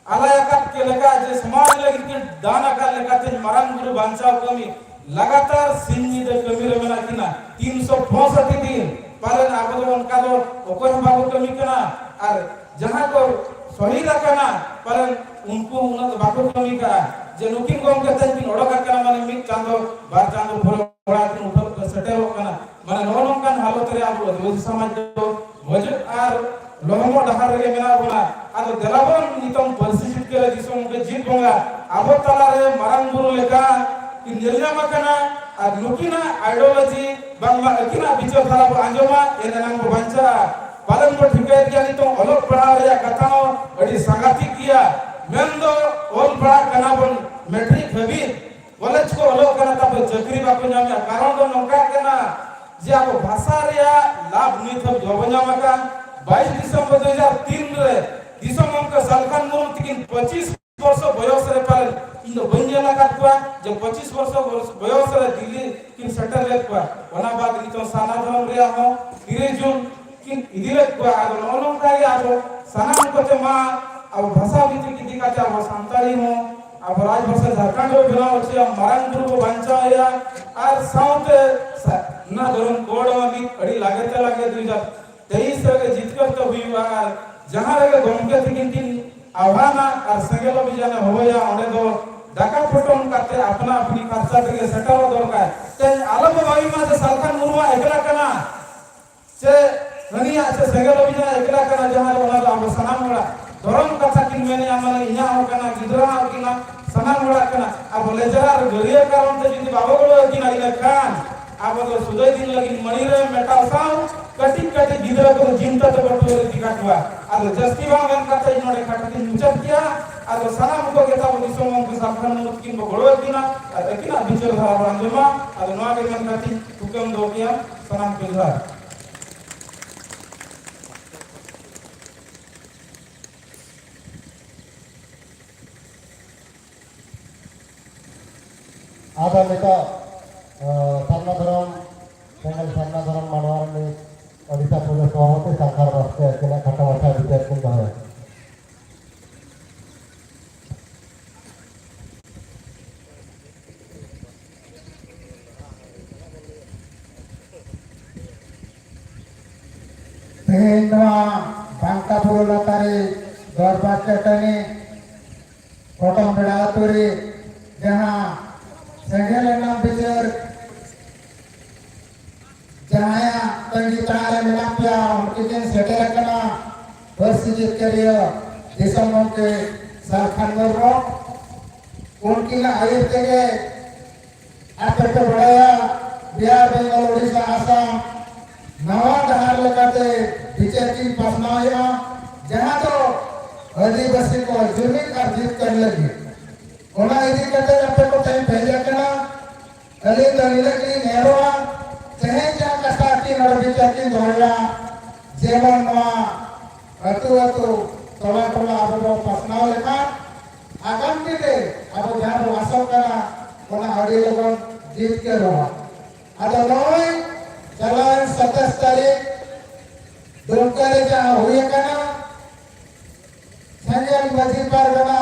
ᱟᱞᱟᱭ ᱟᱠᱟᱫ ᱠᱮ ᱞᱮᱠᱟ, ᱡᱮ ᱥᱚᱢᱟᱡᱽ ᱞᱟᱹᱜᱤᱫ ᱠᱤᱱ ᱫᱟᱱ ᱟᱠᱟᱫ ᱞᱮᱠᱟᱛᱮ ᱢᱟᱨᱟᱝ ᱵᱩᱨᱩ ᱵᱟᱧᱪᱟᱣ ᱠᱟᱹᱢᱤ ᱞᱟᱜᱟᱛᱟᱨ ᱥᱤᱧ ᱧᱤᱫᱟᱹ ᱠᱟᱹᱢᱤ ᱨᱮ ᱢᱮᱱᱟᱜ ᱠᱤᱱᱟ᱾ ᱛᱤᱱᱥᱚ ᱯᱚᱸᱭᱥᱚᱴᱴᱤ ᱫᱤᱱ ᱯᱟᱞᱮᱱ ᱟᱵᱚ ᱫᱚ ᱚᱱᱠᱟ ᱫᱚ ᱚᱠᱚᱭ ᱦᱚᱸ ᱵᱟᱵᱚ ᱠᱟᱹᱢᱤ ᱠᱟᱱᱟ᱾ ᱟᱨ ᱡᱟᱦᱟᱸ ᱠᱚ ᱥᱚᱦᱤᱫ ᱟᱠᱟᱱᱟ, ᱯᱟᱞᱮᱱ ᱩᱱᱠᱩ ᱩᱱᱟᱹᱜ ᱫᱚ ᱵᱟᱠᱚ ᱠᱟᱹᱢᱤ ᱠᱟᱜᱼᱟ᱾ ᱡᱮ ᱱᱩᱠᱤᱱ ᱜᱚᱢᱠᱮ ᱛᱮᱦᱮᱧ ᱠᱤᱱ ᱚᱰᱚᱠ ᱟᱠᱟᱱᱟ, ᱢᱟᱱᱮ ᱢᱤᱫ ᱪᱟᱸᱫᱚ ᱵᱟᱨ ᱪᱟᱸᱫᱚ ᱯᱚᱨᱮ ᱚᱲᱟᱜ ᱠᱤᱱ ᱩᱴᱷᱟᱹᱣ ᱥᱮᱴᱮᱨᱚᱜ ᱠᱟᱱᱟ᱾ ᱢᱟᱱᱮ ᱱᱚᱜᱼᱚ ᱱᱚᱝᱠᱟᱱ ᱦᱟᱞᱚᱛ ᱨᱮ ᱟᱵᱚ ᱟᱹᱫᱤᱵᱟᱹᱥᱤ ᱥᱚᱢᱟᱡᱽ ᱫᱚ ᱜᱚᱡᱚᱜ ᱟᱨ ᱞᱚᱦᱚᱢᱚᱜ ᱰᱟᱦᱟᱨ ᱨᱮᱜᱮ ᱢᱮᱱᱟᱜ ᱵᱚᱱᱟ᱾ ᱟᱫᱚ ᱫᱮᱞᱟ ᱵᱚᱱ ᱱᱤᱛᱚᱝ ᱯᱟᱹᱨᱥᱤ ᱡᱤᱛᱠᱟᱹᱨ ᱫᱤᱥᱚᱢ ᱜᱮ ᱡᱤᱛ ᱵᱚᱸᱜᱟ ᱟᱵᱚ ᱛᱟᱞᱟᱨᱮ ᱢᱟᱨᱟᱝ ᱵᱩᱨᱩ ᱞᱮᱠᱟ ᱠᱤᱱ ᱧᱮᱞ ᱧᱟᱢ ᱟᱠᱟᱱᱟ᱾ ᱟᱨ ᱱᱩᱠᱤᱱᱟᱜ ideology ᱵᱟᱝᱢᱟ ᱟᱹᱠᱤᱱᱟᱜ ᱵᱤᱪᱟᱹᱨ ᱫᱷᱟᱨᱟ ᱵᱚ ᱟᱸᱡᱚᱢᱟ, ᱮᱱ ᱮᱱᱟᱝ ᱵᱚ ᱵᱟᱧᱪᱟᱜᱼᱟ᱾ ᱯᱟᱞᱮᱱ ᱵᱚ ᱴᱷᱤᱠᱟᱹᱭᱮᱫ ᱜᱮᱭᱟ ᱱᱤᱛᱚᱝ ᱚᱞᱚᱜ ᱯᱟᱲᱦᱟᱣ ᱨᱮᱭᱟᱜ ᱠᱟᱛᱷᱟ ᱦᱚᱸ ᱟᱹᱰᱤ ᱥᱟᱸᱜᱷᱟᱛᱤᱠ ᱜᱮᱭᱟ᱾ ᱢᱮᱱᱫᱚ ᱚᱞ ᱯᱟᱲᱦᱟᱜ ᱠᱟᱱᱟ ᱵᱚᱱ ᱢᱮᱴᱨᱤᱠ ᱫᱷᱟᱹᱵᱤᱡ, ᱠᱚᱞᱮᱡᱽ ᱠᱚ ᱚᱞᱚᱜ ᱠᱟᱱᱟ, ᱛᱟᱯᱚᱨ ᱪᱟᱹᱠᱨᱤ ᱵᱟᱠᱚ ᱧᱟᱢᱮᱫᱼᱟ᱾ ᱠᱟᱨᱚᱱ ᱫᱚ ᱱᱚᱝᱠᱟ ᱠᱟᱱᱟ ᱡᱮ ᱟᱵᱚ ᱵᱷᱟᱥᱟ ᱨᱮᱭᱟᱜ ᱞᱟᱵᱷ ᱱᱤᱛ ᱦᱟᱹᱵᱤᱡ ᱵᱟᱵᱚ ᱧᱟᱢ ᱟᱠᱟᱫ᱾ ᱵᱟᱭᱤᱥ ᱰᱤᱥᱮᱢᱵᱚᱨ ᱫᱩ ᱦᱟᱡᱟᱨ ᱛᱤᱱ ᱨᱮ ᱫᱤᱥᱚᱢ ᱜᱚᱢᱠᱮ ᱥᱟᱞᱠᱷᱟᱱ ᱢᱩᱨᱢᱩ ᱛᱤᱠᱤᱱ ᱯᱚᱸᱪᱤᱥ ᱵᱚᱨᱥᱚ ᱵᱚᱭᱚᱥ ᱨᱮ, ᱯᱟᱞᱮᱱ ᱤᱧ ᱫᱚ ᱵᱟᱹᱧ ᱧᱮᱞ ᱟᱠᱟᱫ ᱠᱚᱣᱟ ᱡᱮ ᱯᱚᱸᱪᱤᱥ ᱵᱚᱨᱥᱚ ᱵᱚᱭᱚᱥ ᱨᱮ ᱫᱤᱞᱞᱤ ᱠᱤᱱ ᱥᱮᱴᱮᱨ ᱞᱮᱫ ᱠᱚᱣᱟ᱾ ᱚᱱᱟ ᱵᱟᱫ ᱱᱤᱛᱚᱝ ᱥᱟᱨᱱᱟ ᱫᱷᱚᱨᱚᱢ ᱨᱮᱭᱟᱜ ᱦᱚᱸ ᱛᱤᱨᱤᱥ ᱡᱩᱱ ᱠᱤᱱ ᱤᱫᱤ ᱞᱮᱫ ᱠᱚᱣᱟ᱾ ᱟᱫᱚ ᱱᱚᱜᱼᱚ ᱱᱚᱝᱠᱟ ᱜᱮ ᱟᱵᱚ ᱥᱟᱱᱟᱢ ᱠᱚᱛᱮ ᱢᱟ ᱟᱵᱚ ᱵᱷᱟᱥᱟ ᱵᱷᱤᱛᱤᱠ ᱤᱫᱤ ᱠᱟᱛᱮ ᱟᱵᱚ ᱥᱟᱱᱛᱟᱲᱤ ᱦᱚᱸ ᱟᱵᱚ ᱨᱟᱡᱽ ᱵᱷᱟᱥᱟ ᱡᱷᱟᱲᱠᱷᱚᱸᱰ ᱨᱮ ᱵᱮᱱᱟᱣ ᱦᱚᱪᱚᱭᱟ, ᱢᱟᱨᱟᱝ ᱵᱩᱨᱩ ᱵᱚ ᱵᱟᱧᱪᱟᱣ ᱮᱭᱟ, ᱟᱨ ᱥᱟᱶᱛᱮ ᱥᱟ-, ᱚᱱᱟ ᱫᱷᱚᱨᱚᱢ ᱠᱳᱰ ᱦᱚᱸ ᱢᱤᱫ ᱟᱹᱰᱤ ᱞᱟᱜᱮ ᱛᱮ ᱞᱟᱜᱮ ᱫᱩᱭ ᱦᱟᱡᱟᱨ ᱛᱮᱭᱤᱥ ᱨᱮᱜᱮ ᱡᱤᱛᱠᱟᱹᱨ ᱛᱮ ᱦᱩᱭᱩᱜᱼᱟ᱾ ᱟᱨ ᱡᱟᱦᱟᱸ ᱨᱮᱜᱮ ᱜᱚᱢᱠᱮ ᱛᱤᱠᱤᱱ ᱠᱤᱱ ᱟᱦᱣᱟᱱᱟ ᱟᱨ ᱥᱮᱸᱜᱮᱞ ᱚᱵᱷᱤᱡᱟᱱᱮ ᱦᱚᱦᱚᱭᱟ, ᱚᱸᱰᱮ ᱫᱚ ᱫᱟᱠᱟ ᱯᱚᱴᱚᱢ ᱠᱟᱛᱮ ᱟᱯᱱᱟ ᱟᱯᱱᱤ ᱯᱷᱟᱨᱪᱟ ᱛᱮᱜᱮ ᱥᱮᱴᱮᱨᱚᱜ ᱫᱚᱨᱠᱟᱨ᱾ ᱛᱮᱦᱮᱧ ᱟᱞᱚ ᱵᱚ ᱵᱷᱟᱹᱵᱤ ᱢᱟ ᱡᱮ ᱥᱟᱞᱠᱷᱟᱱ ᱢᱩᱨᱢᱩᱣᱟᱜ ᱮᱠᱞᱟ ᱠᱟᱱᱟ᱾ ᱥᱮ ᱦᱟᱹᱱᱤᱭᱟᱜ ᱥᱮ ᱥᱮᱸᱜᱮᱞ ᱚᱵᱷᱤᱡᱟᱱ ᱮᱠᱞᱟ ᱠᱟᱱᱟ, ᱡᱟᱦᱟᱸ ᱨᱮ ᱚᱱᱟ ᱫᱚ ᱟᱵᱚ ᱥᱟᱱᱟᱢ ᱦᱚᱲᱟᱜ ᱫᱷᱚᱨᱚᱢ ᱠᱟᱛᱷᱟ ᱠᱤᱱ ᱢᱮᱱᱮᱜᱼᱟ, ᱢᱟᱱᱮ ᱤᱧᱟᱹᱜ ᱦᱚᱸ ᱠᱟᱱᱟ, ᱜᱤᱫᱽᱨᱟᱹ ᱦᱚᱸ ᱠᱤᱱᱟ, ᱥᱟᱱᱟᱢ ᱦᱚᱲᱟᱜ ᱠᱟᱱᱟ᱾ ᱟᱵᱚ ᱞᱮᱡᱨᱟ ᱟᱨ ᱜᱟᱹᱨᱭᱟᱹ ᱠᱟᱨᱚᱱ ᱛᱮ ᱡᱩᱫᱤ ᱵᱟᱵᱚ ᱜᱚᱲᱚ ᱟᱹᱠᱤᱱᱟ, ᱤᱱᱟᱹ ᱠᱷᱟᱱ ᱟᱵᱚ ᱫᱚ ᱥᱩᱫᱟᱹᱭ ᱫᱤᱱ ᱞᱟᱹᱜᱤᱫ ᱢᱟᱹᱲᱤ ᱨᱮ ᱢᱮᱴᱟᱣ ᱥᱟᱶ ᱠᱟᱹᱴᱤᱡ ᱠᱟᱹᱴᱤᱡ ᱜᱤᱫᱽᱨᱟᱹ ᱠᱚᱫᱚ ᱪᱤᱱᱛᱟᱹ ᱛᱮᱵᱚ ᱴᱩᱣᱟᱹᱨ ᱤᱫᱤ ᱠᱟᱠᱚᱣᱟ᱾ ᱟᱫᱚ ᱡᱟᱹᱥᱛᱤ ᱵᱟᱝ ᱢᱮᱱ ᱠᱟᱛᱮ ᱤᱧ ᱱᱚᱰᱮ ᱠᱷᱟᱴᱚ ᱛᱤᱧ ᱢᱩᱪᱟᱹᱫ ᱠᱮᱭᱟ᱾ ᱟᱫᱚ ᱥᱟᱱᱟᱢ ᱠᱚ ᱜᱮ ᱛᱟᱵᱚ ᱫᱤᱥᱚᱢ ᱜᱚᱢᱠᱮ ᱥᱟᱞᱠᱷᱟᱱ ᱢᱩᱨᱢᱩ ᱛᱟᱹᱠᱤᱱ ᱵᱚ ᱜᱚᱲᱚ ᱟᱹᱠᱤᱱᱟ ᱟᱨ ᱟᱹᱠᱤᱱᱟᱜ ᱵᱤᱪᱟᱹᱨ ᱫᱷᱟᱨᱟ ᱵᱚ ᱟᱸᱡᱚᱢᱟ᱾ ᱟᱫᱚ ᱱᱚᱣᱟ ᱜᱮ ᱢᱮᱱ ᱠᱟᱛᱮ ᱤᱧ ᱛᱷᱩᱠᱟᱹᱢ ᱫᱚᱦᱚ ᱠᱮᱭᱟ᱾ ᱥᱟᱱᱟᱢ ᱠᱚ ᱡᱚᱦᱟᱨ᱾ ᱟᱫᱚ ᱱᱤᱛᱚᱜ, ᱮ, ᱥᱟᱨᱱᱟ ᱫᱷᱚᱨᱚᱢ, ᱥᱮᱸᱜᱮᱞ ᱥᱟᱨᱱᱟ ᱫᱷᱚᱨᱚᱢ ᱢᱟᱰᱣᱟ ᱨᱤᱱᱤᱡ ᱳᱰᱤᱥᱟ ᱯᱨᱚᱫᱮᱥ ᱥᱚᱵᱷᱟᱯᱚᱛᱤ ᱥᱟᱝᱠᱷᱟᱨ ᱵᱟᱥᱠᱮ ᱟᱹᱠᱤᱱᱟᱜ ᱠᱷᱟᱴᱚ ᱢᱟᱪᱷᱟ ᱵᱤᱪᱟᱹᱨ ᱠᱤᱱ ᱫᱚᱦᱚᱭᱟ᱾ ᱛᱮᱦᱮᱧ ᱱᱚᱣᱟ ᱵᱟᱝᱠᱟ ᱵᱩᱨᱩ ᱞᱟᱛᱟᱨ ᱨᱮ ᱫᱚᱨᱵᱟᱨ ᱪᱟᱹᱴᱟᱹᱱᱤ ᱯᱚᱴᱚᱢ ᱵᱮᱲᱟ ᱟᱹᱛᱩ ᱨᱮ ᱡᱟᱦᱟᱸ ᱥᱮᱸᱜᱮᱞ ᱨᱮᱱᱟᱜ ᱵᱤᱪᱟᱹᱨ ᱡᱟᱦᱟᱸᱭᱟᱜ ᱛᱟᱺᱜᱤ ᱛᱟᱲᱟᱜ ᱨᱮ ᱢᱮᱱᱟᱜ ᱯᱮᱭᱟ, ᱩᱱᱠᱤᱱ ᱠᱤᱱ ᱥᱮᱴᱮᱨ ᱟᱠᱟᱱᱟ ᱯᱟᱹᱨᱥᱤ ᱡᱤᱛᱠᱟᱹᱨᱤᱭᱟᱹ ᱫᱤᱥᱚᱢ ᱜᱚᱢᱠᱮ ᱥᱟᱞᱠᱷᱟᱱ ᱢᱩᱨᱢᱩ᱾ ᱩᱱᱠᱤᱱᱟᱜ ᱟᱹᱭᱩᱨ ᱛᱮᱜᱮ ᱟᱯᱮ ᱯᱮ ᱵᱟᱲᱟᱭᱟ, ᱵᱤᱦᱟᱨ, ᱵᱮᱝᱜᱚᱞ, ᱳᱰᱤᱥᱟ, ᱟᱥᱟᱢ ᱱᱟᱣᱟ ᱰᱟᱦᱟᱨ ᱞᱮᱠᱟᱛᱮ ᱵᱤᱪᱟᱹᱨ ᱠᱤᱱ ᱯᱟᱥᱱᱟᱣᱮᱫᱼᱟ, ᱡᱟᱦᱟᱸ ᱫᱚ ᱟᱹᱫᱤᱵᱟᱹᱥᱤ ᱠᱚ ᱡᱩᱢᱤᱫ ᱟᱨ ᱡᱤᱛᱠᱟᱹᱨ ᱞᱟᱹᱜᱤᱫ᱾ ᱚᱱᱟ ᱤᱫᱤ ᱠᱟᱛᱮ ᱟᱯᱮ ᱠᱚ ᱴᱷᱮᱱ ᱯᱮ ᱦᱮᱡ ᱟᱠᱟᱱᱟ᱾ ᱟᱹᱞᱤᱧ ᱫᱚ ᱱᱤᱱᱟᱹᱜ ᱜᱮᱞᱤᱧ ᱱᱮᱦᱚᱨᱚᱜᱼᱟ, ᱛᱮᱦᱮᱧ ᱡᱟᱦᱟᱸ ᱠᱟᱛᱷᱟ ᱠᱤᱱ ᱱᱚᱰᱮ ᱵᱤᱪᱟᱹᱨ ᱠᱤᱱ ᱫᱚᱦᱚᱭᱟ, ᱡᱮᱢᱚᱱ ᱱᱚᱣᱟ ᱟᱹᱛᱩ ᱟᱹᱛᱩ, ᱴᱚᱞᱟ ᱴᱚᱞᱟ ᱟᱵᱚ ᱵᱚᱱ ᱯᱟᱥᱱᱟᱣ ᱞᱮᱠᱷᱟᱱ ᱟᱜᱟᱢ ᱫᱤᱱ ᱨᱮ ᱟᱵᱚ ᱡᱟᱦᱟᱸ ᱵᱚᱱ ᱟᱥᱚᱜ ᱠᱟᱱᱟ, ᱚᱱᱟ ᱟᱹᱰᱤ ᱞᱚᱜᱚᱱ ᱡᱤᱛᱠᱟᱹᱨᱚᱜᱼᱟ᱾ ᱟᱫᱚ ᱱᱚᱜᱼᱚᱭ ᱪᱟᱞᱟᱣᱮᱱ ᱥᱟᱛᱟᱥ ᱛᱟᱹᱨᱤᱠᱷ ᱫᱩᱢᱠᱟ ᱨᱮ ᱡᱟᱦᱟᱸ ᱦᱩᱭ ᱟᱠᱟᱱᱟ, ᱢᱟᱹᱡᱷᱤ ᱯᱟᱨᱜᱟᱱᱟ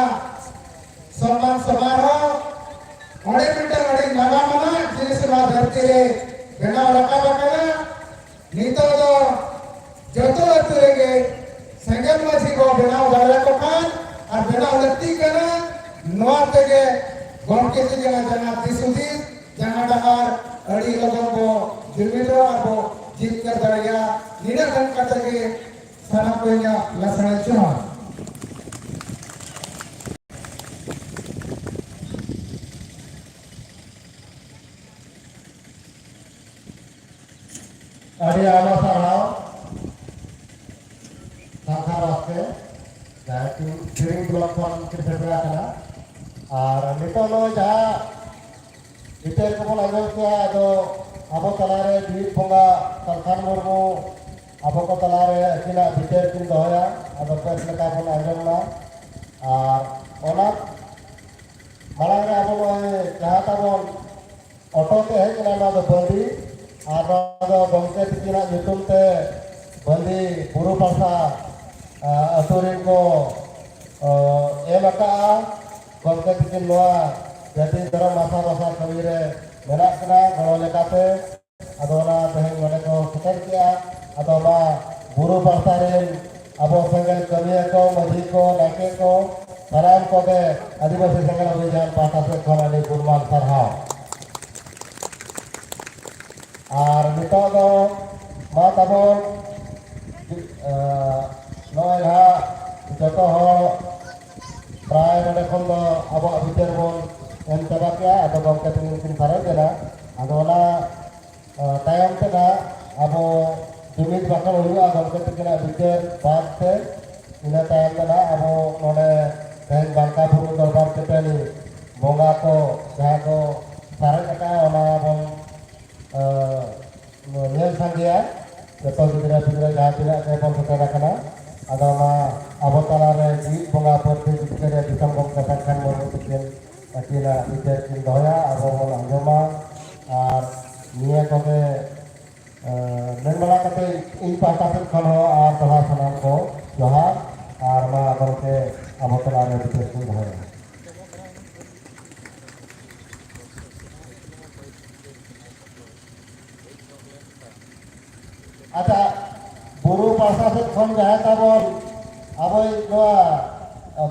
ᱥᱚᱱᱢᱟᱱ ᱥᱚᱢᱟᱨᱳᱦ, ᱚᱸᱰᱮ ᱢᱤᱫᱴᱟᱝ ᱟᱹᱰᱤ ᱱᱟᱜᱟᱢ ᱟᱱᱟᱜ ᱡᱤᱱᱤᱥ ᱱᱚᱣᱟ ᱫᱷᱟᱹᱨᱛᱤ ᱨᱮ ᱵᱮᱱᱟᱣ ᱨᱟᱠᱟᱵ ᱟᱠᱟᱱᱟ᱾ ᱱᱤᱛᱚᱜ ᱫᱚ ᱡᱚᱛᱚ ᱟᱹᱛᱩ ᱨᱮᱜᱮ ᱥᱮᱸᱜᱮᱞ ᱢᱟᱹᱡᱷᱤ ᱵᱚ ᱵᱮᱱᱟᱣ ᱫᱟᱲᱮᱭᱟᱠᱚ ᱠᱷᱟᱱ ᱟᱨ ᱵᱮᱱᱟᱣ ᱞᱟᱹᱠᱛᱤ ᱠᱟᱱᱟ᱾ ᱱᱚᱣᱟ ᱛᱮᱜᱮ ᱜᱚᱢᱠᱮ ᱛᱤᱠᱤᱱᱟᱜ ᱡᱟᱦᱟᱸ ᱫᱤᱥ ᱦᱩᱫᱤᱥ, ᱡᱟᱦᱟᱸ ᱰᱟᱦᱟᱨ ᱟᱹᱰᱤ ᱞᱚᱜᱚᱱ ᱵᱚ ᱡᱩᱢᱤᱫᱚᱜᱼᱟ, ᱵᱚ ᱡᱤᱛᱠᱟᱹᱨ ᱫᱟᱲᱮᱭᱟᱜᱼᱟ᱾ ᱱᱤᱱᱟᱹᱜ ᱜᱟᱱ ᱠᱟᱛᱮ ᱜᱮ ᱥᱟᱱᱟᱢ ᱠᱚ ᱤᱧᱟᱹᱜ ᱞᱟᱥᱟᱲᱦᱮᱫ ᱡᱚᱦᱟᱨ᱾ ᱟᱹᱰᱤ ᱟᱭᱢᱟ ᱥᱟᱨᱦᱟᱣ ᱥᱟᱞᱠᱷᱟᱱ ᱵᱟᱥᱠᱮ, ᱡᱟᱦᱟᱸᱭ ᱠᱤ ᱥᱮᱨᱮᱧ ᱵᱞᱚᱠ ᱠᱷᱚᱱ ᱠᱤᱱ ᱥᱮᱴᱮᱨ ᱟᱠᱟᱱᱟ᱾ ᱟᱨ ᱱᱤᱛᱚᱜ ᱱᱚᱜᱼᱚᱭ ᱡᱟᱦᱟᱸ ᱵᱤᱪᱟᱹᱨ ᱠᱚᱵᱚᱱ ᱟᱸᱡᱚᱢ ᱠᱮᱜᱼᱟ, ᱟᱫᱚ ᱟᱵᱚ ᱛᱟᱞᱟᱨᱮ ᱡᱤᱣᱤᱫ ᱵᱚᱸᱜᱟ ᱥᱟᱞᱠᱷᱟᱱ ᱢᱩᱨᱢᱩ ᱟᱵᱚ ᱠᱚ ᱛᱟᱞᱟᱨᱮ ᱟᱹᱠᱤᱱᱟᱜ ᱵᱤᱪᱟᱹᱨ ᱠᱤᱱ ᱫᱚᱦᱚᱭᱟ᱾ ᱟᱫᱚ ᱵᱮᱥ ᱞᱮᱠᱟ ᱵᱚᱱ ᱟᱸᱡᱚᱢ ᱢᱟ᱾ ᱟᱨ ᱚᱱᱟ ᱢᱟᱲᱟᱝ ᱨᱮ ᱟᱵᱚ ᱱᱚᱜᱼᱚᱭ ᱡᱟᱦᱟᱸ ᱛᱟᱵᱚᱱ ᱚᱴᱚ ᱛᱮ ᱦᱮᱡ ᱮᱱᱟ, ᱱᱚᱣᱟ ᱫᱚ ᱵᱟᱺᱫᱤ, ᱟᱨ ᱱᱚᱣᱟ ᱫᱚ ᱜᱚᱢᱠᱮ ᱛᱤᱠᱤᱱᱟᱜ ᱧᱩᱛᱩᱢ ᱛᱮ ᱵᱟᱺᱫᱤ ᱵᱩᱨᱩ ᱯᱟᱥᱟ, ᱟ, ᱟᱹᱛᱩ ᱨᱮᱱ ᱠᱚ, ᱟ, ᱮᱢ ᱟᱠᱟᱜᱼᱟ᱾ ᱜᱚᱢᱠᱮ ᱛᱤᱠᱤᱱ ᱱᱚᱣᱟ ᱡᱟᱹᱛᱤ ᱫᱷᱚᱨᱚᱢ ᱵᱷᱟᱥᱟ ᱵᱷᱟᱥᱟ ᱠᱟᱹᱢᱤ ᱨᱮ ᱢᱮᱱᱟᱜ ᱠᱤᱱᱟ ᱜᱚᱲᱚ ᱞᱮᱠᱟᱛᱮ᱾ ᱟᱫᱚ ᱚᱱᱟ ᱛᱮᱦᱮᱧ ᱱᱚᱰᱮ ᱠᱚ ᱥᱮᱴᱮᱨ ᱠᱮᱜᱼᱟ᱾ ᱟᱫᱚ ᱚᱱᱟ ᱵᱩᱨᱩ ᱯᱟᱥᱟ ᱨᱮᱱ ᱟᱵᱚ ᱥᱮᱸᱜᱮᱞ ᱠᱟᱹᱢᱤᱭᱟᱹ ᱠᱚ, ᱢᱟᱹᱡᱷᱤ ᱠᱚ, ᱱᱟᱭᱠᱮ ᱠᱚ, ᱥᱟᱱᱟᱢ ᱠᱚᱜᱮ ᱟᱹᱫᱤᱵᱟᱹᱥᱤ ᱥᱮᱸᱜᱮᱞ ᱚᱵᱷᱤᱡᱟᱱ ᱯᱟᱦᱴᱟ ᱥᱮᱫ ᱠᱷᱚᱱ ᱟᱹᱰᱤ ᱜᱩᱱᱢᱟᱱ ᱥᱟᱨᱦᱟᱣ᱾ ᱟᱨ ᱱᱤᱛᱚᱜ ᱫᱚ ᱢᱟ ᱛᱟᱵᱚᱱ, ᱮ, ᱱᱚᱜᱼᱚᱭ ᱱᱟᱦᱟᱜ ᱡᱚᱛᱚ ᱦᱚᱲ ᱯᱨᱟᱭ ᱱᱚᱰᱮ ᱠᱷᱚᱱ ᱫᱚ ᱟᱵᱚᱣᱟᱜ ᱵᱤᱪᱟᱹᱨ ᱵᱚᱱ ᱮᱢ ᱪᱟᱵᱟ ᱠᱮᱜᱼᱟ᱾ ᱟᱫᱚ ᱜᱚᱢᱠᱮ ᱛᱟᱹᱠᱤᱱ ᱠᱤᱱ ᱥᱟᱨᱮᱡ ᱮᱱᱟ᱾ ᱟᱫᱚ ᱚᱱᱟ ᱛᱟᱭᱚᱢ ᱛᱮ ᱱᱟᱜ ᱟᱵᱚ ᱡᱩᱢᱤᱫ ᱵᱟᱠᱷᱮᱲ ᱦᱩᱭᱩᱜᱼᱟ ᱜᱚᱢᱠᱮ ᱛᱟᱹᱠᱤᱱᱟᱜ ᱵᱤᱪᱟᱹᱨ ᱵᱟᱫ ᱛᱮ᱾ ᱤᱱᱟᱹ ᱛᱟᱭᱚᱢ ᱛᱮ ᱱᱟᱜ ᱟᱵᱚ ᱱᱚᱰᱮ ᱛᱮᱦᱮᱧ ᱵᱟᱝᱠᱟ ᱵᱩᱨᱩ ᱫᱚᱨᱵᱟᱨ ᱪᱟᱹᱴᱟᱹᱱᱤ ᱵᱚᱸᱜᱟ ᱠᱚ ᱡᱟᱦᱟᱸ ᱠᱚ ᱥᱟᱨᱮᱡ ᱟᱠᱟᱫᱼᱟ, ᱚᱱᱟ ᱵᱚᱱ, ᱮ, ᱧᱮᱞ ᱥᱟᱸᱜᱮᱭᱟ᱾ ᱡᱚᱛᱚ ᱜᱤᱫᱽᱨᱟᱹ ᱯᱤᱫᱽᱨᱟᱹ ᱡᱟᱦᱟᱸ ᱛᱤᱱᱟᱹᱜ ᱜᱮ ᱵᱚᱱ ᱥᱮᱴᱮᱨ ᱟᱠᱟᱱᱟ, ᱟᱫᱚ ᱚᱱᱟ ᱟᱵᱚ ᱛᱟᱞᱟᱨᱮ ᱡᱤᱣᱤᱫ ᱵᱚᱸᱜᱟ ᱯᱟᱹᱨᱥᱤ ᱡᱤᱛᱠᱟᱹᱨᱤᱭᱟᱹ ᱫᱤᱥᱚᱢ ᱜᱚᱢᱠᱮ ᱥᱟᱞᱠᱷᱟᱱ ᱢᱩᱨᱢᱩ ᱛᱟᱹᱠᱤᱱ ᱟᱹᱠᱤᱱᱟᱜ ᱵᱤᱪᱟᱹᱨ ᱠᱤᱱ ᱫᱚᱦᱚᱭᱟ᱾ ᱟᱵᱚ ᱵᱚᱱ ᱟᱸᱡᱚᱢᱟ᱾ ᱟᱨ ᱱᱤᱭᱟᱹ ᱠᱚᱜᱮ, ᱮ, ᱢᱮᱱ ᱵᱟᱲᱟ ᱠᱟᱛᱮ ᱤᱧ ᱯᱟᱦᱴᱟ ᱥᱮᱫ ᱠᱷᱚᱱ ᱦᱚᱸ ᱟᱨ ᱫᱚᱦᱲᱟ ᱥᱟᱱᱟᱢ ᱠᱚ ᱡᱚᱦᱟᱨ᱾ ᱟᱨ ᱢᱟ ᱜᱚᱢᱠᱮ ᱟᱵᱚ ᱛᱟᱞᱟ ᱨᱮ ᱵᱤᱥᱮᱥ ᱠᱚ ᱫᱚᱦᱚᱭᱟ᱾ ᱟᱪᱪᱷᱟ, ᱵᱩᱨᱩ ᱯᱟᱦᱴᱟ ᱥᱮᱫ ᱠᱷᱚᱱ ᱡᱟᱦᱟᱸᱭ ᱛᱟᱵᱚᱱ ᱟᱵᱚᱭᱤᱡ ᱱᱚᱣᱟ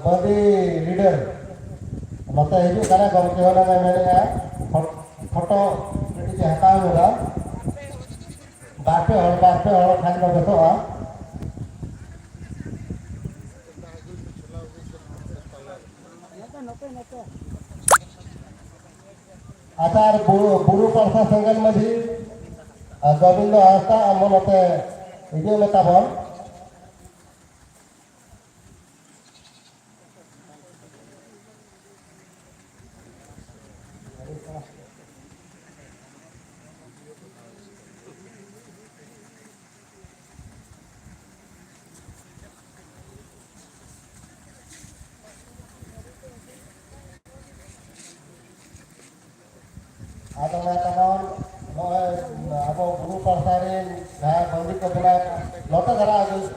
ᱵᱟᱹᱫᱤ ᱞᱤᱰᱟᱨ ᱱᱚᱛᱮ ᱦᱤᱡᱩᱜ ᱠᱟᱱᱟ, ᱜᱚᱢᱠᱮ ᱦᱚᱸ ᱱᱚᱰᱮ ᱢᱮᱱᱮᱜᱼᱟ, ᱯᱷᱚ-, ᱯᱷᱳᱴᱳ ᱠᱟᱹᱴᱤᱡ ᱮ ᱦᱟᱛᱟᱣ ᱧᱚᱜᱟ᱾ ᱵᱟᱨ ᱯᱮ ᱦᱚᱲ, ᱵᱟᱨ ᱯᱮ ᱦᱚᱲ ᱠᱷᱟᱱ ᱫᱚ ᱵᱮᱥᱚᱜᱼᱟ᱾ ᱟᱪᱪᱷᱟ, ᱟᱨ ᱵᱩᱨᱩ, ᱵᱩᱨᱩ ᱯᱟᱦᱴᱟ ᱥᱮᱸᱜᱮᱞ ᱢᱟᱹᱡᱷᱤ, ᱟᱨ ᱜᱳᱵᱤᱱᱫᱚ ᱦᱟᱸᱥᱫᱟ, ᱟᱢ ᱦᱚᱸ ᱱᱚᱛᱮ ᱦᱤᱡᱩᱜ ᱢᱮ ᱛᱟᱵᱚᱱ᱾ ᱟᱫᱚ ᱢᱟ ᱛᱟᱵᱚᱱ ᱱᱚᱜᱼᱚᱭ ᱟᱵᱚ ᱵᱩᱨᱩ ᱯᱟᱦᱴᱟ ᱨᱮᱱ ᱡᱟᱦᱟᱸ ᱵᱟᱹᱣᱨᱤ ᱠᱚ ᱵᱮᱱᱟᱣ ᱱᱚᱛᱮ ᱫᱷᱟᱨᱟ ᱟᱹᱜᱩ